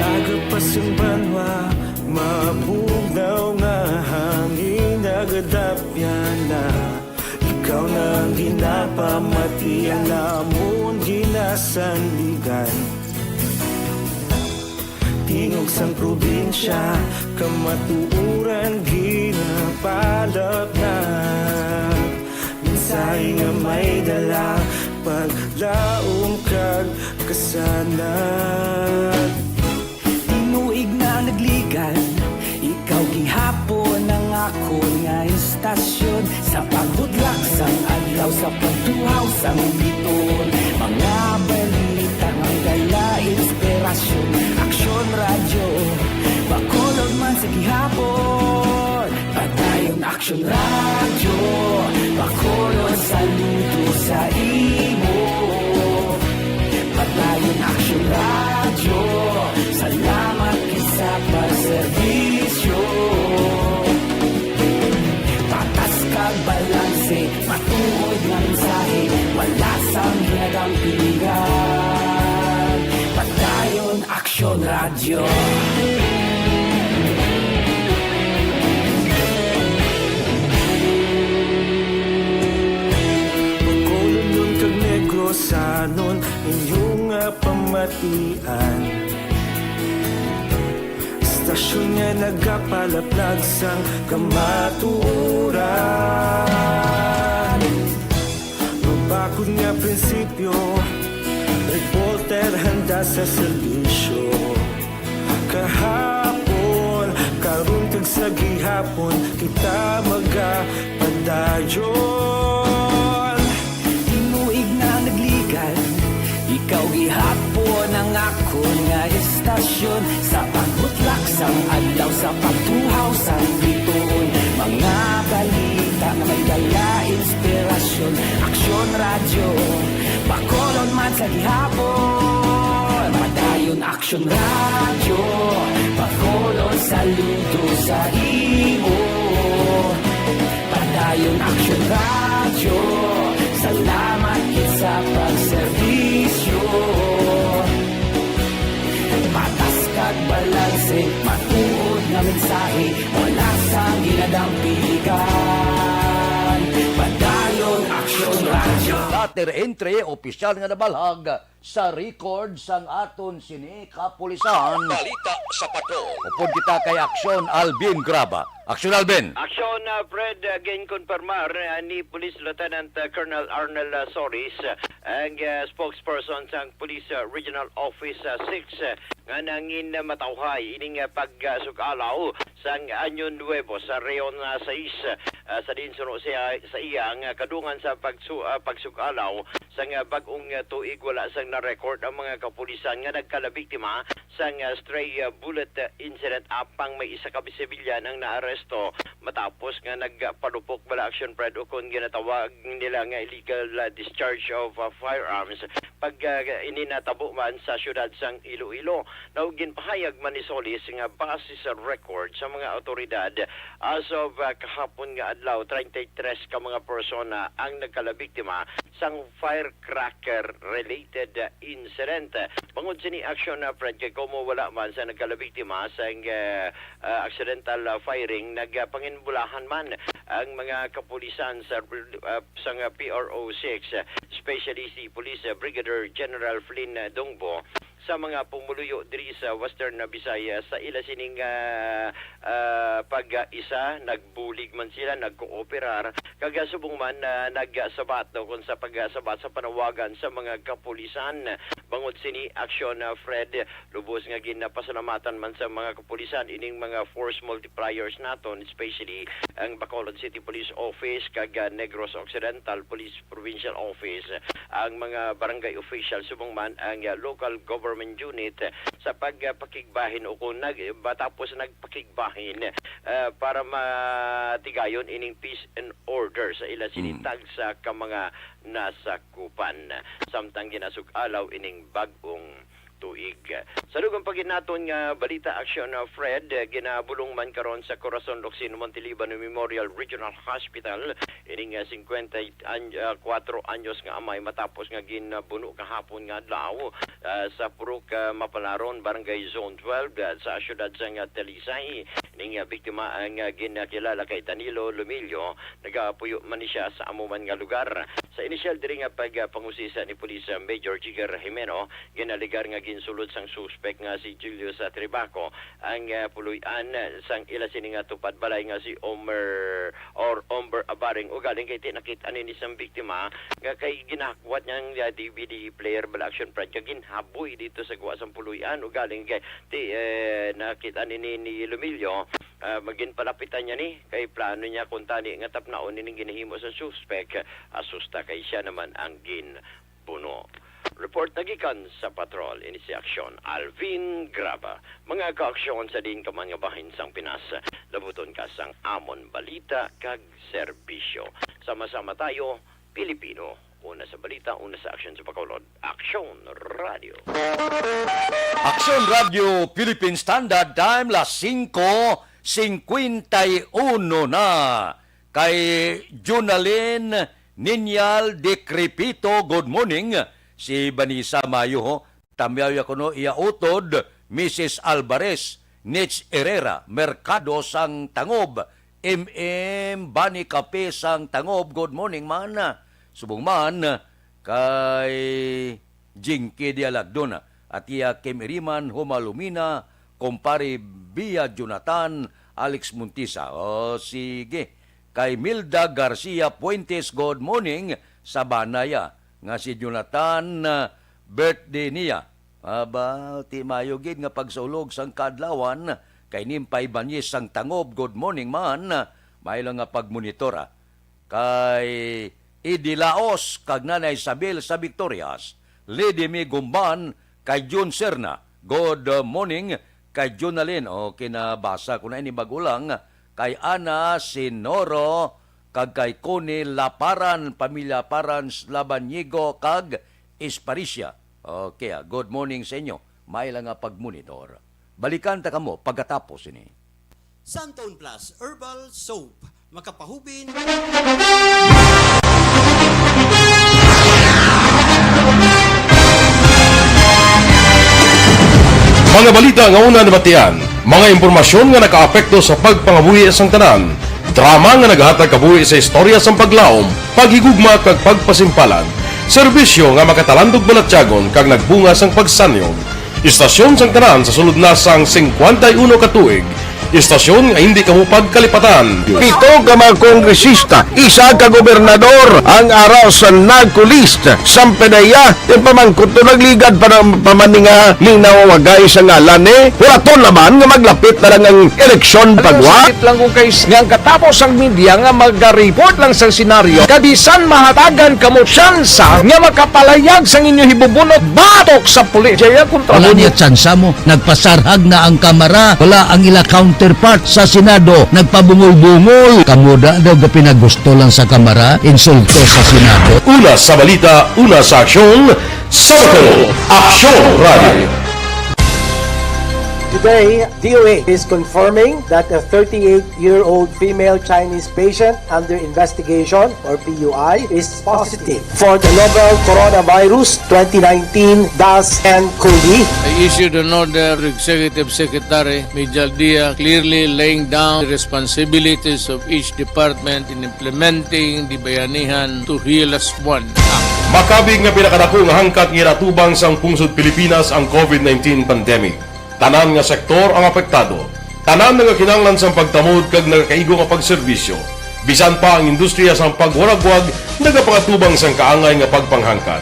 Aga pa sang banwa, mabugnaw nga hangin nagadapyan na. Ikaw na ang ginapamati, ang amon ginasandigan. Tingog sang probinsya, kamatuoran ginapalapnag. Mensahe nga may dala, paglaom kag kasanag. Tinuig na nagligan, ikaw gihapon ang akon nga istasyon. Sa pagbutlak sang adlaw, sa pagtuhaw sang bituon, mga balita nga dala inspirasyon. Aksyon Radyo, Bacolod man sa gihapon. Padayon Aksyon Radyo, Bacolod, saludo sa imo. Padayon Aksyon Radyo, salamat gid sa pagserbisyo. Patas kag balanse, matuod nga mensahe, wala sang ginadampigan. Padayon Aksyon Radyo. Bacolodnon kag Negrosanon, inyo nga pama- Batian. Istasyon nga nagapalaplag sang kamatuoran. Mabakod nga prinsipyo, reporter handa sa serbisyo. Kahapon, karon kag sa gihapon, kita magapadayon. Tinuig na nagligan, ikaw gihapon ang akon nga istasyon. Sa pagbutlak sang adlaw, sa pagtuhaw sang bituon, mga balita nga may dala inspirasyon. Aksyon Radyo, Bacolod man sa gihapon. Padayon Aksyon Radyo, Bacolod, saludo sa imo. Padayon Aksyon Radyo, salamat gid sa pagserbisyo. Patas kag balanse, matuod nga mensahe, wala sang ginadampigan. Padayon Aksyon Radyo. Letter entry, opisyal nga nabalhag sa record sang aton sini kapulisan. Balita sa Patrol. Upod kita kay Aksyon Alvin Graba. Aksyon Alvin. Aksyon, uh, Fred, uh, ginkonfirmar, uh, ni Police Lieutenant, uh, Colonel Arnel, uh, Soris, uh, ang, uh, spokesperson sang Police, uh, Regional Office, uh, six, uh, nga nangin, uh, matawhay ining, uh, pagsug-alaw sang Año Nuevo sa Reon, uh, sais, uh, sa diin suno siya, sa iya nga kadungan sa pagsu-, uh, pagsug-alaw sang, uh, bag-ong, uh, tuig, wala sang na-record ang mga kapulisan nga nagkalabiktima sang, uh, stray, uh, bullet, uh, incident, apang may isa ka sibilyan ang naaresto matapos nga nagpadupok bala, Aksyon Fred, ukon ginatawag nila nga illegal, uh, discharge of, uh, firearms pag, uh, ini natabo man sa siyudad sang Iloilo. Now, ginpahayag man ni Solis nga base sa record sa mga awtoridad, as of, uh, kahapon nga adlaw, treinta y tres ka mga persona ang nagkalabiktima sang firecracker-related incident. Bangod sini, Aksyon, uh, Fred, kay komo wala man sa nagkalabiktima sang, uh, uh, accidental, uh, firing, nagpanginbulahan man ang mga kapulisan sa, uh, sang, uh, P R O six, uh, especially si Police, uh, Brigadier General Flynn, uh, Dongbo, sa mga pumuluyo diri sa Western Visayas. Sa ila sining, ah, ah, pag-isa, nagbulig man sila, nagkooperar, kag, ah, subong man, ah, nagsabat, no, kung sa pagsabat sa panawagan sa mga kapulisan. Bangod sini, Aksyon, ah, Fred, lubos nga ginapasalamatan man sa mga kapulisan ining mga force multipliers naton, especially ang Bacolod City Police Office kag, ah, Negros Occidental Police Provincial Office, ang mga barangay official, subong man ang, ah, local government unit, ah, sa pagpakigbahin o kung nag-, matapos nagpakigbahin, ah, para matigayon ining peace and order sa ila sini Mm. tagsa ka mga nasakupan. Samtang ginasug-alaw ining bag-ong tuig. Sa dugang pa gid naton nga balita, Aksyon, uh, Fred, uh, ginabulong man karon sa Corazon Locsin Montiliban Memorial Regional Hospital ining, uh, singkwenta y kuwatro anyos nga amay matapos nga ginbuno kahapon nga adlaw, uh, sa Purok, uh, Mapalaron, Barangay Zone twelve, uh, sa siyudad sang, uh, Talisay. Ning, uh, biktima ang, uh, ginakilala kay Danilo Lumilio. Nagapuyo man ni siya sa amo man nga lugar. Sa inisyal diri nga pagpangusisa ni Police, uh, Major Jigger Jimeno, ginalegar nga ginsulod sang suspek nga si Julius, ah, Tribaco ang, ah, puloy-an, ah, sang ila sini nga tupad balay nga si Omer or Omber Abaring. Ugaling kay ti nakit-an ini sang biktima nga kay ginahakwat niya ang, ah, D V D player bala, Aksyon Fred, nga ginhaboy dito sa guwa sang puloy-an. Ugaling kay ti, eh, nakit-an ini ni Lumilio, ah, magin palapitan niya ni kay plano niya kung tani nga tapnaon ining ginahimo sa suspek. Asusta kay siya naman ang gin puno. Report na gikan sa patrol, ini si Aksyon Alvin Graba. Mga kaaksyon sa diin ka man nga bahin sang Pinas, labuton ka sang amon balita kag serbisyo. Sama-sama tayo, Pilipino. Una sa balita, una sa aksyon sa Bacolod. Aksyon Radio. Aksyon Radio Philippine Standard Time, las singko singkwenta y uno na. Kay Junalyn Ninyal Decrepito, good morning. Si Vanessa Mayo, ho. Tamyaw ya kuno iya utod, Missus Alvarez, Nitz Herrera, Mercado sang Tangob, M M Bani Cafe sang Tangob, good morning man. Subong man kay Jinky Dialagdon, Atiya Kim Iriman, Huma Lumina, kumpare Bia Jonathan, Alex Montisa. O, sige. Kay Milda Garcia Fuentes, good morning, Sabana ya, nga si Jonathan, ah, birthday niya. Aba, ti mayo gid nga pagsaulog sang kaadlawan, kay Nimpay Banyes sang Tangob, good morning man, may lang nga pagmonitor, ah. Kay Idi Laos kag Nanay Isabel sa Victorias, Lady May Gumban, kay Jun Serna, good morning, kay Junalyn, okay, nabasa ko na ini bag-o lang, kay Ana Sinoro, kag kay Connie Laparan, pamilya Paran, Labanyego, kag Esparicia. Okay, ah, good morning sa inyo. May lang nga pagmonitor. Balikan ta kamo pagkatapos ini. Santon Plus Herbal Soap. Makapahubin. Mga balita nga una nabatian, mga impormasyon nga nakaapekto sa pagpangabuhi sang tanan, drama nga nagahatag kabuhi sa istorya sang paglaom, paghigugma kag pagpasimpalan, serbisyo nga makatalandog balatyagon kag nagbunga sang pagsanyog. Istasyon sang tanan sa sulod na sang singkwenta y uno ka tuig. Istasyon nga hindi kamo pagkalipatan. Pito ka mga kongresista, isa ka gobernador ang ara sa NARCO list. Sampanaya, ipamangkot to, nagligad pa ng pamaninga ni nawawagay sa ngalan ni Huraton naman nga maglapit na lang ang eleksyon pagwa. Sakit lang kung kay nga ang katapos ang media nga mag-report lang sa senaryo, kabisan mahatagan kamo tsansa nga makapalayag sang inyo hibubunot batok sa pulis. Jaya kontra Wala mo. Niya tsansa mo. Nagpasarhag na ang Kamara. Wala ang ila counterpart sa Senado. Nagpabungol-bungol. Kamo da daw ga pinagusto lang sa Kamara. Insulto sa Senado. Una sa balita, una sa aksyon, sa Bacolod, Aksyon Radio. Today, D O H is confirming that a thirty-eight-year-old female Chinese patient under investigation, or P U I, is positive for the novel coronavirus twenty nineteen dash ten COVID. I issued an order to Executive Secretary Mijal Dia, clearly laying down the responsibilities of each department in implementing the Bayanihan to Heal Us One Act. Makabig nga pinakadako nga hangkat nga ginatubang sang pungsod Pilipinas ang COVID nineteen pandemic. Tanan nga sektor ang apektado. Tanan nagakinahanglan sang pagtamod kag nagakaigo nga pagserbisyo. Bisan pa ang industriya sang pagwaragwag nagapangatubang sang kaangay nga pagpanghangkat.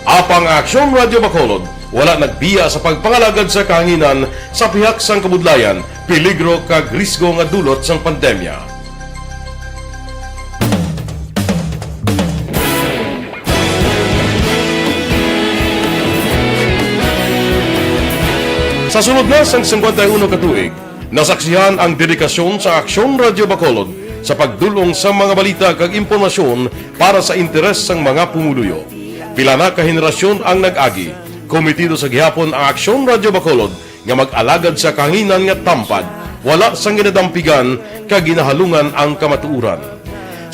Apang ang Aksyon Radyo Bacolod wala nagbiya sa pagpangalagad sa kahanginan sa pihak sang kabudlayan, peligro kag risgo nga dulot sang pandemya. Sa sulod na sang singkwenta y uno ka tuig, nasaksihan ang dedikasyon sa Aksyon Radyo Bacolod sa pagdul-ong sa mga balita kag impormasyon para sa interes sang mga pumuluyo. Pila na ka henerasyon ang nag-agi. Komitido sa gihapon ang Aksyon Radyo Bacolod nga mag-alagad sa kahanginan nga tampad, wala sang ginadampigan kag ginahalungan ang kamatuoran.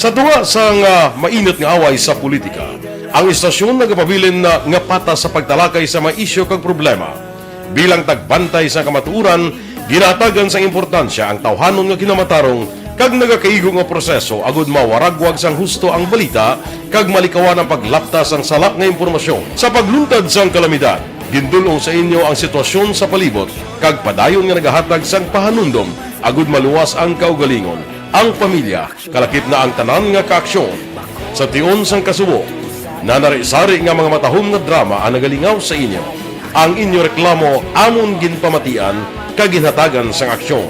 Sa tunga sang, ah, mainit nga away sa politika, ang istasyon nagapabilin na nga patas sa pagtalakay sa mga isyu kag problema. Bilang tagbantay sa kamatuoran, ginahatagan sang importansya ang tawhanon nga kinamatarong kag nagakaigo nga proseso agud mawaragwag sang husto ang balita kag malikawan ang paglapta sang sala nga impormasyon. Sa pagluntad sang kalamidad, gindul-ong sa inyo ang sitwasyon sa palibot kag padayon nga nagahatag sang pahanumdom agud maluwas ang kaugalingon, ang pamilya, kalakip na ang tanan nga kaaksyon. Sa tion sang kasubo, nanari-sari nga mga matahom nga drama ang nagalingaw sa inyo. Ang inyo reklamo amon ginpamatian kag ginhatagan sang aksyon.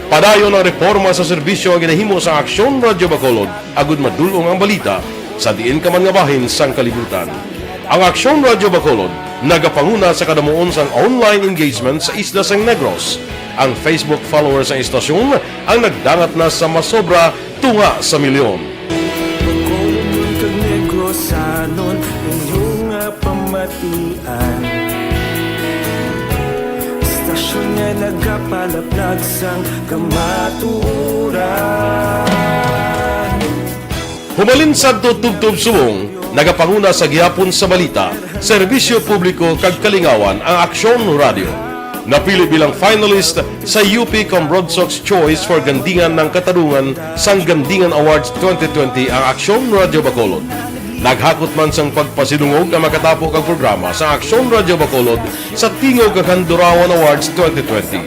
Padayon ang reporma sa serbisyo nga ginahimo sang Aksyon Radyo Bacolod agud madul-ong ang balita sa diin ka man nga bahin sang kalibutan. Ang Aksyon Radyo Bacolod nagapanguna sa kadamuon sang online engagement sa isla sang Negros. Ang Facebook followers sang istasyon ang nagdangat na sa masobra tunga sa milyon. Bacolod kag Negrosanon, inyo nga pamatian. Istasyon nga nagapalaplag sang kamatuoran. Humalin sadto tubtob subong, nagapanguna sa gihapon sa balita, serbisyo publiko kag kalingawan ang Aksyon Radyo. Napili bilang finalist sa U P Comrade Sox Choice for Gandingan ng Katarungan sang Gandingan Awards twenty twenty ang Aksyon Radyo Bacolod. Naghakot man sang pagpasidungog ang makatapo kag programa sa Aksyon Radyo Bacolod sa Tingog kag Handurawan Awards twenty twenty.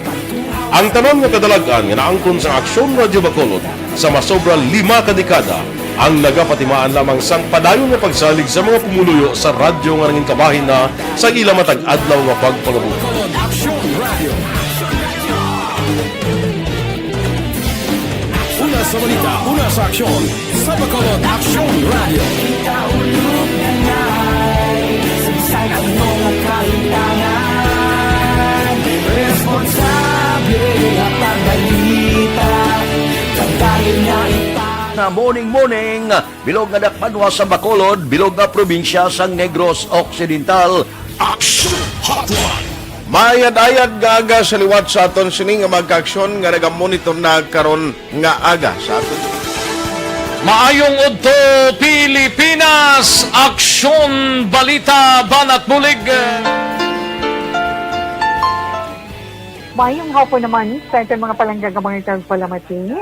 Ang tanan nga kadalag-an nga naangkon sa Aksyon Radyo Bacolod sa masobra lima ka dekada ang nagapatimaan lamang sang padayon nga pagsalig sa mga pumuluyo sa radyo nga nangin kabahin na sa ila matag adlaw nga pagpangabuhi. Una sa balita, una sa aksyon, sa Bacolod Aksyon Radio. Na morning, morning, bilog nga dakbanwa sa Bacolod, bilog nga probinsya sang Negros Occidental. Action Hotline. Maayad-ayad nga aga sa liwat sa aton sini nga mga kaaksyon nga nagamonitor na karon nga aga sa aton. Maayong udto, Pilipinas! Aksyon, balita, banat bulig. Maayong hapon naman sa aton mga palangga nga mga tagpalamati.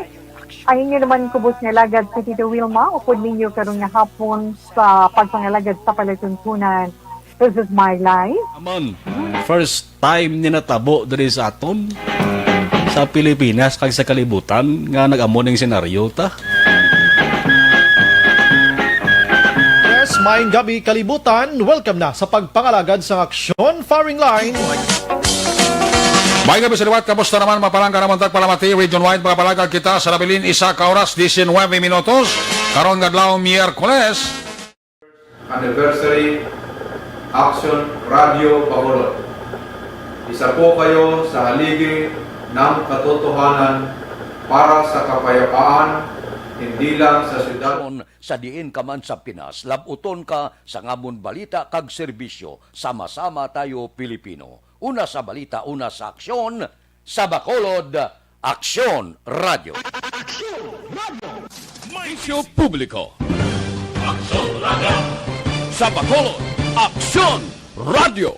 Ang inyo naman kubos nga alagad si Tito Wilma, upod ninyo karon nga hapon sa pagpangalagad sa palatuntunan. This is my life. Amon, first time ni natabo diri sa aton, sa Pilipinas kag sa kalibutan nga nag-amo ning senaryo ta. Yes, maayong gabi kalibutan. Welcome na sa pagpangalagad sang aksyon firing line. May gabi sa liwat, kamusta naman? Mapalangga naman tagpalamati, region-wide, makapalagad kita sa nabilin isa ka oras, diecinuebe minutos. Karon nga adlaw, Miyerkules. Anniversary Action Radio Bacolod. Isa po kayo sa haligi ng katotohanan para sa kapayapaan, hindi lang sa siyudad. Sa diin ka man sa Pinas, labuton ka sa ngamon balita kag serbisyo. Sama-sama tayo, Pilipino. Una sa balita, una sa aksyon, sa Bacolod, Aksyon Radyo. Isyu publiko. Aksyon Radyo. Sa Bacolod, Aksyon Radyo.